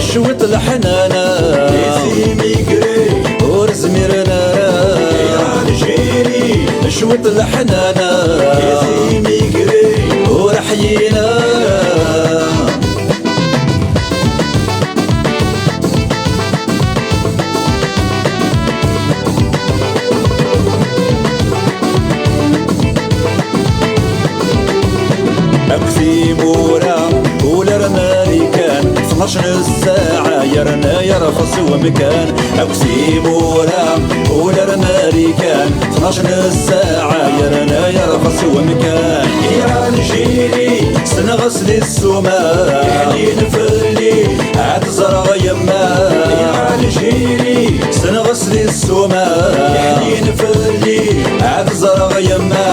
Cwiṭ leḥnana, ur zmiren ara. Cwiṭ leḥnana, ur ḥyin ara. Akk timura, ula ar Marikan, tnac n ssaɛa, yerna yerxes wemkan. Akk timura, ula ar Marikan, tnac n ssaɛa, yerna yerxes wemkan. I Algérie, ssneɣ-as di ssuma, iḥnin fell-i, ad ẓreɣ yemma. I Algérie, ssneɣ-as di ssuma, Fell-i ad ẓreɣ yemma.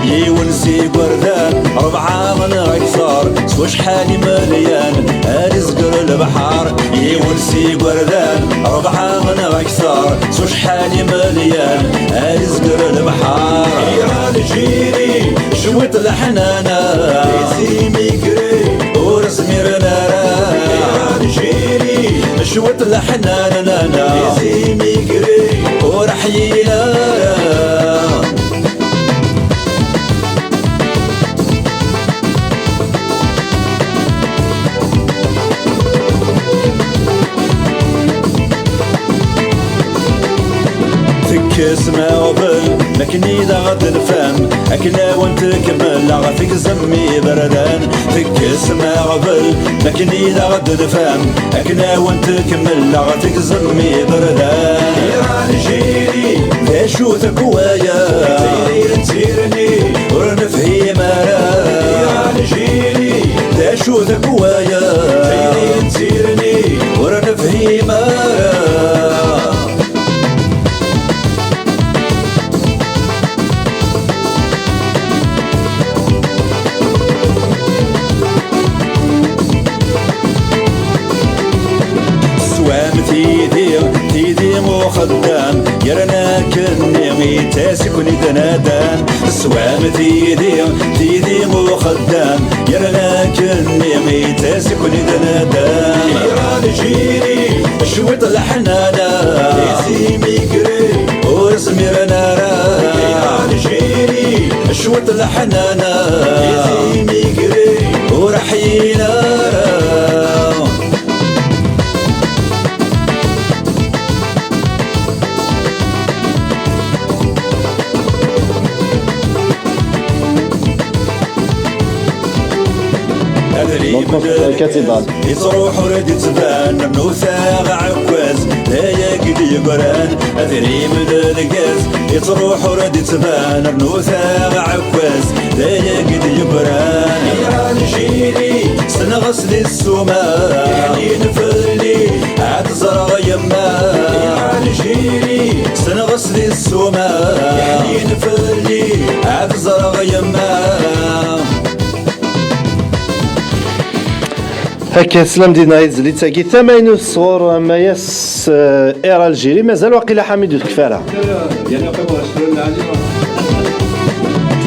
Yiwen s igerdan, rebɛa neɣ akteṛ, s wacḥal imelyan, ad izger lebḥer. Yiwen s igerdan, rebɛa neɣ akteṛ, s wacḥal imelyan, ad izger lebḥer. Iɛal jiri, cwiṭ leḥnana, izimigri, ur zmiren ara. Iɛal jiri, cwiṭ leḥnana, izimigri, ur ḥyin ara. Tekkes ma ɣbel, makken i d aɣ-d-nfam, akken awen-tkemmel aɣ tegzem iberdan. Tekkes ma ɣbel, makken i d aɣ-d-nfam, akken awen-tkemmel aɣ tegzem iberdan. Iɛal jiri, d acu-t akk waya? Tayri n tirni, ur nefhim ara. Iɛal jiri, d acu-t akk waya? Tayri n tirni, ur nefhim ara. Teswam tidi, tidi uxeddam, yerna akkenni ittas-iken-id nadan. Teswam tidi, tidi uxeddam, yerna akkenni ittas-iken-id nadan. Iɛal jiri, cwiṭ leḥnana, izimigri, ur zmiren ara. Iɛal jiri, cwiṭ leḥnana, izimigri, ur ḥyin ara. Adrim n lgaz yettruḥ ur d-ittban, rnu taɣ aɛekkaz, d ayagi d-yeggran. Adrim n lgaz yettruḥ ur d-ittban, rnu taɣ aɛekkaz, d ayagi d-yeggran. Iɛal jiri, ssneɣ-as di ssuma, iḥnin fell-i, ad ẓreɣ yemma. Iɛal jiri, ssneɣ-as di ssuma, iḥnin fell-i, ad ẓreɣ yemma. Akka, teslam dinna i tezlit-agi tamaynut sɣur Mayas, eh, Air Algérie. Mazal waqila Ḥamid ur tekfi ara.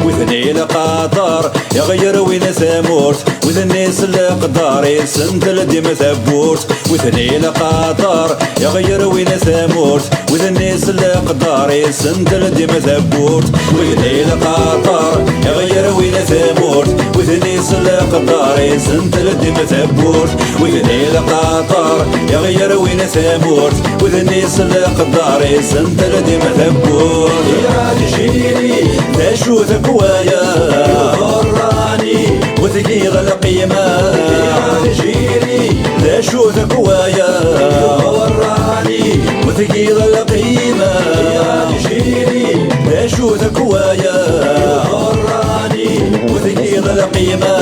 Witni lqader, iɣyerwin tamurt, witni s leqder, isentel dim tawwurt. Witni lqader, iɣyerwin tamurt, witni s leqder, isentel dim tawwurt. Witni lqader, iɣyerwin tamurt, witni s leqder, isentel dim tawwurt. Witni lqader, iɣyerwin tamurt, witni s leqder, isentel dim tawwurt. Iɛal jiri, d acu-t akk waya? Berrani, ur tgiḍ lqima. Iɛal jiri, d acu-t akk waya? Berrani, ur tgiḍ lqima. Iɛal jiri, d acu-t akk waya? Berrani, ur tgiḍ lqima.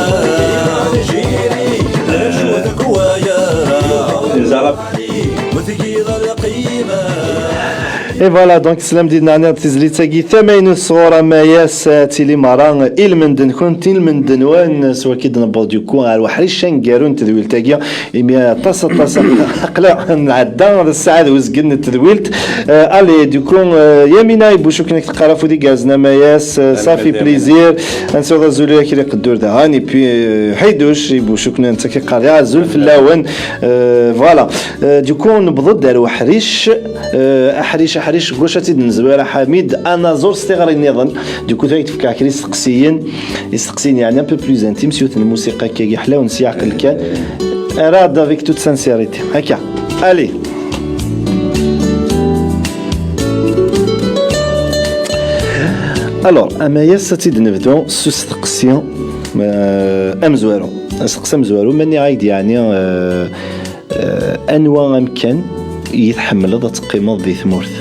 Iɛal jiri, d acu-t akk waya? Berrani, ur tgiḍ lqima. Et voilà, donc, teslam dinna, nniɣ-d tizlit-agi tamaynut sɣur Amayas, eh, tili mara, eh, ilmend-nkent, ilmend-nwen, s wakk i d-newweḍ du coup ɣer uḥric aneggaru n tedwilt-agi, imi aṭas, aṭas, aql-aɣ nɛedda d ssaɛa d uzgen n tedwilt. Eh, allez, du coup, eh, Yamina Ibucuken ak teqqar afud igerrzen Amayas, eh, ça fait plaisir. Ad nsiweḍ azul i Akli Qeddur daɣen, et puis, eh, Ḥiduc Ibucuken netta ak iqqar azul fell-awen. Eh, voilà. Eh, du coup, newweḍ-d ar uḥric. Eh, aḥric, aḥric, deg wacu ad tt-id-nezwir, a Ḥamid? Anaẓur s tiɣri nniḍen. Du coup, tura ad k-d-fkeɣ kra isteqsiyen, isteqsiyen, yeɛni, un peu plus intime, s yiwet n lmusiqa akka ḥlawen s yeɛqel kan. Ara d avec toute sincérité. Akka. Allez. Alors, Amayas, ad tt-id-nebdu s usteqsi, eh, amezwaru. Asteqsi amezwaru, ma nniɣ-ak-d, yeɛni, eh, Eh, anwa amkan i tḥemmleḍ ad teqqimeḍ di tmurt?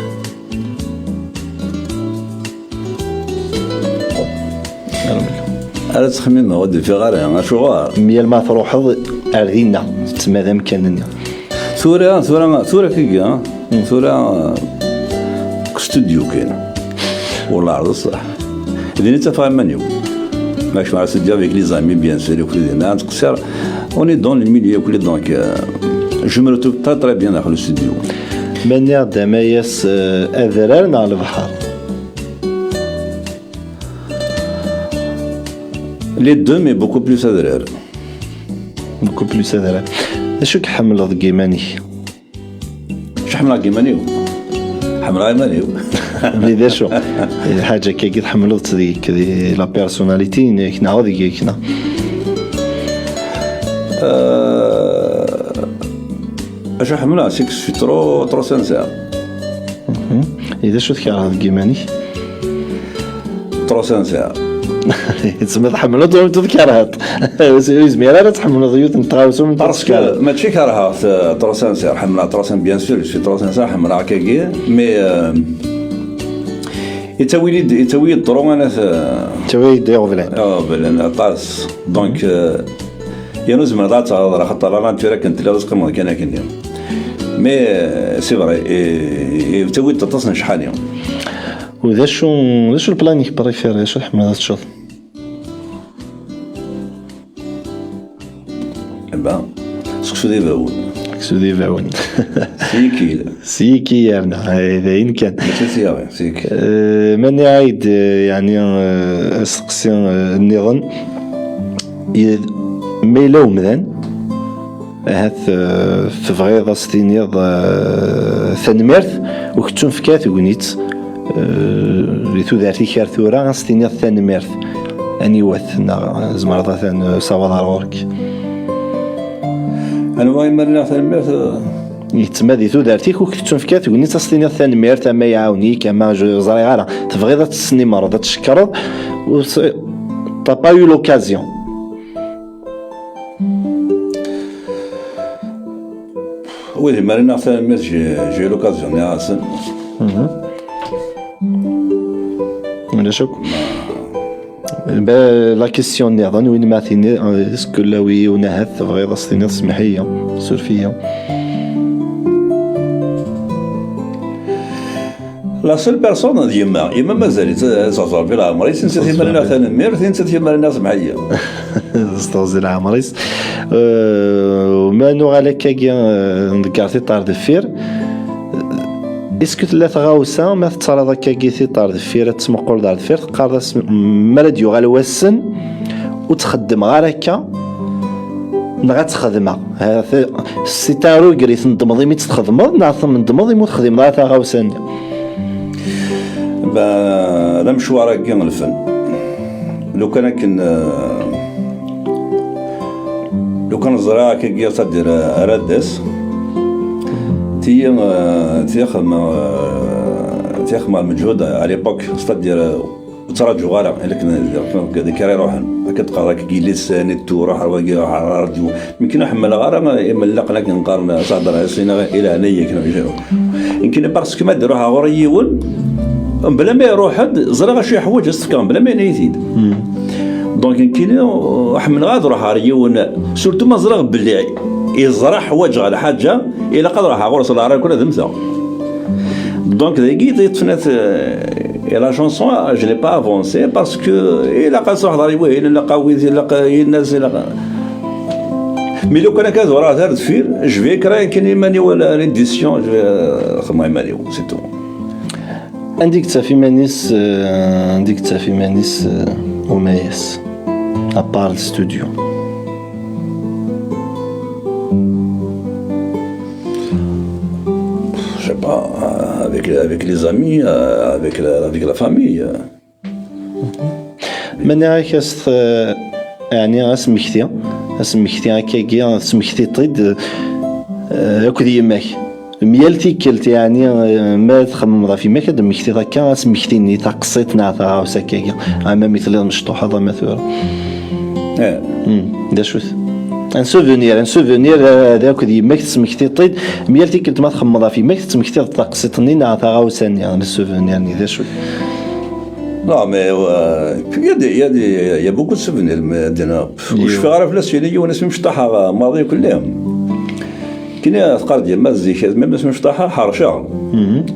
Ara ttxemmimeɣ, ur d-ufiɣ ara. Acuɣer? Myal ma truḥeḍ ar dinna, tettmad amkan-nni. Tura, tura, tura kigi, ha? Tura, deg studio kan. Wallah, d ṣṣeḥ. Din i ttafeɣ iman-iw. Ma kecmeɣ studio avec les amis, bien sûr, et puis dinna, nettqeṣṣir. On est dans le milieu, et puis donc, euh, je me retrouve très, très bien dans le studio. Ma nniɣ-d Amayas, euh, adrar neɣ lebḥer? Les deux, mais beaucoup plus adrar. Beaucoup plus adrar. D acu i tḥemmleḍ deg yiman-ik? Acu ḥemmleɣ deg yiman-iw? Ḥemmleɣ iman-iw. Mais d acu? Lḥaǧa akka i tḥemmleḍ deg-k, di la personnalité-inek, neɣ deg-k, neɣ? Euh, acu ḥemmleɣ, c'est que je suis trop, trop sincère. Mhm. I d acu tkerheḍ deg yiman-ik? Trop sincère. Tsemma tḥemmleḍ ur tkerheḍ. Ur yezmir ara tḥemmleḍ yiwet n tɣawsa ur... Parce que mačči kerheɣ, euh, trop sincère. Ḥemmleɣ trop sincère, bien sûr, je suis trop sincère, ḥemmleɣ akkagi, mais, euh, yettawi-d, yettawi-d ṭru, ana t-, yettawi-d iɣeblan. Iɣeblan, aṭas. Donc, euh, yernu tzemreḍ ad teɣreḍ, axaṭer la nature akken tella, ad teqqimeḍ kan akkenni. Mais, euh, c'est vrai, et, et yettawi-d aṭas n ccḥani. U d acu, d acu le plat-inek préféré, d acu tḥemmleḍ ad teččeḍ? Eh ben, seksu d ibawen. Seksu d ibawen. S yiki. S yiki yerna, eh, d ayen kan. Mačči s yaɣi, s yiki. Eh, ma nniɣ-ak-d, eh, yeɛni, eh, asteqsi, eh, nniḍen, i-, ma yella umdan, ahat, eh, tebɣiḍ ad s-tiniḍ, eh, tanemmirt, u kettunefka tegnit, eh, di tudert-ik ar tura, ad s-tiniḍ tanemmirt. Aniwet, neɣ tzemreḍ ad ten-sawaḍ ar ɣur-k? Anwa i ma nniɣ tanemmirt, eh? Yettma di tudert-ik, u kettunefka tegnit, ad s-tiniḍ tanemmirt, ama iɛawen-ik, ama je-, ẓriɣ ara, tebɣiḍ ad tesnimreḍ, ad tcekkreḍ, u s-, t'as pas eu l'occasion. Wid i ma nniɣ tanemmirt, j'ai, j'ai eu l'occasion, nniɣ-asen. Mhm. Ulac akk. Ba-, la question nniḍen, win ma tini, est-ce que la wi yiwen ahat tebɣiḍ ad s-tiniḍ semmeḥ-iyi, suref-iyi? La seule personne d yemma. Yemma mazal-itt, eh, teẓẓer bi leɛmer-is, nettat i ma nniɣ tanemmirt, nettat i ma nniɣ semmeḥ-iyi. Teẓẓer leɛmer-is. Euh, ma nuɣal akkagi, euh, nḍegger tiṭ ar deffir, est-ce que tella tɣawsa, ma tettarraḍ akkagi tiṭ ar deffir, ad tmuqquleḍ ar deffir, teqqareḍ-as, mi ara d-yuɣal wass-n, ur tt-xeddmeɣ ara akka, neɣ ad tt-xedmeɣ? Ha, t-, c'est un regret, tendmeḍ imi tt-txedmeḍ, neɣ tendmeḍ imi ur texdimeḍ ara taɣawsa-nni? Ben, d amecwar-agi n lfen. Lukan akken, eh, lukan ẓriɣ akkagi, c'est-à-dire, eh, ara d-tas. Tiyi, eh, tiyi xedmeɣ, eh, tiyi xedmeɣ lmeǧhud à l'époque, c'est-à-dire, eh, ur ttraǧuɣ ara, akken d, d kra iruḥen. Akka d-qqareɣ, akkagi lisan, iṭṭu, ruḥ ar wagi, ruḥ ar ṛṛadyu. Nekk ur ḥemmleɣ ara imellaqen akken qqaren, s hder, s ina, i leɛnaya-k, neɣ ija. Nekk parce que ma d-ruḥeɣ ɣur yiwen, bla ma iruḥ-d, ẓriɣ acu yeḥwaǧ, ad s-t-fkeɣ, bla ma yenna-yi-t-id. Donc, nekkini, ur ḥemmleɣ ad ruḥeɣ ɣer yiwen, surtout ma ẓriɣ belli yeẓra ḥwaǧeɣ lḥaǧa, ilaq ad ruḥeɣ ɣur-s, leɛra kan ad mmteɣ. Donc, dagi, yeṭṭef-net, euh, et la chanson, je l'ai pas avancée parce que ilaq ad truḥeḍ ɣer wihin, ilaq a wid, ilaq a yinas, ilaq a... Mais lukan akka ad uraɣ ar deffir, je vais créer kan iman-iw la, l'édition, je vais, euh, xedmeɣ iman-iw, c'est tout. Anda i yettaf iman-is, euh, anda i yettaf iman-is, euh, Umayas, à part le studio? Je sais pas, euh, avec, avec les amis, euh, avec la, avec la famille, euh. Ma nniɣ-ak as t-, ɛni asmekti, asmekti akkagi, tesmektiḍ-t-id, eh, akked yemma-k. Myal tikkelt, yeɛni, eh, ma txemmemeḍ ɣef yemma-k, ad d-temmektiḍ akka asmekti-nni, taqsiṭ neɣ taɣawsa akkagi, ama mi telliḍ mecṭuḥeḍ, ama tura. Eh. Hmm, d acu-t? Un souvenir, un souvenir, eh, d akked yemma-k tesmektiḍ-t-id, myal tikkelt ma txemmemeḍ ɣef yemma-k, tettmektiḍ taqsiṭ-nni neɣ taɣawsa-nni, le souvenir-nni, d acu-t? Non, mais euh, puis il y a des, il y a des, il y a beaucoup de souvenirs, mais dinna, ur cfiɣ ara fell-as, yella yiwen asmi mecṭaḥeɣ maḍi kulli. Kini teqqar-d yemma zik, même asmi mecṭaḥeɣ ḥerceɣ.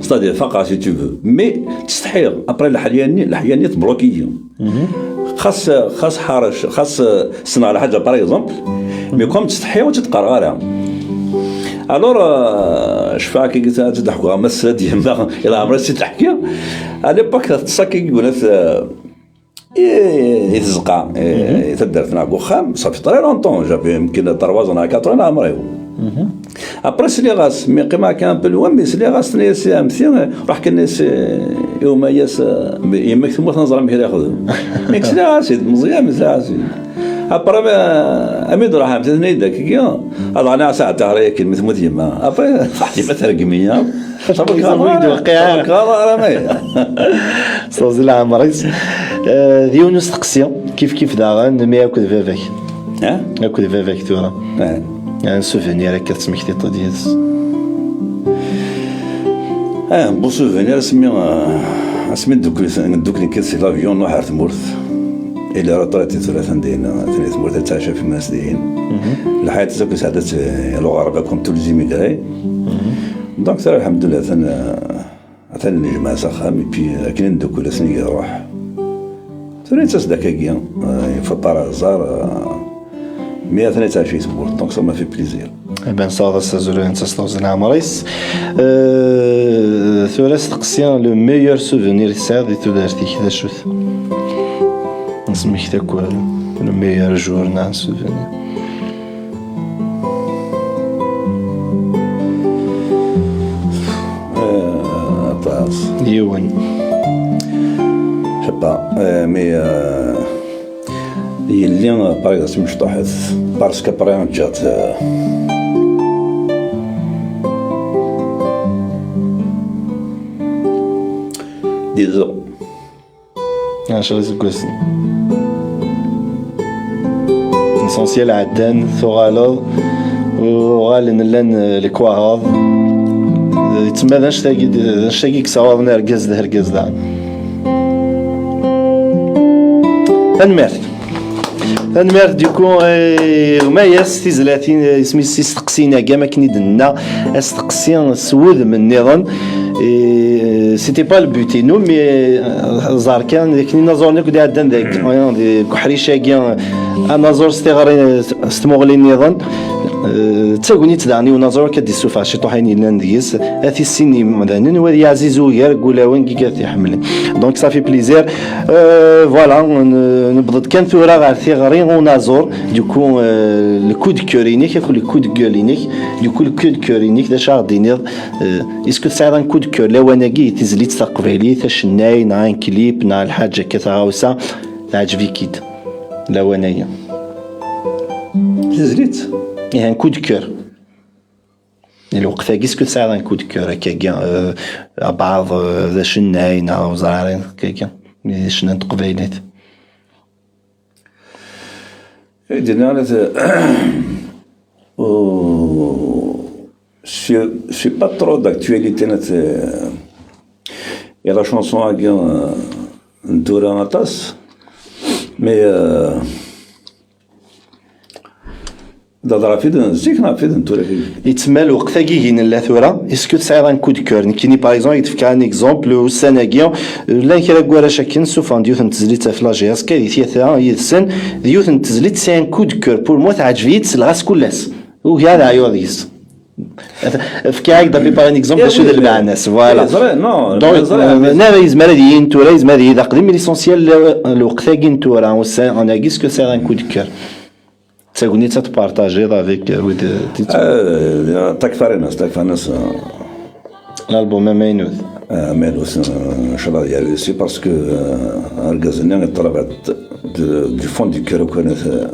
C'est-à-dire faqeɣ, si tu veux. Mais ttsetḥiɣ, après leḥya-nni, leḥya-nni tebloki-yi. Xas, xas ḥerec, xas ssneɣ lḥaǧa, par exemple, mais comme ttsetḥiɣ, ur tt-id-qqareɣ ara. Alors, euh, cfiɣ akka ad tt-id-ḥkuɣ, am ass-a d yemma, i leɛmer ad tt-id-ḥkiɣ. À l'époque, teṭṭes akka i yeggunat, euh, i, i tzeqqa, i, i taddart neɣ deg uxxam, ça fait très longtemps, j'avais yemkin trois ans neɣ quatre ans leɛmer-iw. Après, sliɣ-as, mi qqimeɣ akka un peu loin, mi sliɣ-as, tenna-yas i ɛemti, ruḥ kan-as i umayas, yemma-k temmut, ad nẓer amek ara yexdem. Mi sliɣ-as-id, meẓẓiya, mi sliɣ-as-id. Après, ma, ami d-ruḥ ɛemti, tenna-yi-d akkagi, ad ɣniɣ saɛet ara yakin, mi temmut yemma. Après, Fatima tergem-iyi. Sabu kra ma d-twaqiɛ. Kra ma ara ma. Sawzel ɛemr-is. Eh, d yiwen usteqsi, kif kif daɣen, mi akked baba-k. Eh? Akked baba-k tura. Eh. Un souvenir akka tesmektiḍ-d yid-s. Ah, un beau souvenir, asmi, eh, asmi ddukel, ddukel nekk si l'avion, nruḥ ar tmurt. Il est retraité tura, atan dinna, atan di tmurt, ad ttɛaca f imas dihin. Lḥayat akk sɛeddat, eh, lɣerba, comme tous les immigrés. Donc, tura, lḥemdullah, atan, eh, atan nejmeɛ s axxam, et puis, akken i neddukel, asmi iruḥ. Tura yettas-d akkagi, euh, ifeṭṭer aẓar, euh, mi atan yettɛaci i tmurt, donc ça m'a fait plaisir. Eh ben, ça va, ça, zulu, ça, ça, ça, ça, Maurice. Euh, tura asteqsi, le meilleur souvenir i tesɛiḍ di tudert-ik, d acu-t? Nsemmekti akk, euh, le meilleur jour, neɣ souvenir. Euh, aṭas. Yiwen. Je sais pas, euh, mais, euh, yelli, euh, par exemple, mecṭuḥet, parce que après, ǧǧat, euh, disons, Ɛecra iseggasen. L'essentiel ɛeddan, tuɣaleḍ, uɣalen llan, eh, lekwaɣeḍ. Yettma d annect-agi, d annect-agi i yessawaḍen argaz d argaz daɣen. Tanemmirt. Tanemmirt, du coup, eh, Umayas, tizlatin, eh, isem-is isteqsiyen-agi, am akken i d-nenna, asteqsi s wudem nniḍen. Eh, c'était pas le but-inu, mais, eh, ẓer kan, d akken inaẓuren akk d-iɛeddan deg, deg uḥric-agi, anaẓur s tiɣri, s tmuɣli nniḍen, eh, d tagnit daɣen i unaẓur akka d-issufeɣ ciṭuḥ ayen yellan deg-s, ad t-issin yimdanen, u ad yeɛziz ugar deg wulawen n yigat iḥemmlen. Donc, ça fait plaisir. Euh, voilà, n-, newweḍ-d kan tura ɣer tiɣri unaẓur. Du coup, euh, le coup de cœur-inek, akk le coup de gueule-inek. Du coup, le coup de cœur-inek, d acu ara ɣ-d-tiniḍ? Euh, est-ce que tesɛiḍ un coup de cœur lawan-agi, tizlit taqbaylit, acennay, neɣ un clip, neɣ lḥaǧa akka, taɣawsa teɛǧeb-ik-id lawan-agi? Tizlit? Ih, un coup de cœur. Lweqt-agi, est-ce que tesɛiḍ un coup de cœur akkagi, euh, abeɛḍ, euh, d acennay, neɣ ur ẓriɣ ara akkagi, mi d ccna n teqbaylit? Eh, dinna, la, c'est, oh, c'est, c'est pas trop d'actualité, la, c'est, et la chanson-agi, euh, n tura aṭas, mais, euh, d aḍraf i d-, zik neɣ f i d-, n tura. Yettmal lweqt-agi i nella tura, est-ce que tesɛiḍ un coup de cœur? Nekkini, par exemple, ad k-d-fkeɣ un exemple, ussan-agi, llan kra n warrac akken, ssufɣen-d yiwet n tezlit ɣef la G S K, di tyata yid-sen, d yiwet n tezlit, c'est un coup de cœur. Pour moi, teɛǧeb-iyi, selleɣ-as kul ass. Ugiɣ ad ɛyuɣ deg-s. Fkiɣ-ak-d à peu près un exemple, d acu d lmeɛna-s, voilà. Donc, euh, neɣ yezmer ad yili n tura, yezmer ad yili d aqdim, mais l'essentiel, euh, lweqt-agi n tura, ussan-agi, est-ce que tesɛiḍ un coup de cœur? D tagnit ad tpartajiḍ avec, euh, wid, euh, di-, Euh, Takfarinas, Takfarinas, euh, l'album amaynut. Euh, amaynut, euh, inchallah, il y a réussi parce que, euh, argaz-nni, il travaille de, du fond du cœur, euh,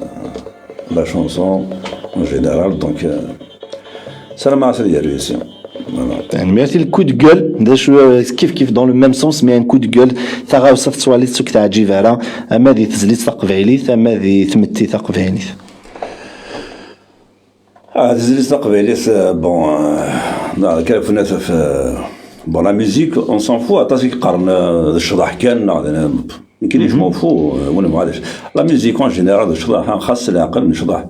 la chanson en général, donc, euh, ça m'a assez réussi. Voilà. Tanemmirt. Le coup de gueule, d acu, euh, kif kif dans le même sens, mais un coup de gueule, taɣawsa tettwaliḍ ur k-teɛǧib ara, ama di tezlit taqbaylit, ama di tmetti taqbaylit. Ah, tizlit taqbaylit, euh, bon, euh, neɣ kra funa taf, euh, Bon, la musique, on s'en fout, aṭas i yeqqaren, euh, d ccḍeḥ kan, neɣ d, nekkini, je m'en fous, euh, ur nebɣi ara. La musique, en général, d ccḍeḥ, hein, xas s leɛqel, d ccḍeḥ.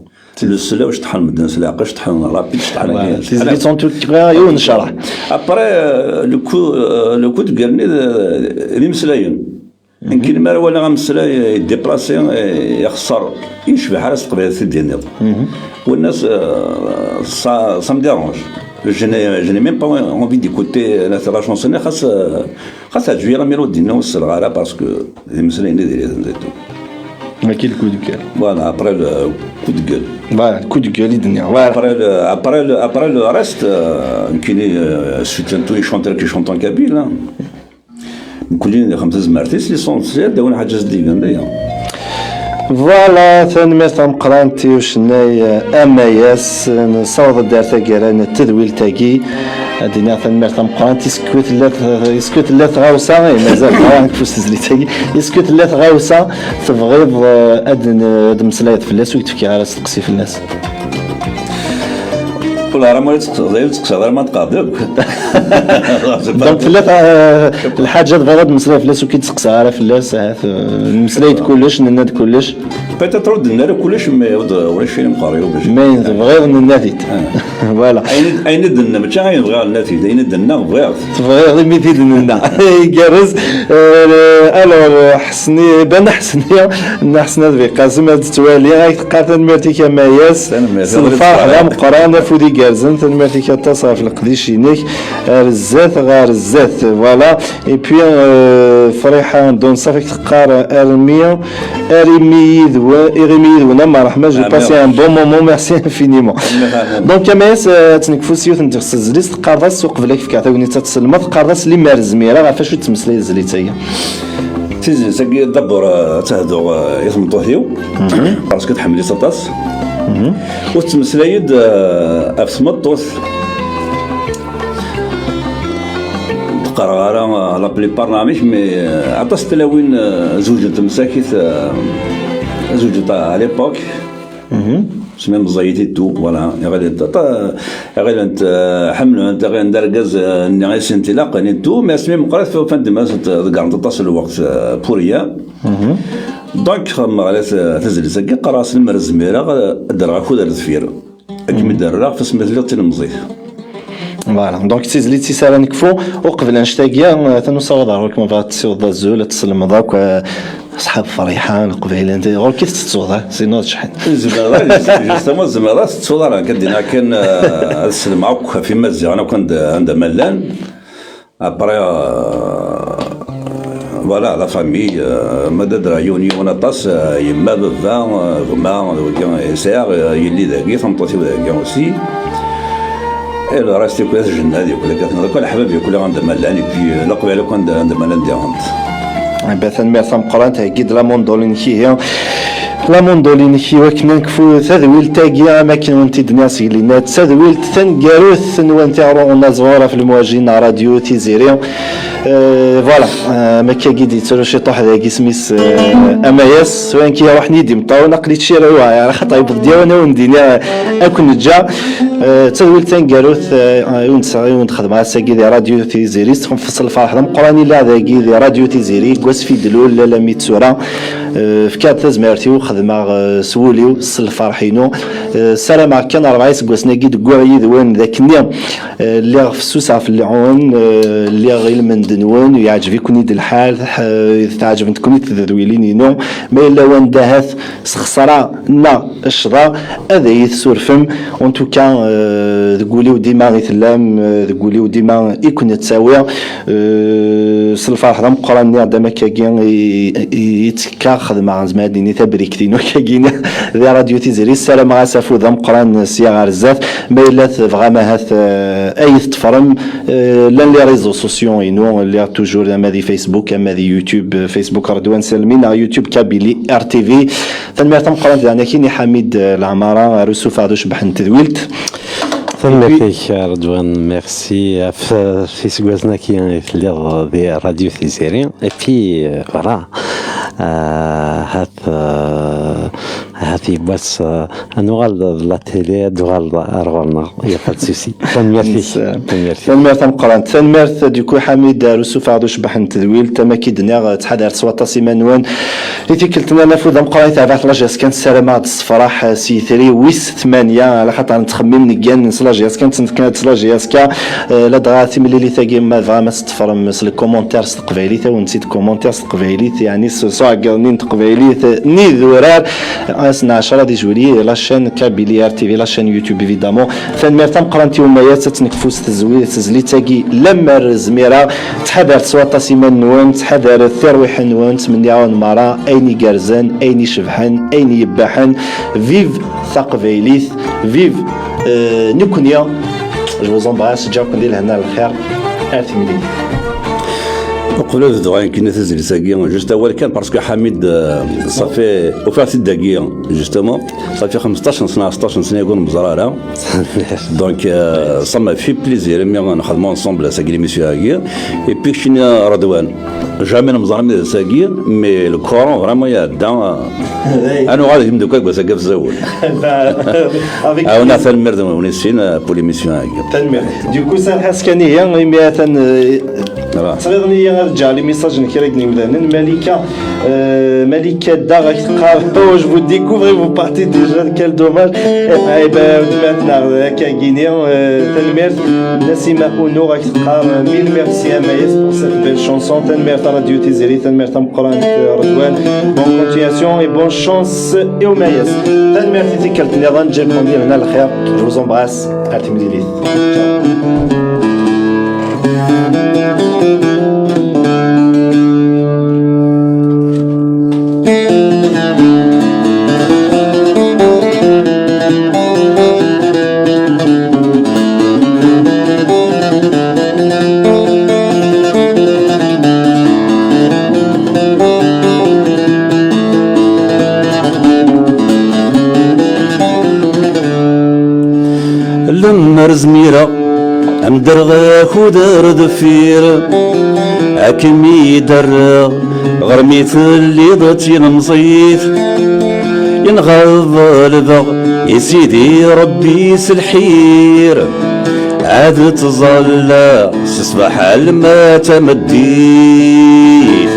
Leslaw ceṭḥen medden s leɛqel, ceṭḥen rapide, ceṭḥen. Voilà, tizlit en tout cas, yiwen ccḍeḥ. Après, euh, le coup, euh, le coup de gueule-nni d, d imeslayen. Nekkini mi ara waliɣ ameslay, euh, déplacé, euh, ixeṣṣer, yecbeḥ ara s teqbaylit i d-tiniḍ. Winna, euh, ça, ça me dérange. Je n'ai, je n'ai même pas envie d'écouter la, la chanson-nni, xas, euh, xas teɛǧeb-iyi la mélodie-nni, ur selleɣ ara, parce que d imeslayen i diri-ten, c'est tout. Mačči le coup de gueule. Voilà, après le coup de gueule. Voilà, le coup de gueule i d-nniɣ. Voilà. Après le, après le, après le reste, euh, nekkini, euh, je soutiens tous les chanteurs qui chantent en kabyle, hein. Nekkni nexdem tazmert-is, l'essentiel d awen ḥaǧa s-d-igan d aya. Voilà, tanemmirt tameqqrant i ucennay, eh, Amayas. Nessaweḍ-d ar taggara n tedwilt-agi. Ad d-iniɣ tanemmirt tameqqrant, isku tella, isku tella tɣawsa, eh, mazal ɣer nekk ɣef tezlit-agi, isku tella tɣawsa tebɣiḍ, eh, ad n-, ad d-mmeslayeḍ fell-as, ur k-d-fkiɣ ara asteqsi fell-as. Wala ara ma ur teqsiḍ, ur teqsiḍ ara ma tqeɛdeḍ. Donc, tella, eh, lḥaǧa tebɣiḍ ad d-mmeslayeḍ fell-as, ur k-id-steqsaɣ ara fell-as, ahat, eh, nemmeslay-d kullec, nenna-d kullec. Peut-être ur d-nenna ara kullec, mais ur d-, ulac ayen meqqar yuɣ. Ma ayen tebɣiḍ, nenna-t-id. Ah. Voilà. Ayen i d-, ayen i d-nenna, mačči ayen bɣiɣ, nenna-t-id. Ayen i d-nenna, bɣiɣ-t. Tebɣiḍ imi t-id-nenna. Igerrez. Euh, alors, euh, Ḥesni, Ben Ḥesni, Nna Ḥesni At Biqasem, ad tettwali, ad ak-teqqar tanemmirt-ik a Mayas. Tanemmirt, s lferḥ d ameqqran, afud igerrzen, tanemmirt-ik aṭas ɣef leqdic-inek. Ar zdat, ɣer zdat, voilà. Et puis, euh, Friḥa Donṣaf, ak-teqqar armi, arimi yid-wen, iɣimi yid-wen, am ṛṛeḥma, j'ai passé un bon moment, merci infiniment. Donc, a Mayas, euh, ad tt-nekfu s yiwet n tezlit, teqqareḍ-as, uqbel ad k-fkeɣ tagnit ad tselmeḍ, teqqareḍ-as, limer zmireɣ, ɣef acu tettmeslay tezlit-agi? Tizlit-agi, d'abord, euh, ad tt-hduɣ, euh, i tmeṭṭut-iw, parce que tḥemmel-itt aṭas. Ur tettmeslay-d, euh, ɣef tmeṭṭut. Ur qqareɣ ara, euh, la plupart neɣ amek, mais, euh, aṭas n tlawin, euh, zewǧent msakit, euh, zewǧent à l'époque. Smi meẓẓiyit et tout, voilà, ɣilent, ɣilent, euh, ḥemmlent, ɣilent d argaz, euh, nni i sent-ilaqen et tout, mais asmi meqqrit, fin de compte, ḍeggrent aṭas n lweqt, euh, pour rien. Donc, xedmeɣ la t-, tazlit-agi, qqareɣ-as, limer zmireɣ, euh, ad d-rreɣ akud ar deffir. Ad kem-id-rreɣ, ɣef asmi telliḍ d tilemẓit. Voilà, donc d tizlit-is ara nekfu. Uqbel annect-agi, eh, atan usawaḍ ɣer welkem, bɣiɣ ad tessiwḍeḍ azul, ad tselmeḍ akk, eh, ṣṣḥab Friḥa, Leqbayel, anta, ɣur-k i tettettuḍ, eh? Sinon ad cḥen. Zemreḍ, justement, zemreḍ ad tettuḍ ara, akka d-iniɣ kan, eh, ad sellmeɣ akk ɣef Imaziɣen akk anda, anda ma llan. Après, euh, voilà, la famille, euh, ma d adra yiwen yiwen aṭas, euh, yemma, baba, euh, gma, d wigi, sɛiɣ, euh, yelli dagi, tameṭṭut-iw dagi aussi. Et le reste, yakk at Jennad, yakk at Jennad, yakk leḥbab, yakk anda ma llan, et puis, euh, Leqbayel, yakk anda, anda ma llan diɣent. Eh ben, tanemmirt tameqqrant, heggi-d la mandoline-ik ihi. La mandoline-ik i wakken ad nekfu tadwilt-agi, am akken wen-t-id-nniɣ seg linad, d tadwilt taneggarut n Wanti Ɣer Unaẓur ɣef lemwaji n Radio Tiziri. Euh, voilà, euh, am akkagi d-yettru ciṭuḥ dagi, isem-is, euh, Amayas, swayent-iyi ruḥen-iyi-d imeṭṭawen, aql-i ttcirɛuɛeɣ, axaṭer yewweḍ-d yawan ad wen-d-iniɣ, euh, ad ken-ǧǧeɣ. Euh, d tadwilt taneggarut, euh, i wen-d-, i wen-d-xedmeɣ ass-agi di Radio Tiziri, s lferḥ d ameqqran i lliɣ dagi di Radio Tiziri, deg wasf i d-ilul, alammi d tura. Eh, fkiɣ-d tazmert-iw, xedmeɣ, eh, s wul-iw, s lferḥ-inu. Eh, ssarameɣ kan rebɛa iseggasen-agi deg-, wwiɣ yid-wen d akken-nni, eh, lliɣ fessuseɣ fell-awen, eh, lliɣ i lmend-nwen, yeɛǧeb-iken-id lḥal, eh, teɛǧbent-ken-id tedwilin-inu. Ma yella wanda ahat sxeṣreɣ neɣ ccḍeɣ, ad iyi-tessurfem. En tout cas, euh, deg wul-iw dima i tellam, euh, deg wul-iw dima i ken-ttawiɣ. Euh, s lferḥ d ameqqran, nniɣ-d am akkagi i, i, i ttekkaɣ, xedmeɣ, nezmer ad d-nini, tabrikt-inu akkagi di Radio Tiziri. Ssarameɣ-as afud d ameqqran sya ɣer zdat. Ma yella tebɣam ahat, euh, ad iyi-teṭṭfrem, euh, llan les réseaux sociaux-inu, lliɣ toujours ama di Facebook, ama di YouTube, euh, Facebook Redouane Selmi, neɣ YouTube Kabylie R T V. Tanemmirt tameqqrant daɣen akkin i Ḥamid, eh, Leɛmara, ar usufeɣ d ucebbeḥ n tedwilt. Tanemmirt-ik, a Redwan, merci ɣef, eh, iseggasen-agi i telliḍ di Radio Tiziri. Et puis, eh, voilà, eh, hat, eh, Yiwwas, eh, ad nuɣal d, d la télé, ad d-uɣal ar ɣur-neɣ, y a pas de souci. Tanemmirt-ik. Tanemmirt-ik. Tanemmirt tameqqrant. Tanemmirt, du coup, Ḥamid, ar usufeɣ d ucebbeḥ n tedwilt, am akka i d-nniɣ, ttḥadaret s waṭas iman-nwen. I tikkelt-nni, afud ameqqran i teɛbaɛt la J S K, nessarameɣ-d ssefraḥ, eh, s yitri wis tmanya, ala xaṭer nettxemmim neggan s la J S K, nettnekna-d s la J S K, eh, ladɣa timlilit-agi, ma tebɣam ad tt-teffrem s lkumuntir s teqbaylit, ad wen-tt-id-kumuntir s teqbaylit, yeɛni s, s uɛeggeḍ-nni n teqbaylit, eh, nni d urar, ass n ɛecṛa di juillet, la chaîne Kabylie R T V, la chaîne YouTube, évidemment. Tanemmirt tameqqrant i Umayas, ad tt-nekfu s tezwi-, s tezlit-agi, lemmer zmireɣ. Ttḥadaret s waṭas iman-nwen, ttḥadaret tirwiḥin-nwen, ttmenniɣ-awen merra ayen igerrzen, ayen icebḥen, ayen yebbaḥen. Vive taqbaylit, vive, euh, nekkni. Je vous embrasse, ǧǧiɣ-ken di lehna, lxir, ar timlilit. Uqbel ad bduɣ ayen kan tizlit-agi, juste awal kan, parce que Ḥamid, euh, ṣafi, ufiɣ-t-id dagi, justement, ṣafi xmesṭac n sna, sṭac n sna ur nemẓer ara. Donc, euh, ça m'a fait plaisir, imi nxedmu ensemble seg l'émission-agi. Et puis, keččini, Redwan, jamais nemẓer mi d ass-agi, mais le courant vraiment iɛedda. Ad nuɣal d imeddukal deg wass-agi ɣef zzawel. Avec Awna, tanemmirt-nwen i sin, euh, pour l'émission-agi. Tanemmirt. Du coup, serreḥ-as kan ihi, imi atan, euh, Voilà. Ttɣiḍen-iyi ad ǧǧeɣ les messages n kra n yimdanen. Malika, euh, Malika Daɣ ak teqqar, oh, je vous découvre et vous partez déjà, quel dommage. Eh ben, eh ben, weltma-tneɣ akkagini, euh, tanemmirt. Nasima Unour ak teqqar, mille merci à Maïs pour cette belle chanson. Tanemmirt a Radio Tiziri, tanemmirt tameqqrant, euh, Redwan. Bonne continuation et bonne chance i Umayas. Tanemmirt i tikkelt nniḍen, ǧǧiɣ-ken di lehna, lxir. Je vous embrasse. Ar timlilit. Lemmer zmireɣ, am-d-rreɣ akud ar deffir, ad kem-id-rreɣ ɣer mi telliḍ d tilemẓit. Yenɣa ḍelbeɣ i Sidi Ṛebbi s lḥir, ad ttẓallaɣ s ṣṣbeḥ alma d tameddit.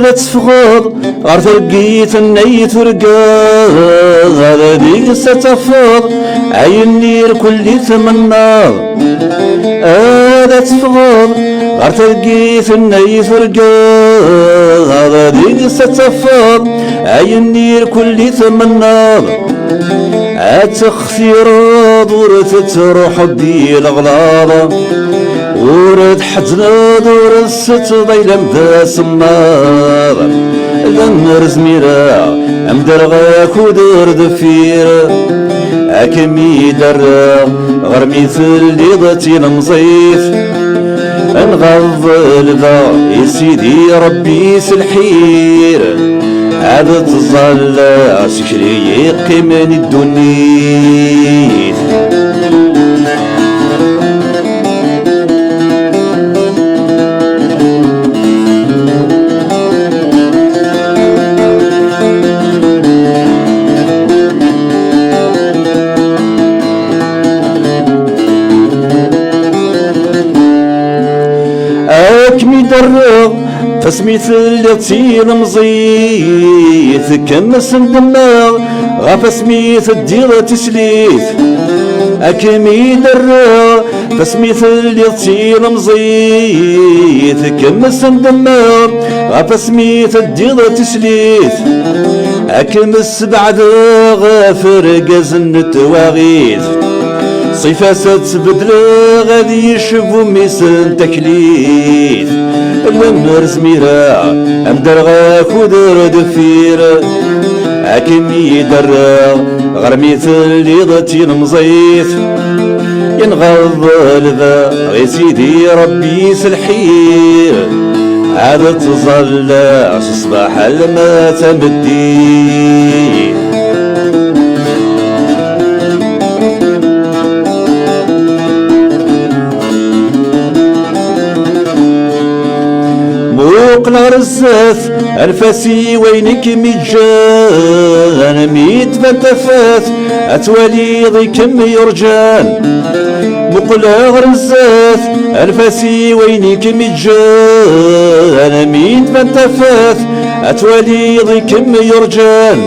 Ad teffɣeḍ ɣer targit-nni ay turgaḍ, deg-s ad tafeḍ ayen irkul i tmennaḍ. Ad teffɣeḍ ɣer targit-nni ay turgaḍ, deg-s ad tafeḍ ayen irkul i tmennaḍ. Ad textireḍ ur tettruḥuḍ di leɣlaḍ, ur tḥezzneḍ ur tessetḍ ayla-m d asemmaḍ. Lemmer zmireɣ, am-d-rreɣ akud ar deffir, ad kem-id-rreɣ ɣer mi telliḍ d tilemẓit. Ad nɣaḍ ḍelbeɣ i Sidi Ṛebbi s lḥir, ad tẓallaɣ s kra yeqqimen i ddunit. Ad kem-id-rreɣ asmi telliḍ d tilemẓit, kemmel sendemmeɣ ɣef asmi teddiḍ d tislit. Ad kem-id-rreɣ asmi telliḍ d tilemẓit, kemmel sendemmeɣ ɣef asmi teddiḍ d tislit. Ad kem-sbeɛdeɣ ɣef irgazen n twaɣit, ṣṣifa-s ad tt-beddleɣ, ad yecbu mmi-s n taklit. Lemmer zmireɣ, am-d-rreɣ akud ar deffir, ad kem-id-rreɣ ɣer mi telliḍ d tilemẓit. Yenɣa ḍelbeɣ i Sidi Ṛebbi s lḥir, Ad ttẓallaɣ s ṣṣbeḥ alma d tameddit. Muqel ɣer zdat, anef-as i wayen i kem-iǧǧan, mi d-tban tafat, ad twaliḍ i kem-yurǧan. Muqel ɣer zdat, anef-as i wayen i kem-iǧǧan, mi d-tban tafat, ad twaliḍ i kem-yurǧan.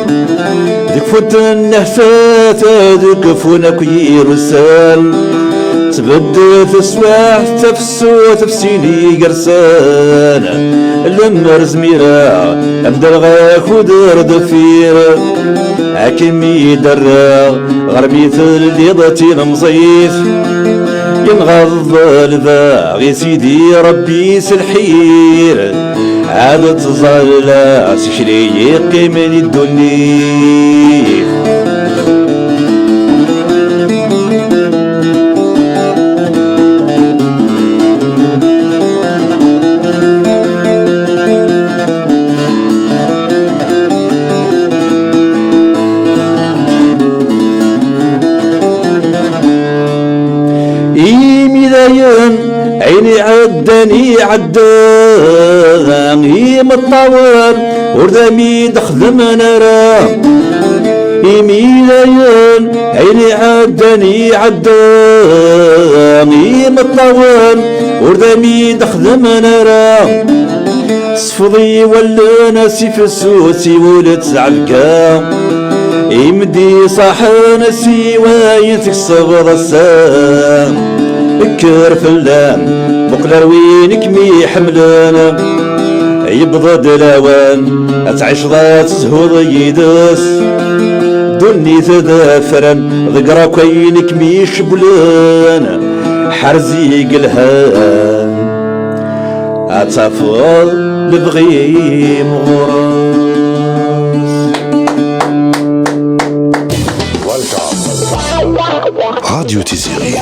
Deg fud n nnehtat, deg fun akk yir ussan, tbeddel teswiɛt, tafsut f sin igersan. Lemmer zmireɣ, ad m-d-rreɣ akud ar deffir, akken mi d-rreɣ ɣer mi telliḍ d tilemẓit. Yenɣeḍ lbeɣ i Sidi Ṛebbi s lḥir, ad ttẓallaɣ s kra yeqqimen i ddunit. Imi dayen ayen iɛeddan iɛedda, imeṭṭawen ur d am-id-xedmen ara. Imi dayen ayen iɛeddan iɛedda, imeṭṭawen ur d am-id-xedmen ara. Sfeḍ i wallen asif sut i wul tzeɛbga, imdi ṣaḥen asiwa i teksbeḍ ass-a. Kker fell-am, muqel ar win i kem-iḥemmlen, yewweḍ-d lawan ad tɛiceḍ ad tezhuḍ yid-s. Ddunit d afran, ḍegger akk ayen i kem-icewwlen, ḥrez i yelhan, ad tafeḍ lebɣi-m ɣur-s. Radio Tiziri.